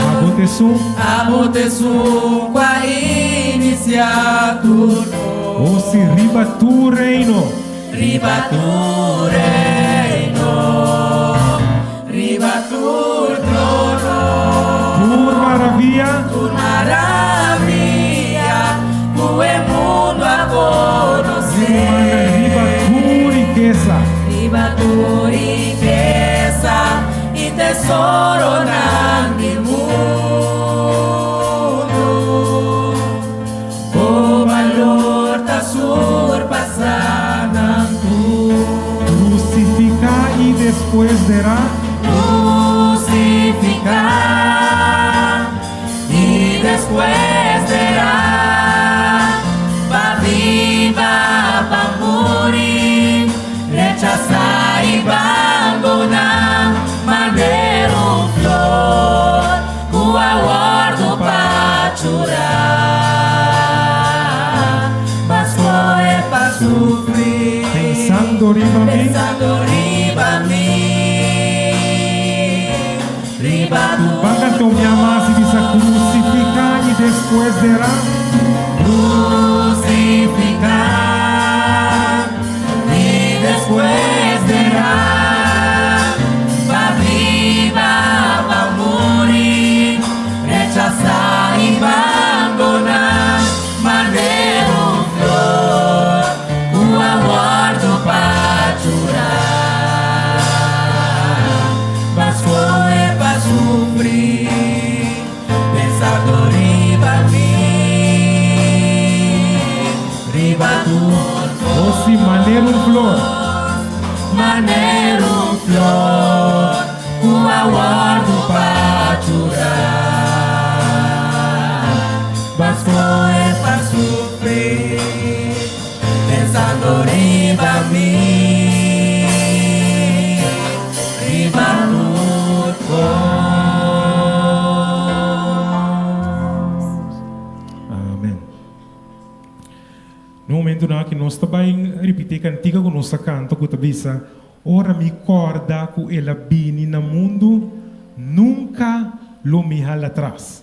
Abo ta esun. Abo ta esun ku a inisiá tur kos. O si riba tur reino. Riba tur reino, riba tur trono. Tur maravia. Tur maravia ku e mundu a konosé. Riba tur rikesa. Riba tur rikesa i tesoronan di mundu. Bo balor ta surpasá nan tur. Krusifiká i despues derá. Krusifiká i despues derá. Pa biba, pa muri, rechasá i bandoná, manera un flor. Ku a wòrdu pachurá, mas koe pa sufrí. Pensando riba mi. Pensando riba mi, riba tu. Ban kanta un bia mas i bisa krusifiká i despues derá. Krusifiká i despues derá. Pa. Manera un flor ku a wòrdu pachurá. Bo a skohe pa sufri pensando riba mi, riba tur kos. Amen. Na momentunan aki nos ta bai ripití e kantika ku nos a kanta ku ta bisa, Ora mi kòrda ku el a bini na mundu, nunka lo mi hala tras.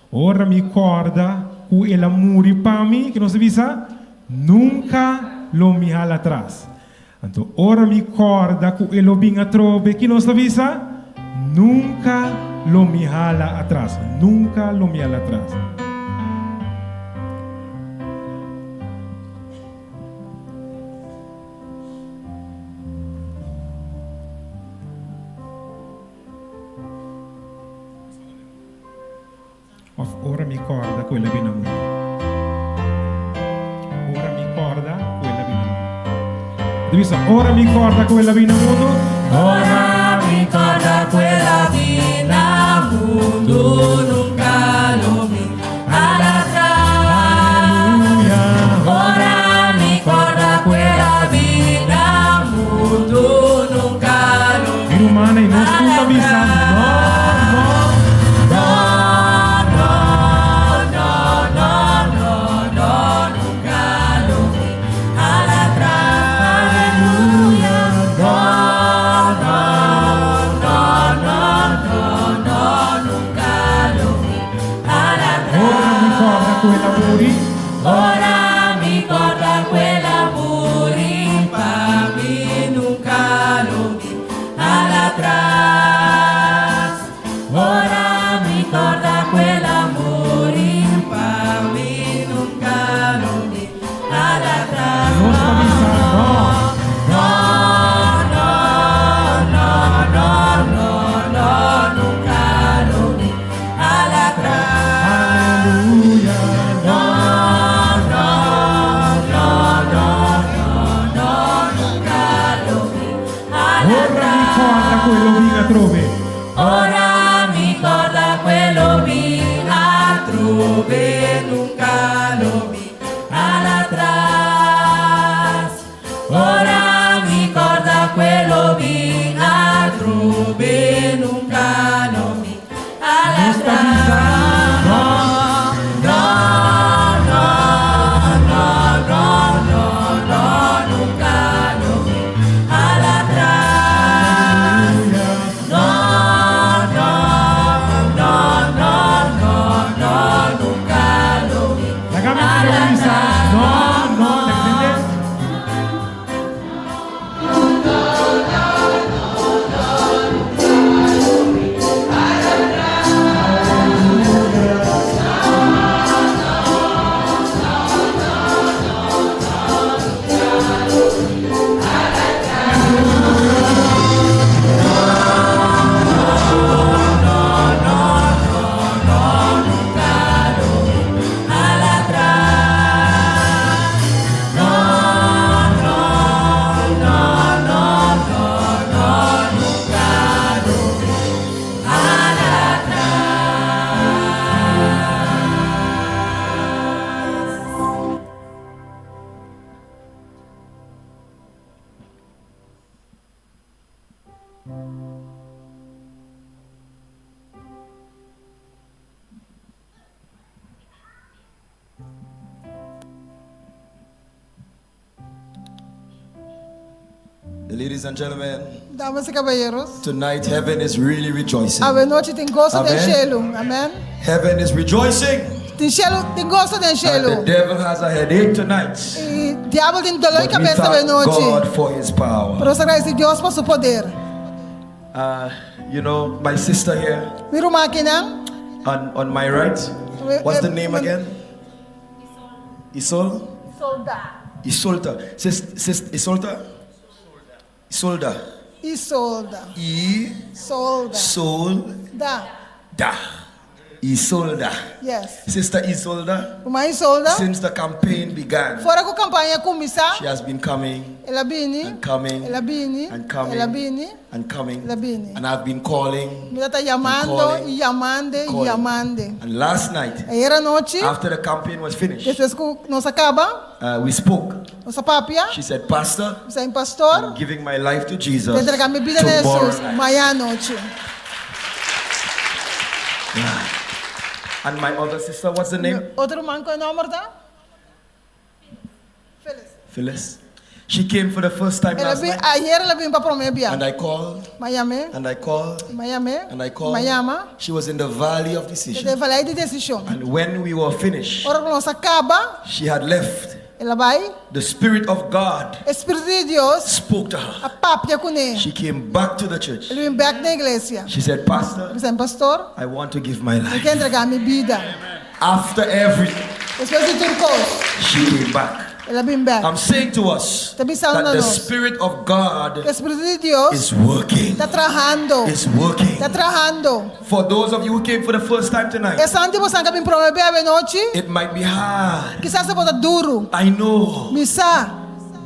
Ora mi kòrda ku el a muri pa mi, ke nos ta bisa? Nunka lo mi hala tras. Anto ora mi kòrda ku e lo bin atrobe, ki nos ta bisa? Nunka lo mi hala atras, nunka lo mi hala atras. Of ora mi kòrda ku el a bin na mundu. Ora mi kòrda ku el a bin na mundu. Ta bisa, ora mi kòrda ku el a bin na mundu. Ora mi kòrda ku el a bin na mundu, nunka lo mi hala atras. Ora mi kòrda ku el a bin na mundu, nunka lo mi. Mi rumannan, i nos tur ta bisa, No, no. No, no, no, no, no, no, nunka lo mi hala atras. Aleluya. No, no, no, no, no, no, nunka lo mi hala atras. Ora mi kòrda ku el a muri. Ora mi kòrda ku el a muri pa mi, nunka lo mi hala atras. Ora mi kòrda ku el a muri pa mi, nunka lo mi hala atras. Nos ta bisa, No. No, no, no, no, no, no, nunka lo mi hala atras. Aleluya. No, no, no, no, no, no, nunka lo mi hala Ora mi kòrda ku e lo bin atrobe. Ora mi kòrda ku e lo bin atrobe, nunka lo mi hala atras. Ora mi kòrda ku e lo bin atrobe, nunka lo mi hala Nos ta bisa, atras. No. No, no, no, no, no, no, nunka lo mi hala atras. No, no, no, no, no, no, nunka lo mi Laga mi hala bisa, atras. No, no, entendé? Ladies and gentlemen, Damas y caballeros, tonight heaven is really rejoicing. awe nochi tin goso den Amen. shelu. Amen. Heaven is rejoicing. Tin shelu, tin goso den And the shelu. devil has a headache tonight. I diabel tin doló di But we kabes awe thank nochi. God for his power. Pero nos ta gradisí Dios pa su poder. Uh, you know, my sister here Mi ruman akinan, on, on my right. What's the name again? Isol? Isolda. Isolta. Sis, sis, Isolta? Isolda. Isolda. I Solda. Sol Da. da. Isolda. Yes. Sister Isolda. Ruman Isolda. Since the campaign began. Fora ku kampaña kuminsá. She has been coming. El a bini. And coming. El a bini. And coming. El a bini. And coming. El a bini. And I've been calling. Mi ta yamando i yamando i yamando. And last night. Ayera nochi. After the campaign was finished. Despues ku nos a kaba. We spoke. Nos a papia. She said, Pastor. Bisa mi pastor. I'm giving my life to Jesus. Ta entrega mi bida na Jesus mañana anochi. And my other sister, what's the name? Mi otro ruman ku e nomber ta? Phyllis. Phyllis. She came for the first time El a last bin night. ayer el a bin pa prome bia. And I called. Ma yam'é. And I called. Ma yam'é. And I called. Ma yama. She was in the valley of decision. E den valei di desishon. And when we were finished. Ora ku nos a kaba. She had left. El a bai. The spirit of God. E spiritu di Dios. Spoke to her. A papia kuné. She came back to the church. El bin bèk na iglesia. She said, Pastor. El bisa mi, Pastor. I want to give my life. Mi ke entregá mi bida. After everything. Despues di tur kos. She came back. El a bin bek. I'm saying to us Ta bisando that na the nos. Spirit of God Ku e Spiritu di Dios is working. ta trahando. Is working. Ta trahando. For those of you who came for the first time tonight. Esnan di bosan ku a bin prome bia awe nochi. It might be hard. Kisas e por ta duru. I know. Mi sa.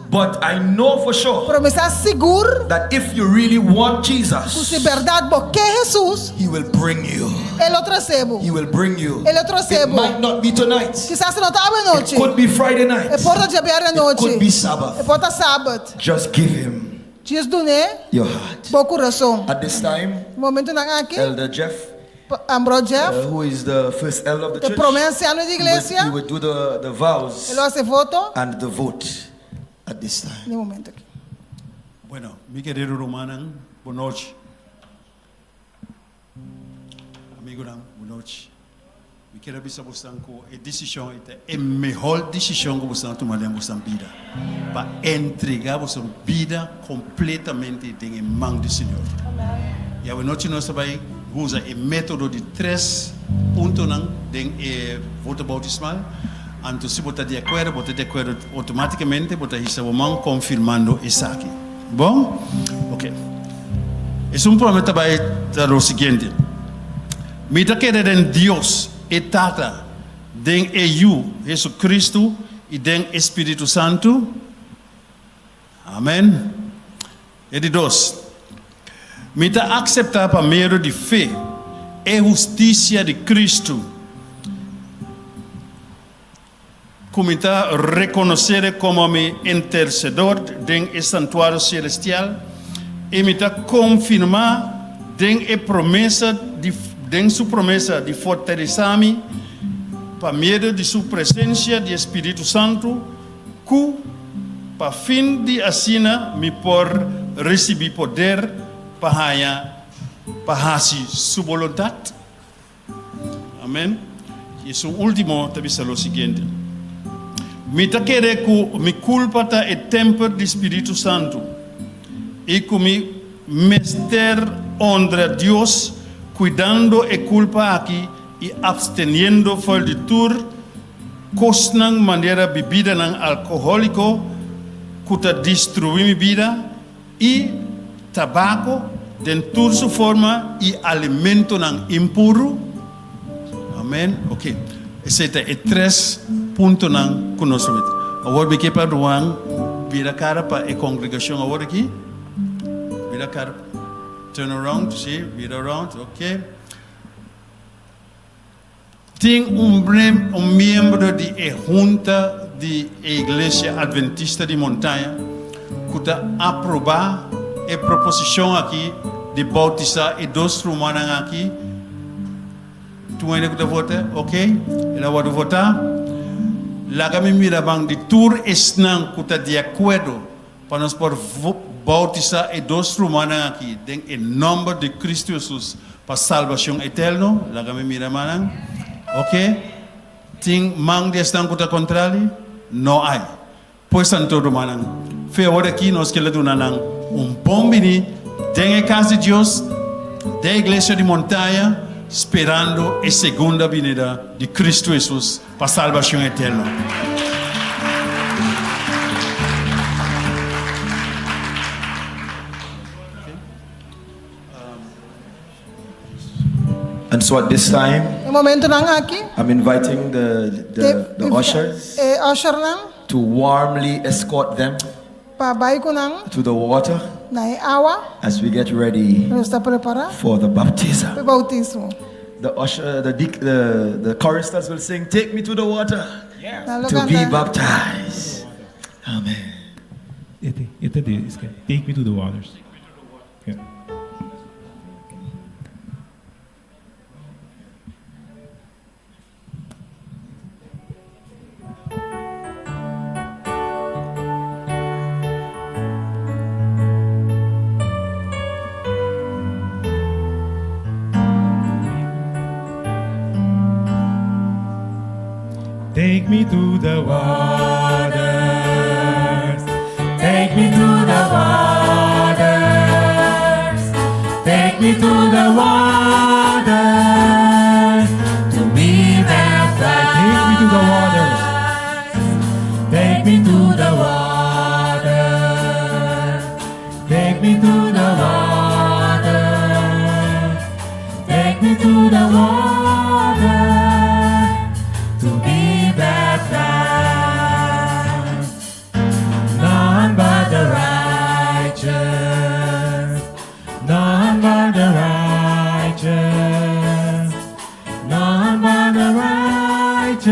But I know for sure. Pero mi sa sigur. That if you really want Jesus. Ku si bèrdat bo ke Hesus. He will bring you. E lo trese bo. He will bring you. E lo trese bo. It might not be tonight. Kisas no ta awe nochi. It could be Friday night. E por ta djabièrnè It nochi. could be Sabbath. E por ta Sabat. Just give him. Djis dun'é. Your heart. Bo kurason. At this time. Momentunan aki. Elder Jeff. Ambro Jeff. Who is the first elder of the E church. promé ansiano di iglesia. He would do the the vows. E lo hasi voto. And the vote at this time. Den momento aki. Bueno, mi kerido rumannan, bon nochi. Amigunan, bon nochi. Mi kier a bisa bosan ku e desishon ei ta e mehor desishon ku bosan a tuma den bosan bida, pa entregá bosan bida kompletamente den e man di Señor. I awanochi nos ta bai usa e método di tres puntonan den e voto boutismal. Anto si bo ta di akuerdo, bo ta di akuerdo outomátikamente, bo ta hisa bo man konfirmando esaki. Bon? Oke. Esun prome ta bai ta lo siguiente. Mi ta kere den Dios, e Tata, den e Yu, Jesucristo, i den e Spiritu Santu. Amen. E di dos, mi ta akseptá pa medio di fe e hustisia di Cristo, ku mi ta rekonosé komo mi intersedor den e santuario selestial, i mi ta konfirmá den e promesa di den su promesa di fortalesá mi pa medio di su presensia di e Spiritu Santu, Ku pa fin di asina mi por risibí poder pa haña pa hasi su boluntat. Amen. I esun último ta bisa lo siguiente, Mi ta kere ku mi kulpa ta e tèmpel di Spiritu Santu i ku mi mester honra Dios kuidando e kulpa aki i absteniendo for di tur Kosnan manera bibidanan alkohóliko ku ta destruí mi bida i tabako den tur su forma i alimentonan impuru. Amen. Ok. Esei ta e tres puntonan ku nos ta mete. Awor mi ke pa Ruan bira kara pa e kongregashon awor aki. Bira kara. Turn around. Sí, bira around. Ok. Tin un un miembro di e hunta di e Iglesia Adventista di Montaña ku ta aprobá e proposishon aki di boutisá e dos rumannan aki. Tur hende ku ta vota? Ok, el a wòrdu votá. Laga mi mira ban di tur esnan ku ta di akuerdo pa nos por boutisá e dos rumannan aki den e nòmber di Kristu Hesus pa salbashon eterno. Laga mi mira mannan. Ok. Tin man di esnan ku ta kontrali? No ai. Pues anto, rumannan, fe awor aki nos kila duna nan un bon bini den e kas di Dios, den e iglesia di Montaña, sperando e segunda binida di Kristu Hesus pa salbashon eterno. And so at this time. E momentonan aki. I'm inviting the the the ushers. E ushernan. To warmly escort them. Pa bai ku nan. To the water. Na e awa. As we get ready. Nos ta prepará. For the baptism. Pa e boutismo. The usher, the the the choristers will sing, Take me to the water. Nan lo To be kanta. baptized. Amen. Take me to the waters. Yeah. Take me to the waters. Take me to the waters. Take me to the waters. To be baptized. Take me to the waters. Take me to the waters. Take me to the waters. Take me to the waters to be baptized. None but the righteous, none but the righteous, none but the righteous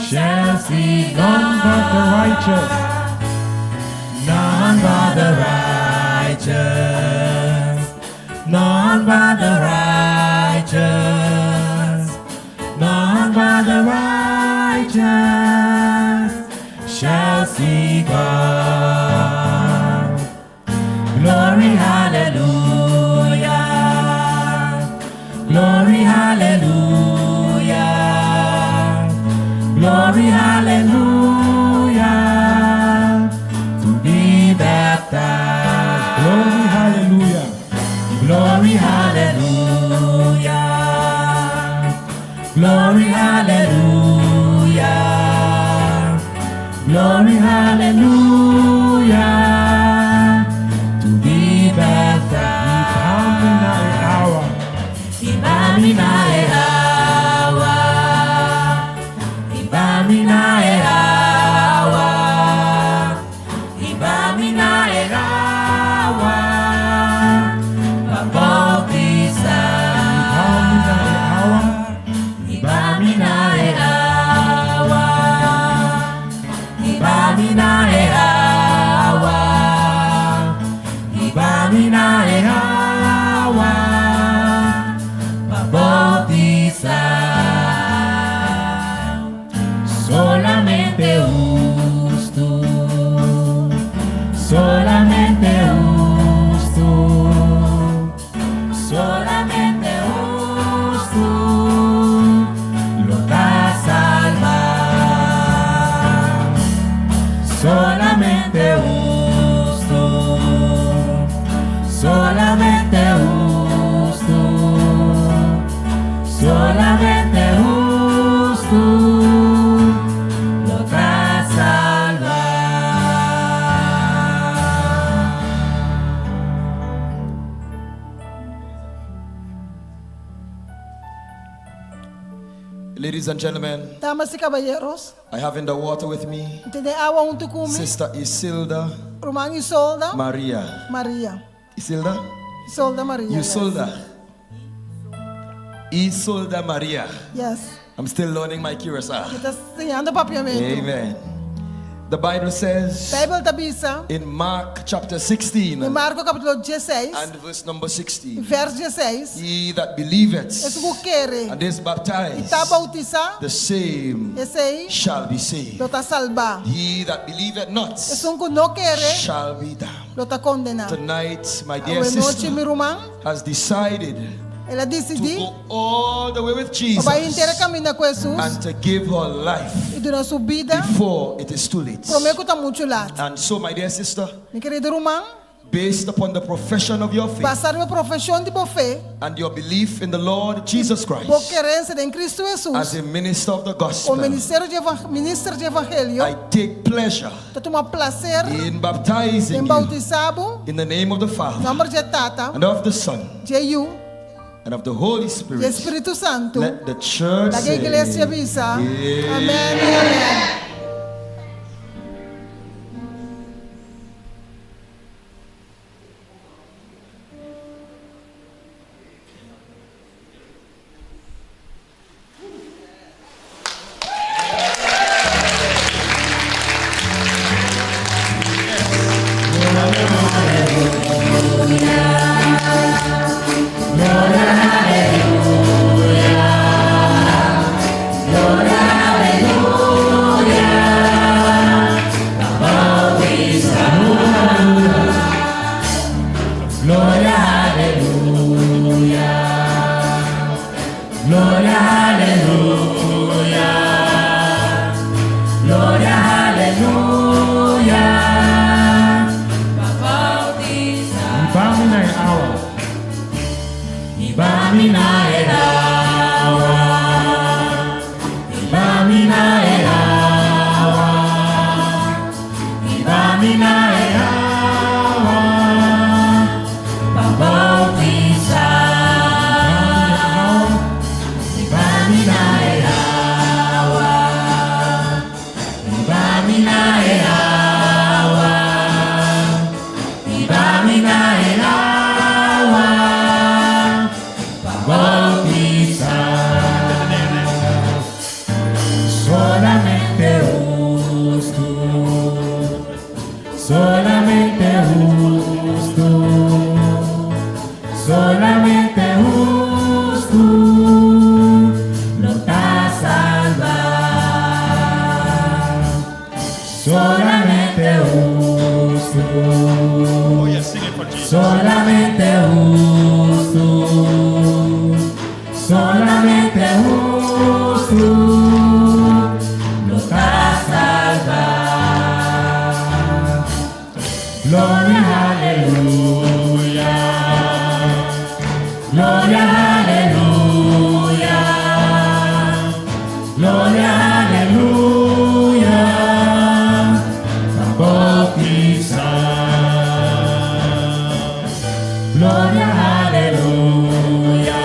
shall see None but the righteous. None but the righteous, none but the righteous, none but the righteous shall see God. Glory, hallelujah. Glory, hallelujah. Glory, hallelujah. To be baptized. Glory, hallelujah. Glory, hallelujah. Glory, hallelujah. Glory, hallelujah. To be baptized. Hiba mi na e awa. Hiba mi na e awa. Hiba mi na e awa. Hiba mi na e awa. Pa boutisá. Hiba mi na e awa. Hiba mi na e awa. Hiba mi na e awa. Hiba mi na e awa. Pa boutisá. Solamente hustu. Solamente hustu. Solamente hustu. Lo ta salbá. Solamente hustu. Solamente hustu. Solamente hustu. Lo ta salbá. Ladies and gentlemen, Damas i kabayeronan, I have in the water with me tin den awa huntu ku mi, Sister Isilda Ruman Isolda Maria. Maria. Isilda? Isolda Maria. Yes. Isolda. Isolda Maria. Yes. I'm still learning my Curacao. Mi ta siñando papiamentu. Amen. The Bible says Beibel ta bisa, in Mark chapter 16 den Marko kapítulo 16, and verse number 16 verso 16, He that believeth Esun ku kere and is i baptized, ta boutisá, the same esei shall be saved. lo ta salbá. He that believeth not Esun ku no kere, shall be damned. lo ta kondená. Tonight, my dear Awe nochi, sister mi ruman, has decided el a to disidí go all the way with Jesus bai henter kaminda ku Hesus and to give her life i duna su bida before it is too late. promé ku ta muchu lat. And so, my dear sister, Mi kerido ruman, based upon the profession of your faith basá riba profeshon di bo fe, and your belief in the Lord Jesus bo Christ kreensia den Kristu Hesus, as a minister of the o gospel, ministerio di minister di evangelio, I take pleasure mi ta tuma plaser in baptizing den you boutisá bo in the name of the Father nòmber di Tata, and of the Son di Yu, And of the Holy I Spirit. e Spiritu Santu. Let the church Laga say, iglesia bisa, Amèn i amèn. Hiba mi na e awa. Hiba mi na e awa. Hiba mi na e awa. Hiba mi na e awa. Pa boutisá. Hiba mi na e awa. Hiba mi na e awa. Hiba mi na e awa. Pa boutisá. Solamente hustu. Solamente hustu. Solamente hustu. Lo ta salbá. Solamente hustu. Oh, yes, sing it for Jesus. Solamente hustu. Solamente hustu. Lo ta salbá. Gloria, aleluya. Gloria, aleluya. Gloria, aleluya. Pa boutisá. Gloria, aleluya.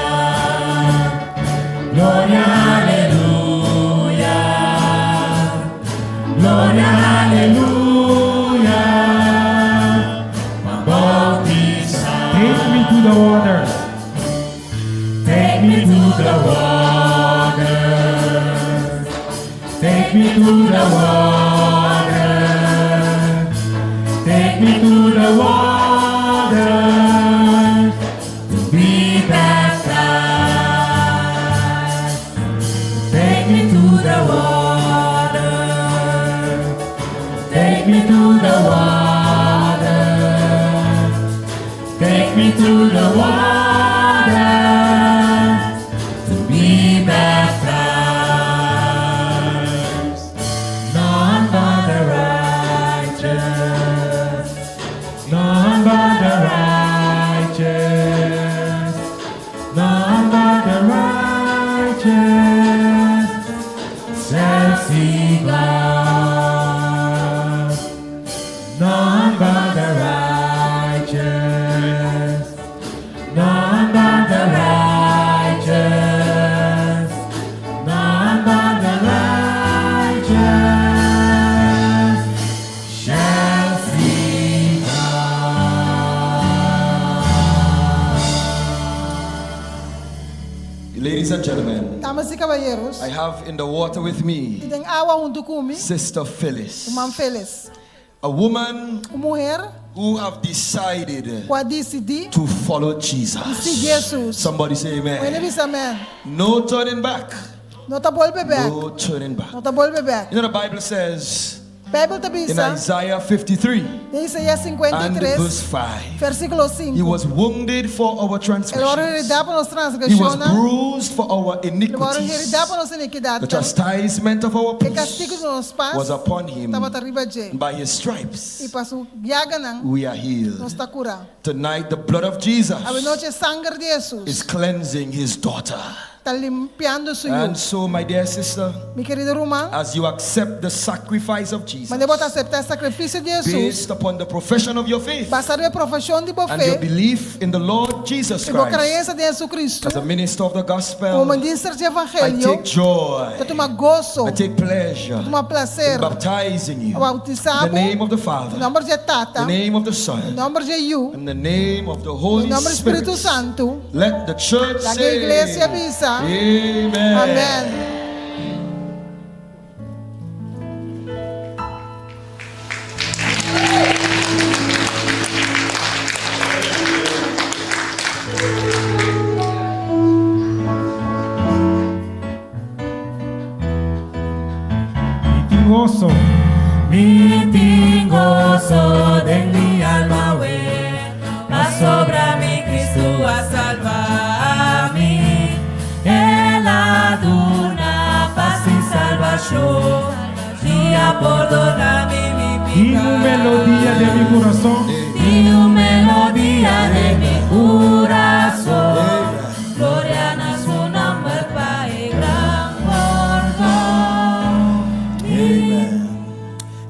Gloria, aleluya. Gloria, aleluya. Pa boutisá. Take me to the waters. Take me to the waters. Take me to the waters. Take me to the waters to be baptized. Take me to the water. Take me to the water. Take me to the water to be baptized. None but the righteous, none but the righteous, none but the righteous shall see God. None but the righteous, none but the righteous, none but the righteous shall see God. Ladies and gentlemen, Damas i kabayero, I have in the water with me mi tin den awa huntu ku mi, Sister Phyllis, Ruman Phyllis. a woman Un muhé who have decided ku a disidí to follow Jesus. sigui Jesus. Somebody say Wene amen. bisa amèn. No turning back. No ta bolbe bèk. No turning back. No ta bolbe bèk. You know the Bible says Beibel ta in bisa, Isaiah 53 den Isaías and 53, verse 5. versíkulo 5. He was wounded for our El a wòrdu transgressions. heridá pa nos He was transgreshonnan. bruised for our El a wòrdu iniquities. heridá pa nos inikidat. The chastisement of our E kastigu peace di nos pas was upon him. tabata riba dje. And by his I stripes pa su yaganan we are healed. nos ta kurá. Tonight the blood of Jesus Awe nochi sanger di Jesus is cleansing his daughter. Ta limpiando su yu. And so, my dear sister, Mi kerido ruman, as you accept the sacrifice of Jesus, manera bo ta aseptá e sakrifisio di Hesus, based upon the profession of your faith basá riba e profeshon di bo and your fe belief in the Lord Jesus i bo Christ, kreensia den Hesukristu, as a minister of the komo gospel, minister di I Evangelio, take joy, ta tuma goso, I take pleasure ta tuma plaser in baptizing you pa bautisá in the bo name of the den Father, nòmber di e Tata, the name of the den Son, nòmber di e Yu, in the name of the den Holy nòmber di Spiritu Spirit. Santu. Let the church Laga e say, iglesia bisa, Amen. Amèn. Mi tin goso. Mi tin goso den mi alma we, pasobra mi Cristo a salba mi. El a duna pas i salbashon, i a pordona mi mi Tin un piká. melodia den mi kurason. Tin un melodia den mi kurason. Gloria na su nomber pa e gran pordon. Amen.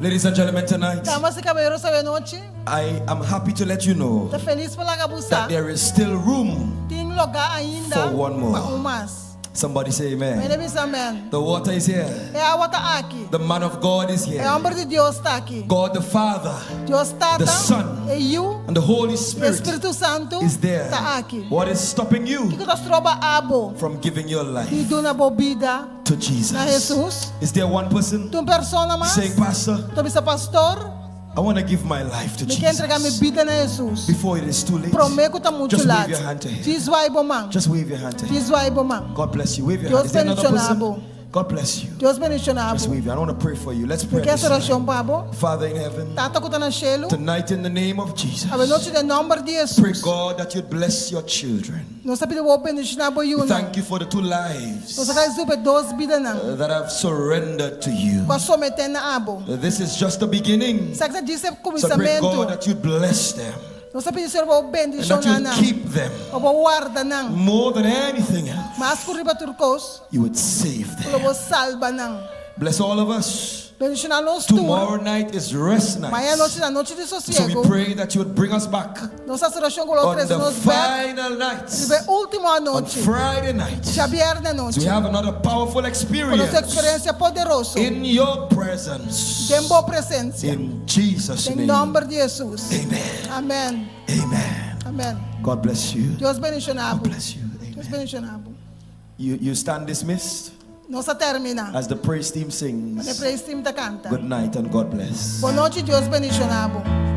Ladies and gentlemen, tonight Damas y caballeros awe nochi I am happy to let you know ta felis pa laga bo sa that there is still room tin loga ainda for one more. pa un mas. Somebody say amen. Mene bisa amen. The water is here. E awa ta aki. The man of God is E here. homber di Dios ta aki. God the Father Dios Tata, the Son, e Yu, and the Holy e Spirit Spiritu Santu is there. ta aki. What is stopping you Kiko ta stroba abo from giving your life di duna bo bida to Jesus? na Jesus? Is there one person Tin un persona mas saying, Pastor, ta bisa pastor, I want to give my life to mi ke entrega mi Jesus bida na Jesus. before it is too late? Promé ku ta muchu Just wave lat. your hand to him. Djis wai bo man. Just wave your hand to him. Djis wai bo man. God bless you. Wave your hand. Dios Is there another bendiciona person? bo. God bless you. Dios bendiciona Just bo. wave your hand. I want to pray for you. Let's Mi pray. ke this hasi orashon night. pa bo. Father in heaven, Tata ku ta na shelu, tonight in the name of Jesus, awe nochi den nòmber di pray Hesus. God that you'd bless your children. Nos ta pidi bo bendiciona bo We yunan. thank you for the two lives Nos ta gradisí pa e dos bidanan uh, that have surrendered to you. ku a someté na abo. Uh, This is just the beginning. Esaki ta djis e So pray kuminsamentu. God that you'd bless them Nos ta pidi Señor pa bo and bendiciona that you'd nan, keep them pa bo warda nan. more than anything else. Mas ku riba tur kos, You would save ku lo them. bo salba nan. Bless all of us. Bendiciona nos tur. Tomorrow night is rest night. Mañana nochi ta nochi di So we sosiego. pray that you would bring us back Nos ta hasi orashon ku lo on trese the nos bèk final night, riba e último on anochi, Friday night. djabièrnè So anochi, we have another powerful ku nos experience eksperensia poderoso in your presence. den bo presensia. In Jesus' Den name. nòmber di Hesus. Amen. Amèn. Amen. Amèn. God bless you. Dios bendiciona God bo. bless you. Dios Amen. bendiciona bo. You, you stand dismissed Nos a termina. as the praise team Cuando e sings. praise team ta canta. Good night and God bless. Bon nochi, Dios bendiciona bo.